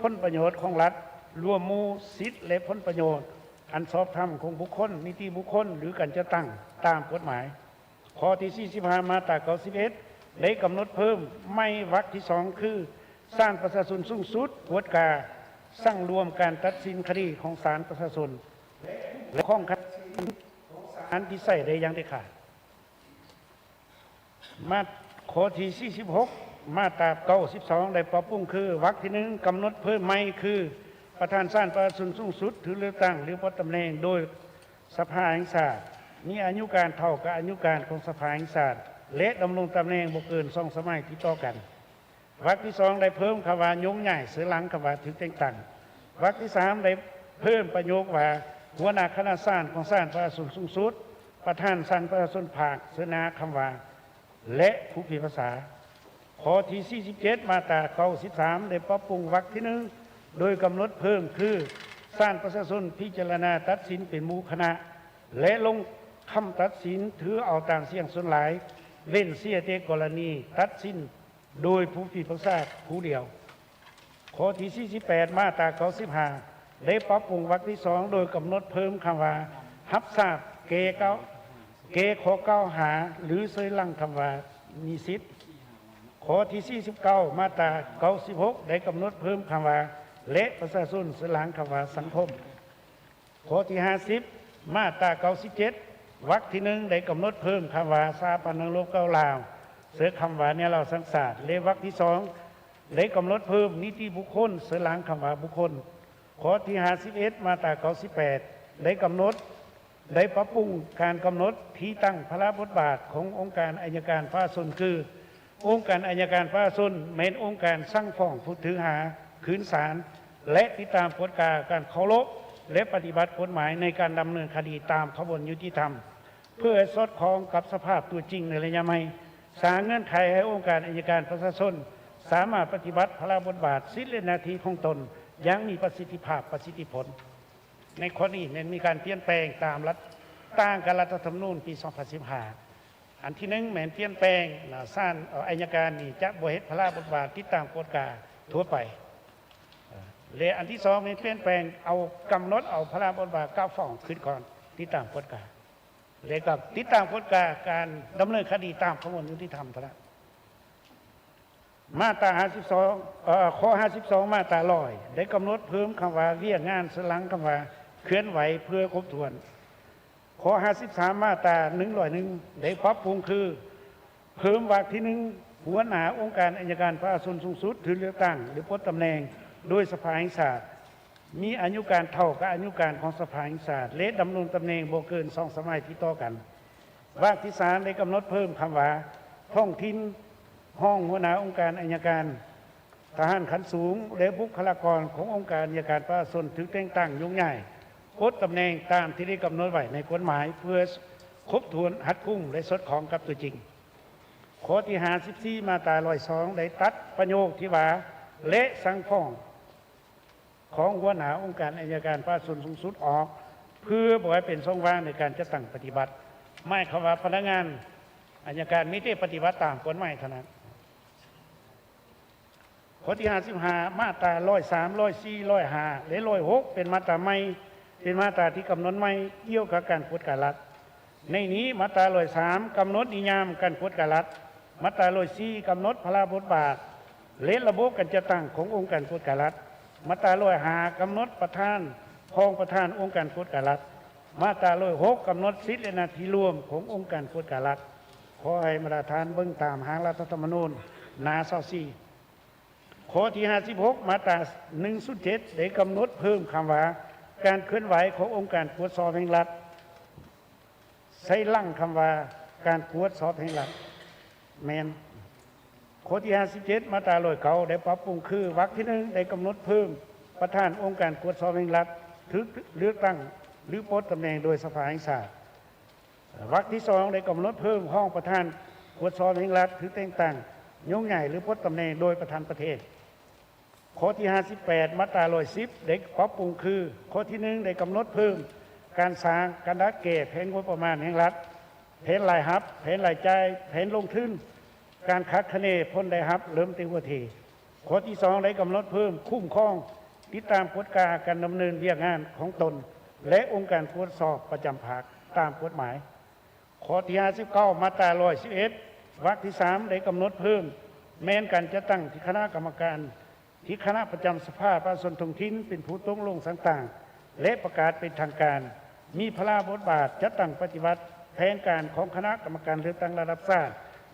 ຜົນປະໂຫຍດຂອງລັດ, ລວມໝູ່, ສິດ ແລະ ຜົນປະໂຫຍດອັນຊອບທຳຂອງບຸກຄົນ, ນິຕິບຸກຄົນ ຫຼື ການຈັດຕັ້ງຕາມກົດໝາຍ. ຂໍ້ທີສີ່ສິບຫ້າ ມາດຕາເກົ້າສິບເອັດ ໄດ້ກຳນົດເພີ່ມໃໝ່ວັກທີສອງ ຄື ສານປະຊາຊົນສູງສຸດກວດກາ, ສັງລວມການຕັດສິນຄະດີຂອງສານປະຊາຊົນ ແລະ ຂອງຄະດີຂອງສານທີ່ໃຊ້ໄດ້ຢ່າງເດັດຂາດ. ມາດ ຂໍ້ທີສີ່ສິບຫົກ ມາດຕາເກົ້າສິບສອງ ໄດ້ປັບປຸງຄື ວັກທີໜຶ່ງ ກຳນົດເພີ່ມໃໝ່ຄື ປະທານສານປະຊາຊົນສູງສຸດຖືກເລືອກຕັ້ງ ຫຼື ປົດຕຳແໜ່ງໂດຍ ສະພາແຫ່ງຊາດ, ມີອາຍຸການເທົ່າກັບອາຍຸການຂອງສະພາແຫ່ງຊາດ ແລະ ດຳລົງຕຳແໜ່ງບໍ່ເກີນສອງສະໄໝຕິດຕໍ່ກັນ. ວັກທີສອງ ໄດ້ເພີ່ມຄຳວ່າ ໂຍກຍ້າຍ ເຊິ່ງຫຼັງຄຳວ່າ ຖືກແຕ່ງຕັ້ງ. ວັກທີສາມ ໄດ້ເພີ່ມປະໂຫຍກວ່າ ຫົວໜ້າຄະນະສານຂອງສານປະຊາຊົນສູງສຸດ, ປະທານສານປະຊາຊົນພາກ ເຊິ່ງໜ້າຄຳວ່າ ແລະ ຜູ້ພິພາກສາ. ຂໍ້ທີສີ່ສິບເຈັດ ມາດຕາເກົ້າສິບສາມ ໄດ້ປັບປຸງວັກທີໜຶ່ງ ໂດຍກຳນົດເພີ່ມຄື ສານປະຊາຊົນພິຈາລະນາຕັດສິນເປັນໝູ່ຄະນະ ແລະ ລົງຄຳຕັດສິນຖືເອົາຕາມສຽງສ່ວນຫຼາຍ ເວັ້ນເສຍແຕ່ກໍລະນີຕັດສິນໂດຍຜູ້ພິພາກສາຜູ້ດຽວ. ຂໍ້ທີສີ່ສິບແປດ ມາດຕາເກົ້າສິບຫ້າ ໄດ້ປັບປຸງວັກທີສອງ ໂດຍກຳນົດເພີ່ມຄຳວ່າ ຮັບຊາບແກ່ກ່າວ ແກ່ຂໍ້ກ່າວຫາ ຫຼື ເຊີຍຫຼັງຄຳວ່າ ມີສິດ. ຂໍ້ທີສີ່ສິບເກົ້າ ມາດຕາເກົ້າສິບຫົກ ໄດ້ກຳນົດເພີ່ມຄຳວ່າ ແລະ ປະຊາຊົນ ເຊີຍຫຼັງຄຳວ່າ ສັງຄົມ. ຂໍ້ທີຫ້າສິບ ມາດຕາເກົ້າສິບເຈັດ ວັກທີໜຶ່ງ ໄດ້ກຳນົດເພີ່ມຄຳວ່າ ສະຫະພັນນັກລົບເກົ່າລາວ ເຊີຍຄຳວ່າ ແນວລາວສ້າງຊາດ ແລະ ວັກທີສອງ ໄດ້ກຳນົດເພີ່ມນິຕິບຸກຄົນ ເຊີຍຫຼັງຄຳວ່າ ບຸກຄົນ. ຂໍ້ທີຫ້າສິບເອັດ ມາດຕາເກົ້າສິບແປດ ໄດ້ກຳນົດ ໄດ້ປັບປຸງການກຳນົດທີ່ຕັ້ງພາລະບົດບາດຂອງອົງການໄອຍະການປະຊາຊົນ ຄື ອົງການໄອຍະການປະຊາຊົນ ແມ່ນອົງການສັ່ງຟ້ອງຜູ້ຖືກຫາຄືນສານ ແລະ ຕິດຕາມກວດກາການເຄົາລົບ ແລະ ປະຕິບັດກົດໝາຍໃນການດຳເນີນຄະດີຕາມຂະບວນຍຸຕິທຳ ເພື່ອໃຫ້ສອດຄ່ອງກັບສະພາບຕົວຈິງໃນໄລຍະໃໝ່, ສ້າງເງື່ອນໄຂໃຫ້ອົງການໄອຍະການປະຊາຊົນ ສາມາດປະຕິບັດພາລະບົດບາດ, ສິດ ແລະ ໜ້າທີ່ຂອງຕົນຢ່າງມີປະສິດທິພາບ, ປະສິດທິຜົນ. ໃນຂໍ້ນີ້ແມ່ນມີການປ່ຽນແປງຕາມລັດ ຕ່າງກັບລັດຖະທຳມະນູນປີສອງພັນສິບຫ້າ. ອັນທີໜຶ່ງແມ່ນປ່ຽນແປງນະ ສານ ເອີ ໄອຍະການນີ້ຈະບໍ່ເຮັດພາລະບົດບາດຕິດຕາມກວດກາທົ່ວໄປ ເອີ ແລະ ອັນທີສອງແມ່ນປ່ຽນແປງເອົາ ກຳນົດເອົາພາລະບົດບາດກັບຟ້ອງຂຶ້ນກ່ອນ ຕິດຕາມກວດກາ ແລະ ກໍຕິດຕາມກວດກາການດຳເນີນຄະດີຕາມຂະບວນຍຸຕິທຳເທົ່ານັ້ນ. ມາດຕາຫ້າສິບສອງ ເອີ ຂໍ້ຫ້າສິບສອງ ມາດຕາຮ້ອຍ ໄດ້ກຳນົດເພີ່ມຄຳວ່າ ວຽກງານ ເຊິ່ງຫຼັງຄຳວ່າ ເຄື່ອນໄຫວ ເພື່ອຄົບຖ້ວນ. ຂໍ້ຫ້າສິບສາມ ມາດຕາໜຶ່ງຮ້ອຍໜຶ່ງ ໄດ້ປັບປຸງຄື ເພີ່ມວັກທີໜຶ່ງ ຫົວໜ້າອົງການໄອຍະການປະຊາຊົນສູງສຸດ ຖືກເລືອກຕັ້ງ ຫຼື ປົດຕຳແໜ່ງໂດຍສະພາແຫ່ງຊາດ ມີອາຍຸການເທົ່າກັບອາຍຸການຂອງສະພາແຫ່ງຊາດ ແລະ ດຳລົງຕຳແໜ່ງບໍ່ເກີນສອງສະໄໝຕິດຕໍ່ກັນ. ວັກທີສາມ ໄດ້ກຳນົດເພີ່ມຄຳວ່າ ທ້ອງຖິ່ນ, ຮອງຫົວໜ້າອົງການໄອຍະການ, ທະຫານຂັ້ນສູງ ແລະ ບຸກຄະລາກອນຂອງອົງການໄອຍະການປະຊາຊົນຖືກແຕ່ງຕັ້ງໂຍກຍ້າຍ ປົດຕຳແໜ່ງຕາມທີ່ໄດ້ກຳນົດໄວ້ໃນກົດໝາຍ ເພື່ອຄົບຖ້ວນ, ຮັດກຸມ ແລະ ສອດຄ່ອງກັບຕົວຈິງ. ຂໍ້ທີຫ້າສິບສີ່ ມາດຕາຮ້ອຍສອງ ໄດ້ຕັດປະໂຫຍກທີ່ວ່າ ແລະ ສັ່ງຟ້ອງ ຂອງຫົວໜ້າອົງການໄອຍະການປະຊາຊົນສູງສຸດອອກ ເພື່ອບໍ່ໃຫ້ເປັນຊ່ອງວ່າງໃນການຈັດຕັ້ງປະຕິບັດ. ໝາຍຄວາມວ່າພະນັກງານໄອຍະການມີແຕ່ປະຕິບັດຕາມກົດໝາຍເທົ່ານັ້ນ. ຂໍ້ທີຫ້າສິບຫ້າ ມາດຕາຮ້ອຍສາມ ຮ້ອຍສີ່ ຮ້ອຍຫ້າ ແລະ ຮ້ອຍຫົກ ເປັນມາດຕາໃໝ່ ເປັນມາດຕາທີ່ກຳນົດໃໝ່ກ່ຽວກັບການກວດກາລັດ. ໃນນີ້ມາດຕາຮ້ອຍສາມ ກຳນົດນິຍາມການກວດກາລັດ, ມາດຕາຮ້ອຍສີ່ ກຳນົດພາລະບົດບາດ ແລະ ລະບົບການຈັດຕັ້ງຂອງອົງການກວດກາລັດ, ມາດຕາຮ້ອຍຫ້າ ກຳນົດປະທານ, ຮອງປະທານອົງການກວດກາລັດ, ມາດຕາຮ້ອຍຫົກ ກຳນົດສິດ ແລະ ໜ້າທີ່ລວມຂອງອົງການກວດກາລັດ. ຂໍໃຫ້ບັນດາທ່ານເບິ່ງຕາມຮ່າງລັດຖະທຳມະນູນ ໜ້າຊາວສີ່. ຂໍ້ທີຫ້າສິບຫົກ ມາດຕາໜຶ່ງສູນເຈັດ ໄດ້ກຳນົດເພີ່ມຄຳວ່າ ການເຄື່ອນໄຫວຂອງອົງການກວດສອບແຫ່ງລັດ ໃສ່ຫຼັງຄຳວ່າ ການກວດສອບແຫ່ງລັດ ແມ່ນ. ຂໍ້ທີຫ້າສິບເຈັດ ມາດຕາຮ້ອຍເກົ້າ ໄດ້ປັບປຸງຄື ວັກທີໜຶ່ງ ໄດ້ກຳນົດເພີ່ມ ປະທານອົງການກວດສອບແຫ່ງລັດ ຖືກເລືອກຕັ້ງ ຫຼື ປົດຕຳແໜ່ງໂດຍສະພາແຫ່ງຊາດ. ວັກທີສອງ ໄດ້ກຳນົດເພີ່ມຮອງປະທານກວດສອບແຫ່ງລັດ ຖືກແຕ່ງຕັ້ງ, ໂຍກຍ້າຍ ຫຼື ປົດຕຳແໜ່ງໂດຍປະທານປະເທດ. ຂໍ້ທີຫ້າສິບແປດ ມາດຕາຮ້ອຍສິບ ໄດ້ປັບປຸງຄື ຂໍ້ທີໜຶ່ງ ໄດ້ກຳນົດເພີ່ມການສ້າງ, ການດັດແກ້ແຜນງົບປະມານແຫ່ງລັດ, ແຜນລາຍຮັບ, ແຜນລາຍຈ່າຍ, ແຜນລົງທຶນ, ການຄາດຄະເນຜົນໄດ້ຮັບ ເລີ່ມແຕ່ຫົວເທ. ຂໍ້ທີສອງ ໄດ້ກຳນົດເພີ່ມຄຸ້ມຄອງ, ຕິດຕາມກວດກາການດຳເນີນວຽກງານຂອງຕົນ ແລະ ອົງການກວດສອບປະຈຳພາກຕາມກົດໝາຍ. ຂໍ້ທີຫ້າສິບເກົ້າ ມາດຕາຮ້ອຍສິບເອັດ ວັກທີສາມ ໄດ້ກຳນົດເພີ່ມ ແມ່ນການຈັດຕັ້ງທີ່ຄະນະກຳມະການ ທີ່ຄະນະປະຈຳສະພາປະຊາຊົນທ້ອງຖິ່ນເປັນຜູ້ຕົກລົງສັ່ງຕັ້ງ ແລະ ປະກາດເປັນທາງການ, ມີພາລະບົດບາດຈັດຕັ້ງປະຕິບັດແຜນການຂອງຄະນະກຳມະການເລືອກຕັ້ງລະດັບຊາດ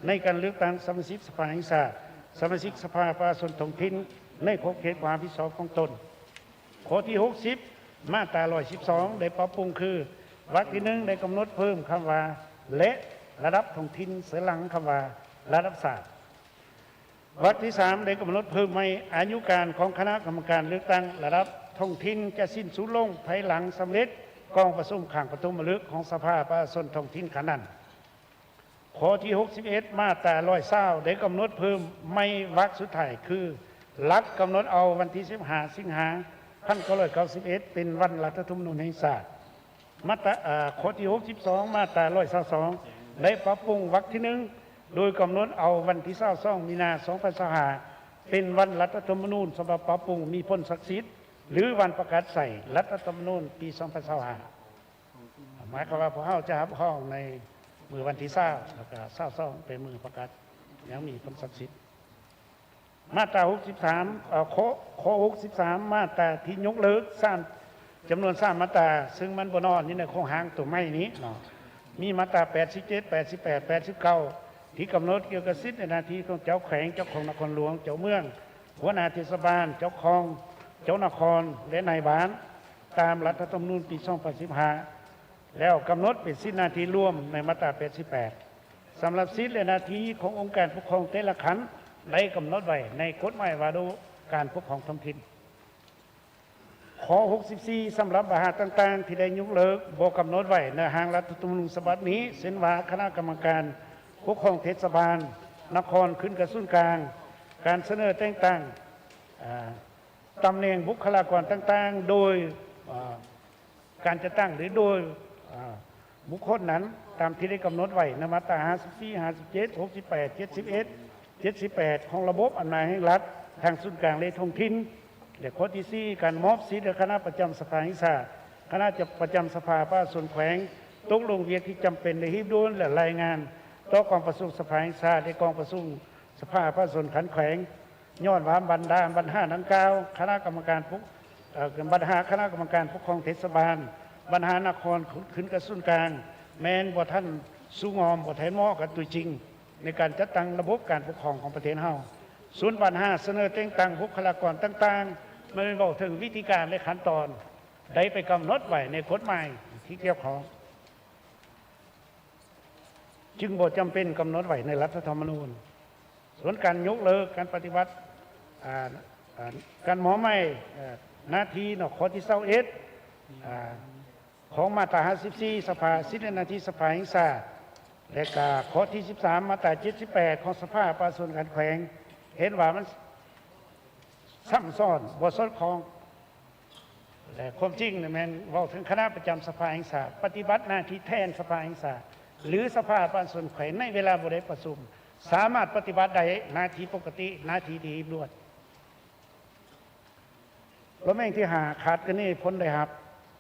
ໃນການເລືອກຕັ້ງສະມາຊິກສະພາແຫ່ງຊາດ, ສະມາຊິກສະພາປະຊາຊົນທ້ອງຖິ່ນ ໃນຂອບເຂດຄວາມຮັບຜິດຊອບຂອງຕົນ. ຂໍ້ທີຫົກສິບ ມາດຕາຮ້ອຍສິບສອງ ໄດ້ປັບປຸງຄື ວັກທີໜຶ່ງ ໄດ້ກຳນົດເພີ່ມຄຳວ່າ ແລະ ລະດັບທ້ອງຖິ່ນ ໃສ່ຫຼັງຄຳວ່າ ລະດັບຊາດ. ວັກທີສາມ ໄດ້ກຳນົດເພີ່ມໃໝ່ ອາຍຸການຂອງຄະນະກຳມະການເລືອກຕັ້ງລະດັບທ້ອງຖິ່ນຈະສິ້ນສຸດລົງພາຍຫຼັງສຳເລັດກອງປະຊຸມຄັ້ງປະຖົມມະລຶກຂອງສະພາປະຊາຊົນທ້ອງຖິ່ນຄັ້ງນັ້ນ. ຂໍ້ທີຫົກສິບເອັດ ມາດຕາຮ້ອຍຊາວ ໄດ້ກຳນົດເພີ່ມໃໝ່ວັກສຸດທ້າຍຄື ຫຼັກກຳນົດເອົາວັນທີສິບຫ້າ ສິງຫາ ພັນເກົ້າຮ້ອຍເກົ້າສິບເອັດ ເປັນວັນລັດຖະທຳມະນູນແຫ່ງຊາດ. ມາດຕາ ເອີ ຂໍ້ທີຫົກສິບສອງ ມາດຕາຮ້ອຍຊາວສອງ ໄດ້ປັບປຸງວັກທີໜຶ່ງ ໂດຍກຳນົດເອົາວັນທີຊາວສອງ ມີນາ ສອງພັນຊາວຫ້າ ເປັນວັນລັດຖະທຳມະນູນສະບັບປັບປຸງມີຜົນສັກສິດ ຫຼື ວັນປະກາດໃຊ້ລັດຖະທຳມະນູນປີສອງພັນຊາວຫ້າ. ໝາຍຄວາມວ່າພວກເຮົາຈະຮັບຮອງໃນມື້ວັນທີຊາວ ແລ້ວກະຊາວສອງເປັນມື້ປະກາດຍັງມີຜົນສັກສິດ. ມາດຕາຫົກສິບສາມ ເອີ ຂໍ້ ຂໍ້ຫົກສິບສາມ ມາດຕາທີ່ຍົກເລີກສາມ ຈຳນວນສາມມາດຕາ ເຊິ່ງມັນບໍ່ນອນຢູ່ໃນໂຄງຮ່າງໂຕໃໝ່ນີ້ເນາະ ມີມາດຕາແປດສິບເຈັດ ແປດສິບແປດ ແປດສິບເກົ້າ ທີ່ກຳນົດກ່ຽວກັບສິດ ແລະ ໜ້າທີ່ຂອງເຈົ້າແຂວງ, ເຈົ້າຄອງນະຄອນຫຼວງ, ເຈົ້າເມືອງ, ຫົວໜ້າເທດສະບານ, ເຈົ້າຄອງ, ເຈົ້ານະຄອນ ແລະ ນາຍບ້ານ ຕາມລັດຖະທຳມະນູນປີສອງພັນສິບຫ້າ ແລ້ວກຳນົດເປັນສິດໜ້າທີ່ລວມໃນມາດຕາແປດສິບແປດ. ສຳລັບສິດ ແລະ ໜ້າທີ່ຂອງອົງການປົກຄອງແຕ່ລະຂັ້ນ ໄດ້ກຳນົດໄວ້ໃນກົດໝາຍວ່າດ້ວຍການປົກຄອງທ້ອງຖິ່ນ. ຂໍ້ຫົກສິບສີ່ ສຳລັບບັນຫາຕ່າງໆທີ່ໄດ້ຍົກເລີກ ບໍ່ກຳນົດໄວ້ໃນຮ່າງລັດຖະທຳມະນູນສະບັບນີ້ ເຊັ່ນວ່າ ຄະນະກຳມະການປົກຄອງເທດສະບານນະຄອນຂຶ້ນກັບສູນກາງ, ການສະເໜີແຕ່ງຕັ້ງ ອາ ຕຳແໜ່ງບຸກຄະລາກອນຕ່າງໆ ໂດຍ ເອີ ການຈັດຕັ້ງ ຫຼື ໂດຍ ເອີ ບຸກຄົນນັ້ນ ຕາມທີ່ໄດ້ກຳນົດໄວ້ໃນມາດຕາຫ້າສິບສີ່ ຫ້າສິບເຈັດ ຫົກສິບແປດ ເຈັດສິບເອັດ ເຈັດສິບແປດ ຂອງລະບົບອຳນາດແຫ່ງລັດ ທັງສູນກາງ ແລະ ທ້ອງຖິ່ນ ແລະ ຂໍ້ທີສີ່ ການມອບສິດໃຫ້ຄະນະປະຈຳສະພາແຫ່ງຊາດ, ຄະນະປະຈຳສະພາປະຊາຊົນແຂວງ ຕົກລົງວຽກທີ່ຈຳເປັນ ແລະ ຮີບດ່ວນ ແລະ ລາຍງານຕໍ່ກອງປະຊຸມສະພາແຫ່ງຊາດ ແລະ ກອງປະຊຸມສະພາປະຊາຊົນຂັ້ນແຂວງ. ຍ້ອນວ່າບັນດາບັນຫາດັ່ງກ່າວ ຄະນະກຳມະການປົກ ເອີ ບັນຫາຄະນະກຳມະການປົກຄອງເທດສະບານ, ບັນຫານະຄອນຂຶ້ນກັບສູນກາງ ແມ່ນບໍ່ທັນສຸງອມ, ບໍ່ທັນເໝາະກັບຕົວຈິງ ໃນການຈັດຕັ້ງລະບົບການປົກຄອງຂອງປະເທດເຮົາ. ສ່ວນບັນຫາສະເໜີແຕ່ງຕັ້ງບຸກຄະລາກອນຕ່າງໆ ແມ່ນເວົ້າເຖິງວິທີການ ແລະ ຂັ້ນຕອນ ໄດ້ໄປກຳນົດໄວ້ໃນກົດໝາຍທີ່ກ່ຽວຂ້ອງ ຈຶ່ງບໍ່ຈຳເປັນກຳນົດໄວ້ໃນລັດຖະທຳມະນູນ. ສ່ວນການຍົກເລີກການປະຕິບັດ ອາ ອາ ການມອບໝາຍ ເອີ ໜ້າທີ່ເນາະ ຂໍ້ທີຊາວເອັດ ອາ ຂອງມາດຕາຫ້າສິບສີ່ ສະພາ ສິດ ແລະ ໜ້າທີ່ສະພາແຫ່ງຊາດ ແລະ ກະຂໍ້ທີສິບສາມ ມາດຕາເຈັດສິບແປດ ຂອງສະພາປະຊາຊົນຂັ້ນແຂວງ ເຫັນວ່າມັນຊ້ຳຊ້ອນ ບໍ່ສອດຄ່ອງ ແລະ ຄວາມຈິງນີ້ແມ່ນເວົ້າເຖິງຄະນະປະຈຳສະພາແຫ່ງຊາດ ປະຕິບັດໜ້າທີ່ແທນສະພາແຫ່ງຊາດ ຫຼື ສະພາປະຊາຊົນແຂວງ ໃນເວລາບໍ່ໄດ້ປະຊຸມ ສາມາດປະຕິບັດໄດ້ໜ້າທີ່ປົກກະຕິ ໜ້າທີ່ທີ່ຮີບດ່ວນ. ລະແວງທີຫ້າ ຂາດຄະເນຜົນໄດ້ຮັບ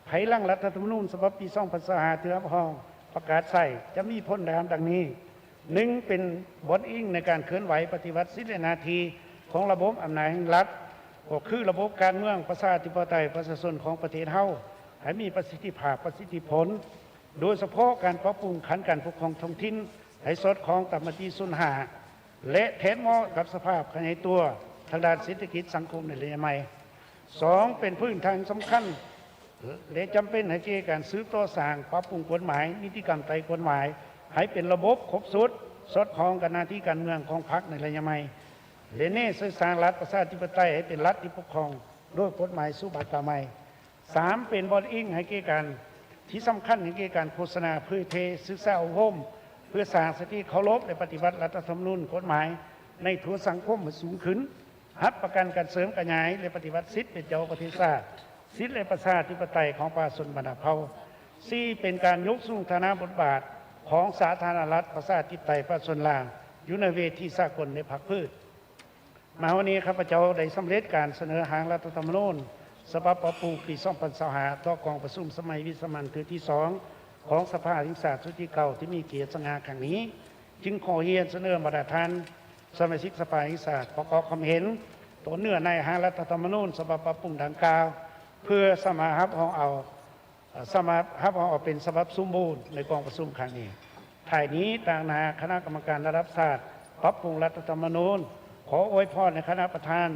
ພາຍຫຼັງລັດຖະທຳມະນູນສະບັບປີສອງພັນຊາວຫ້າ ຖືກຮັບຮອງປະກາດໃຊ້ ຈະມີຜົນໄດ້ຮັບດັ່ງນີ້: ໜຶ່ງ ເປັນບ່ອນອີງໃນການເຄື່ອນໄຫວປະຕິບັດສິດ ແລະ ໜ້າທີ່ຂອງລະບົບອຳນາດແຫ່ງລັດ ກໍຄືລະບົບການເມືອງປະຊາທິປະໄຕປະຊາຊົນຂອງປະເທດເຮົາ ໃຫ້ມີປະສິດທິພາບ, ປະສິດທິຜົນ ໂດຍສະເພາະການປັບປຸງຂັ້ນການປົກຄອງທ້ອງຖິ່ນໃຫ້ສອດຄ່ອງຕາມມະຕິສູນຫ້າ ແລະ ແທດເໝາະກັບສະພາບຂະຫຍາຍຕົວທາງດ້ານເສດຖະກິດສັງຄົມໃນໄລຍະໃໝ່. ສອງ ເປັນພື້ນຖານສຳຄັນ ແລະ ຈຳເປັນໃຫ້ແກ່ການສືບຕໍ່ສ້າງ, ປັບປຸງກົດໝາຍ, ນິຕິກຳໄຕກົດໝາຍ ໃຫ້ເປັນລະບົບຄົບຊຸດ, ສອດຄ່ອງກັບໜ້າທີ່ການເມືອງຂອງພັກໃນໄລຍະໃໝ່ ແລະ ແນໃສ່ສ້າງລັດປະຊາທິປະໄຕໃຫ້ເປັນລັດທີ່ປົກຄອງໂດຍກົດໝາຍສູ່ບັດກ່າວໃໝ່. ສາມ ເປັນບ່ອນອີງໃຫ້ແກ່ການ ທີ່ສຳຄັນໃຫ້ແກ່ການໂຄສະນາ, ເຜີຍແຜ່, ສຶກສາອົບຮົມ ເພື່ອສ້າງສະຕິເຄົາລົບ ແລະ ປະຕິບັດລັດຖະທຳມະນູນ, ກົດໝາຍໃນທົ່ວສັງຄົມໃຫ້ສູງຂຶ້ນ, ຮັບປະກັນການເສີມຂະຫຍາຍ ແລະ ປະຕິບັດສິດເປັນເຈົ້າປະເທດຊາດ, ສິດ ແລະ ປະຊາທິປະໄຕຂອງປະຊາຊົນບັນດາເຜົ່າ. ສີ່ ເປັນການຍົກສູງຖານະບົດບາດຂອງສາທາລະນະລັດ ປະຊາທິປະໄຕ ປະຊາຊົນລາວ ຢູ່ໃນເວທີສາກົນ ແລະ ພາກພື້ນ. ມາຮອດນີ້ ຂ້າພະເຈົ້າໄດ້ສຳເລັດການສະເໜີຮ່າງລັດຖະທຳມະນູນສະບັບປັບປຸງປີສອງພັນຊາວຫ້າ ຕໍ່ກອງປະຊຸມສະໄໝວິສາມັນເທື່ອທີສອງ ຂອງສະພາແຫ່ງຊາດຊຸດທີເກົ້າ ທີ່ມີກຽດສະຫງ່າຄັ້ງນີ້, ຈຶ່ງຂໍຮຽນສະເໜີບັນດາທ່ານສະມາຊິກສະພາແຫ່ງຊາດປະກອບຄຳເຫັນຕໍ່ເນື້ອໃນຮ່າງລັດຖະທຳມະນູນສະບັບປັບປຸງດັ່ງກ່າວ ເພື່ອສາມາດຮັບຮອງເອົາ ສາມາດຮັບເອົາເປັນສະບັບສົມບູນໃນກອງປະຊຸມຄັ້ງນີ້. ທ້າຍນີ້, ຕາງໜ້າຄະນະກຳມະການລະດັບຊາດປັບປຸງລັດຖະທຳມະນູນ ຂໍອວຍພອນໃຫ້ຄະນະປະທານ,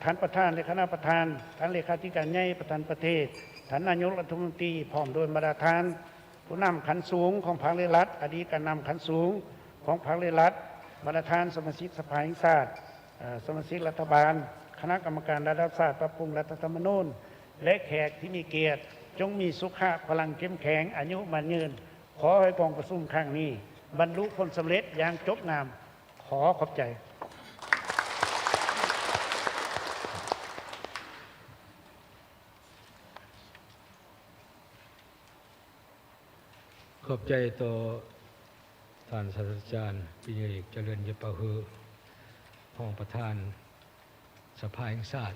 ທ່ານປະທານ ແລະ ຄະນະປະທານ, ທ່ານເລຂາທິການໃຫຍ່, ປະທານປະເທດ, ທ່ານນາຍົກລັດຖະມົນຕີ ພ້ອມດ້ວຍບັນດາທ່ານຜູ້ນຳຂັ້ນສູງຂອງພັກ ແລະ ລັດ, ອະດີດການນຳຂັ້ນສູງຂອງພັກ ແລະ ລັດ, ບັນດາທ່ານສະມາຊິກສະພາແຫ່ງຊາດ, ເອີ ສະມາຊິກລັດຖະບານ, ຄະນະກຳມະການລະດັບຊາດປັບປຸງລັດຖະທຳມະນູນ ແລະ ແຂກທີ່ມີກຽດ, ຈົ່ງມີສຸຂະພະລັງເຂັ້ມແຂງ, ອາຍຸໝັ້ນຍືນ. ຂໍໃຫ້ກອງປະຊຸມຄັ້ງນີ້ບັນລຸຜົນສຳເລັດຢ່າງຈົບງາມ. ຂໍຂອບໃຈ. ຂອບໃຈຕໍ່ທ່ານສາດສະດາຈານ ປະລິນຍາເອກ ຈະເລີນ ເຢັບປາເຮີ ຮອງປະທານສະພາແຫ່ງຊາດ,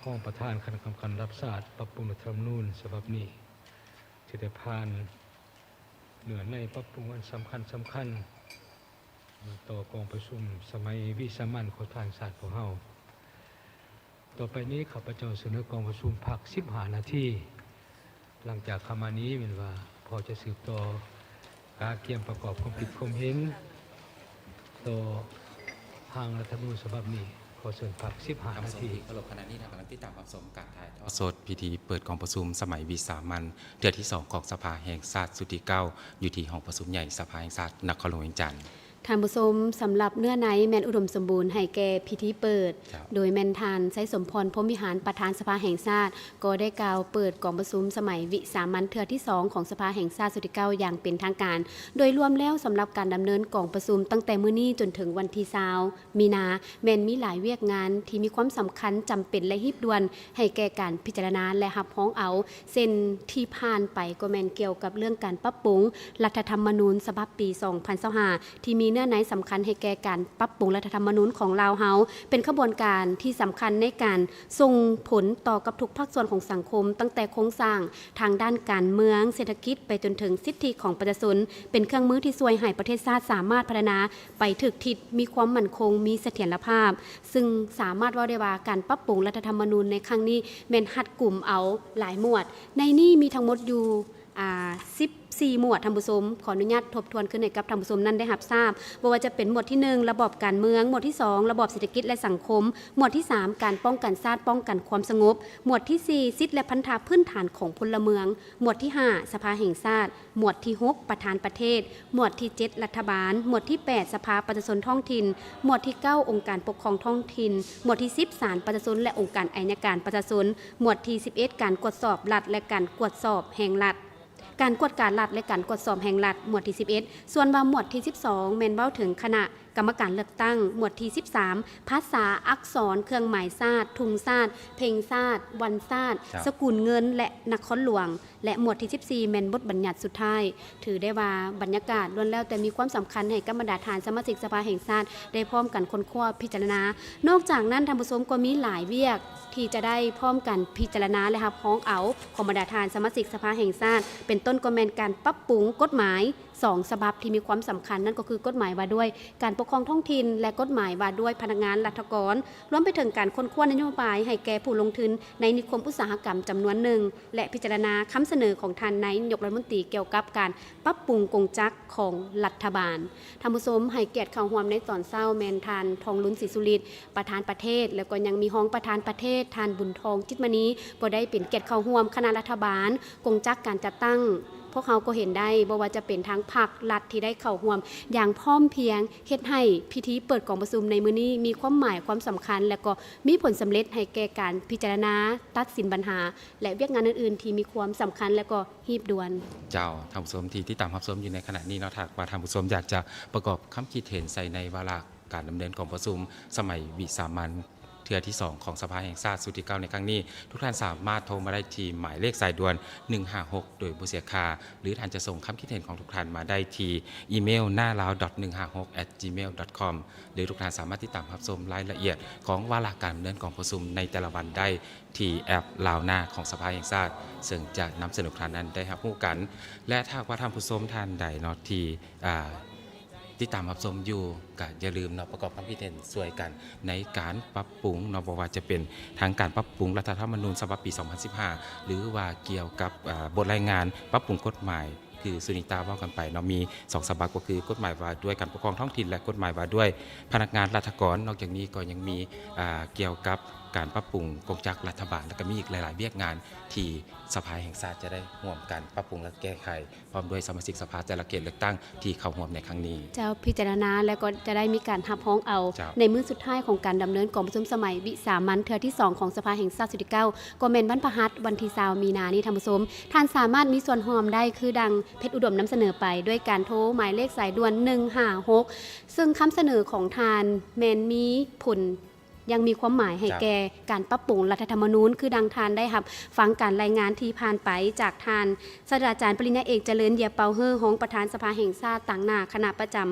ຮອງປະທານຄະນະກຳມະການລະດັບຊາດປັບປຸງລັດຖະທຳມະນູນສະບັບນີ້ ທີ່ໄດ້ຜ່ານເນື້ອໃນປັບປຸງອັນສຳຄັນ, ສຳຄັນ ຕໍ່ກອງປະຊຸມສະໄໝວິສາມັນຂອງທາງຊາດຂອງເຮົາ. ຕໍ່ໄປນີ້ ຂ້າພະເຈົ້າສະເໜີກອງປະຊຸມພັກສິບຫ້ານາທີ. ຫຼັງຈາກຄຳວ່ານີ້ແມ່ນວ່າ ພໍຈະສືບຕໍ່ການກຽມປະກອບຄວາມຄິດຄວາມເຫັນຕໍ່ຮ່າງລັດຖະທຳມະນູນສະບັບນີ້. ຂໍເຊີນພັກສິບຫ້ານາທີ. ທ່ານຜູ້ຊົມທີ່ເຄົາລົບ, ຂະນະນີ້ທ່ານກຳລັງຕິດຕາມຮັບຊົມການຖ່າຍທອດສົດພິທີເປີດກອງປະຊຸມສະໄໝວິສາມັນເທື່ອທີສອງຂອງສະພາແຫ່ງຊາດຊຸດທີເກົ້າ ຢູ່ທີ່ຫ້ອງປະຊຸມໃຫຍ່ສະພາແຫ່ງຊາດນະຄອນຫຼວງວຽງຈັນ. ທ່ານຜູ້ຊົມ, ສຳລັບເນື້ອໃນແມ່ນອຸດົມສົມບູນໃຫ້ແກ່ພິທີເປີດ, ເຈົ້າ. ໂດຍແມ່ນທ່ານ ໄຊສົມພອນ ພົມວິຫານ ປະທານສະພາແຫ່ງຊາດ ກໍໄດ້ກ່າວເປີດກອງປະຊຸມສະໄໝວິສາມັນເທື່ອທີສອງຂອງສະພາແຫ່ງຊາດຊຸດທີເກົ້າຢ່າງເປັນທາງການ. ໂດຍລວມແລ້ວສຳລັບການດຳເນີນກອງປະຊຸມຕັ້ງແຕ່ມື້ນີ້ຈົນເຖິງວັນທີຊາວ ມີນາ ແມ່ນມີຫຼາຍວຽກງານທີ່ມີຄວາມສຳຄັນ, ຈຳເປັນ ແລະ ຮີບດ່ວນໃຫ້ແກ່ການພິຈາລະນາ ແລະ ຮັບຮອງເອົາ, ເຊັ່ນ ທີ່ຜ່ານໄປກໍແມ່ນກ່ຽວກັບເລື່ອງການປັບປຸງລັດຖະທຳມະນູນສະບັບປີສອງພັນຊາວຫ້າ ທີ່ມີເນື້ອໃນສຳຄັນໃຫ້ແກ່ການປັບປຸງລັດຖະທຳມະນູນຂອງລາວເຮົາ, ເປັນຂະບວນການທີ່ສຳຄັນໃນການສົ່ງຜົນຕໍ່ກັບທຸກພາກສ່ວນຂອງສັງຄົມ, ຕັ້ງແຕ່ໂຄງສ້າງທາງດ້ານການເມືອງ, ເສດຖະກິດ ໄປຈົນເຖິງສິດທິຂອງປະຊາຊົນ, ເປັນເຄື່ອງມືທີ່ຊ່ວຍໃຫ້ປະເທດຊາດສາມາດພັດທະນາ ໄປຖືກທິດ, ມີຄວາມໝັ້ນຄົງ, ມີສະຖຽນລະພາບ, ຊຶ່ງສາມາດເວົ້າໄດ້ວ່າການປັບປຸງລັດຖະທຳມະນູນໃນຄັ້ງນີ້ແມ່ນຮັດກຸມເອົາຫຼາຍໝວດ. ໃນນີ້ມີທັງໝົດຢູ່ ອາ ສິບສີ່ໝວດ, ທ່ານຜູ້ຊົມ. ຂໍອະນຸຍາດທົບທວນຄືນໃຫ້ກັບທ່ານຜູ້ຊົມນັ້ນໄດ້ຮັບຊາບ, ບໍ່ວ່າຈະເປັນໝວດທີໜຶ່ງ ລະບອບການເມືອງ, ໝວດທີສອງ ລະບອບເສດຖະກິດ ແລະ ສັງຄົມ, ໝວດທີສາມ ການປ້ອງກັນຊາດ, ປ້ອງກັນຄວາມສະຫງົບ, ໝວດທີສີ່ ສິດ ແລະ ພັນທະພື້ນຖານຂອງພົນລະເມືອງ, ໝວດທີຫ້າ ສະພາແຫ່ງຊາດ, ໝວດທີຫົກ ປະທານປະເທດ, ໝວດທີເຈັດ ລັດຖະບານ, ໝວດທີແປດ ສະພາປະຊາຊົນທ້ອງຖິ່ນ, ໝວດທີເກົ້າ ອົງການປົກຄອງທ້ອງຖິ່ນ, ໝວດທີສິບ ສານປະຊາຊົນ ແລະ ອົງການໄອຍະການປະຊາຊົນ, ໝວດທີສິບເອັດ ການກວດສອບລັດ ແລະ ການກວດສອບແຫ່ງລັດ, ການກວດກາລັດ ແລະ ການກວດສອບແຫ່ງລັດ, ໝວດທີສິບເອັດ. ສ່ວນວ່າໝວດທີສິບສອງ ແມ່ນເວົ້າເຖິງຄະນະກຳມະການເລືອກຕັ້ງ, ໝວດທີສິບສາມ ພາສາ, ອັກສອນ, ເຄື່ອງໝາຍຊາດ, ທຸງຊາດ, ເພງຊາດ, ວັນຊາດ, ເຈົ້າ. ສະກຸນເງິນ ແລະ ນະຄອນຫຼວງ. ແລະ ໝວດທີສິບສີ່ ແມ່ນບົດບັນຍັດສຸດທ້າຍ. ຖືໄດ້ວ່າບັນຍາກາດລ້ວນແລ້ວແຕ່ມີຄວາມສຳຄັນໃຫ້ກັບບັນດາທ່ານສະມາຊິກສະພາແຫ່ງຊາດໄດ້ພ້ອມກັນຄົ້ນຄວ້າພິຈາລະນາ. ນອກຈາກນັ້ນ, ທ່ານຜູ້ຊົມ, ກໍມີຫຼາຍວຽກທີ່ຈະໄດ້ພ້ອມກັນພິຈາລະນາ ແລະ ຮັບຮອງເອົາຂອງບັນດາທ່ານສະມາຊິກສະພາແຫ່ງຊາດ, ເປັນຕົ້ນກໍແມ່ນການປັບປຸງກົດໝາຍສອງສະບັບທີ່ມີຄວາມສຳຄັນ, ນັ້ນກໍຄືກົດໝາຍວ່າດ້ວຍການປົກຄອງທ້ອງຖິ່ນ ແລະ ກົດໝາຍວ່າດ້ວຍພະນັກງານລັດຖະກອນ, ລວມໄປເຖິງການຄົ້ນຄວ້ານະໂຍບາຍໃຫ້ແກ່ຜູ້ລົງທຶນໃນນິຄົມອຸດສາຫະກຳຈຳນວນໜຶ່ງ. ແລະ ພິຈາລະນາຄຳສະເໜີຂອງທ່ານນາຍົກລັດຖະມົນຕີກ່ຽວກັບການປັບປຸງກົງຈັກຂອງລັດຖະບານ. ທ່ານຜູ້ຊົມ, ໃຫ້ກຽດເຂົ້າຮ່ວມໃນຕອນເຊົ້າແມ່ນທ່ານ ທອງລຸນ ສີສຸລິດ ປະທານປະເທດ, ແລ້ວກໍຍັງມີຮອງປະທານປະເທດ ທ່ານ ບຸນທອງ ຈິດມະນີ ກໍໄດ້ເປັນກຽດເຂົ້າຮ່ວມຄະນະລັດຖະບານ. ກົງຈັກການຈັດຕັ້ງ ພວກເຮົາກໍເຫັນໄດ້, ບໍ່ວ່າຈະເປັນທາງພັກລັດທີ່ໄດ້ເຂົ້າຮ່ວມຢ່າງພ້ອມພຽງ, ເຮັດໃຫ້ພິທີເປີດກອງປະຊຸມໃນມື້ນີ້ມີຄວາມໝາຍຄວາມສຳຄັນ ແລະ ກໍມີຜົນສຳເລັດໃຫ້ແກ່ການພິຈາລະນາ, ຕັດສິນບັນຫາ ແລະ ວຽກງານອື່ນໆທີ່ມີຄວາມສຳຄັນ ແລະ ກໍຮີບດ່ວນ. ເຈົ້າ, ທ່ານຜູ້ຊົມທີ່ຕິດຕາມຮັບຊົມຢູ່ໃນຂະນະນີ້ເນາະ, ຖ້າຫາກວ່າທ່ານຜູ້ຊົມຢາກຈະປະກອບຄຳຄິດເຫັນໃສ່ໃນວາລະການດຳເນີນກອງປະຊຸມສະໄໝວິສາມັນເທື່ອທີສອງຂອງສະພາແຫ່ງຊາດຊຸດທີເກົ້າໃນຄັ້ງນີ້, ທຸກທ່ານສາມາດໂທມາໄດ້ທີ່ໝາຍເລກສາຍດ່ວນໜຶ່ງຫ້າຫົກໂດຍບໍ່ເສຍຄ່າ, ຫຼື ທ່ານຈະສົ່ງຄຳຄິດເຫັນຂອງທຸກທ່ານມາໄດ້ທີ່ອີເມວ ນາລາວ ດອດ ໜຶ່ງຫ້າຫົກ ແອັດ ຈີເມວ ດອດ ຄອມ ຫຼື ທຸກທ່ານສາມາດຕິດຕາມຮັບຊົມລາຍລະອຽດຂອງວາລະການດຳເນີນກອງປະຊຸມໃນແຕ່ລະວັນໄດ້ ທີ່ແອັບລາວນາຂອງສະພາແຫ່ງຊາດ, ເຊິ່ງຈະນຳສະເໜີໃຫ້ທ່ານນັ້ນໄດ້ຮັບຮູ້ກັນ. ແລະ ຖ້າຫາກວ່າທ່ານຜູ້ຊົມທ່ານໃດເນາະ ທີ່ ອ່າ ຕິດຕາມຮັບຊົມຢູ່, ກະຢ່າລືມເນາະ ປະກອບຄວາມຄິດເຫັນຊ່ວຍກັນໃນການປັບປຸງເນາະ, ບໍ່ວ່າຈະເປັນທັງການປັບປຸງລັດຖະທຳມະນູນສະບັບປີສອງພັນສິບຫ້າ ຫຼືວ່າກ່ຽວກັບ ອ່າ ບົດລາຍງານປັບປຸງກົດໝາຍ ຄືສຸນິຕາເວົ້າກັນໄປເນາະ, ມີສອງສະບັບ ກໍຄືກົດໝາຍວ່າດ້ວຍການປົກຄອງທ້ອງຖິ່ນ ແລະ ກົດໝາຍວ່າດ້ວຍພະນັກງານລັດຖະກອນ. ນອກຈາກນີ້ກໍຍັງມີ ອ່າ ກ່ຽວກັບການປັບປຸງກົງຈັກລັດຖະບານ ແລະ ກໍມີອີກຫຼາຍໆວຽກງານທີ່ສະພາແຫ່ງຊາດຈະໄດ້ຮ່ວມກັນປັບປຸງ ແລະ ແກ້ໄຂ ພ້ອມດ້ວຍສະມາຊິກສະພາແຕ່ລະເຂດເລືອກຕັ້ງທີ່ເຂົ້າຮ່ວມໃນຄັ້ງນີ້. ເຈົ້າ, ພິຈາລະນາ ແລະ ກໍຈະໄດ້ມີການຮັບຮອງເອົາ ເຈົ້າ. ໃນມື້ສຸດທ້າຍຂອງການດຳເນີນກອງປະຊຸມສະໄໝວິສາມັນເທື່ອທີສອງຂອງສະພາແຫ່ງຊາດຊຸດທີເກົ້າ ກໍແມ່ນວັນພະຫັດ ວັນທີຊາວ ມີນານີ້ ທ່ານຜູ້ຊົມ. ທ່ານສາມາດມີສ່ວນຮ່ວມໄດ້ຄືດັ່ງເພັດອຸດົມນຳສະເໜີໄປ ດ້ວຍການໂທໝາຍເລກສາຍດ່ວນໜຶ່ງຫ້າຫົກ ເຊິ່ງຄຳສະເໜີຂອງທ່ານແມ່ນມີຜົນຢ່າງມີຄວາມໝາຍໃຫ້ ເຈົ້າ. ແກ່ການປັບປຸງລັດຖະທຳມະນູນ, ຄືດັ່ງທ່ານໄດ້ຮັບຟັງການລາຍງານທີ່ຜ່ານໄປຈາກທ່ານສາດສະດາຈານປະລິນຍາເອກ ຈະເລີນ ເຢຍເປົາເຮີ ຮອງປະທານສະພາແຫ່ງຊາດ ຕາງໜ້າຄະນະປະຈຳ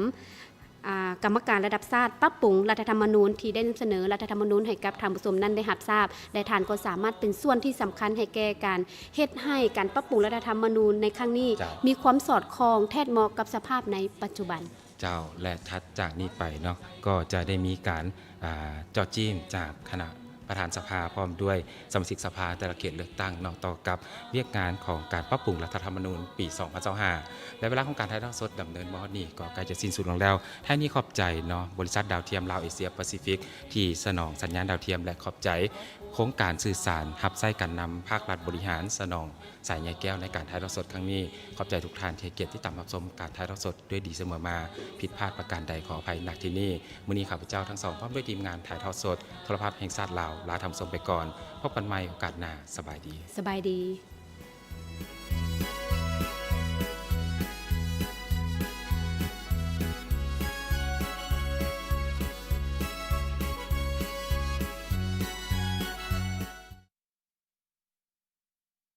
ອ່າ ກຳມະການລະດັບຊາດປັບປຸງລັດຖະທຳມະນູນ ທີ່ໄດ້ນຳສະເໜີລັດຖະທຳມະນູນໃຫ້ກັບທ່ານຜູ້ຊົມນັ້ນໄດ້ຮັບຊາບ ແລະ ທ່ານກໍສາມາດເປັນສ່ວນທີ່ສຳຄັນໃຫ້ແກ່ການເຮັດໃຫ້ການປັບປຸງລັດຖະທຳມະນູນໃນຄັ້ງນີ້ ເຈົ້າ. ມີຄວາມສອດຄ່ອງແທດເໝາະກັບສະພາບໃນປັດຈຸບັນ. ເຈົ້າ, ແລະ ຖັດຈາກນີ້ໄປເນາະ ກໍຈະໄດ້ມີການ ອ່າ ເຈາະຈີ້ມຈາກຄະນະ ປະທານສະພາ ພ້ອມດ້ວຍສະມາຊິກສະພາແຕ່ລະເຂດເລືອກຕັ້ງເນາະ ຕໍ່ກັບວຽກງານຂອງການປັບປຸງລັດຖະທຳມະນູນປີສອງພັນຊາວຫ້າ ແລະ ເວລາຂອງການຖ່າຍທອດສົດດຳເນີນມາຮອດນີ້ກໍໃກ້ຈະສິ້ນສຸດລົງແລ້ວ. ທ້າຍນີ້ຂອບໃຈເນາະ ບໍລິສັດດາວທຽມລາວເອເຊຍປາຊີຟິກ ທີ່ສະໜອງສັນຍານດາວທຽມ ແລະ ຂອບໃຈໂຄງການສື່ສານຮັບໃຊ້ການນຳພາກລັດບໍລິຫານ ສະໜອງສາຍໃຍແກ້ວໃນການຖ່າຍທອດສົດຄັ້ງນີ້. ຂອບໃຈທຸກທ່ານທີ່ໃຫ້ກຽດຕິດຕາມຮັບຊົມການຖ່າຍທອດສົດດ້ວຍດີສະເໝີມາ. ຜິດພາດປະການໃດຂໍອະໄພນະທີ່ນີ້. ມື້ນີ້ຂ້າພະເຈົ້າທັງສອງ ພ້ອມດ້ວຍທີມງານຖ່າຍທອດສົດໂທລະພາບແຫ່ງຊາດລາວ ລາທ່ານຜູ້ຊົມໄປກ່ອນ. ພົບກັນໃໝ່ໂອກາດໜ້າ. ສະບາຍດີ. ສະບາຍດີ.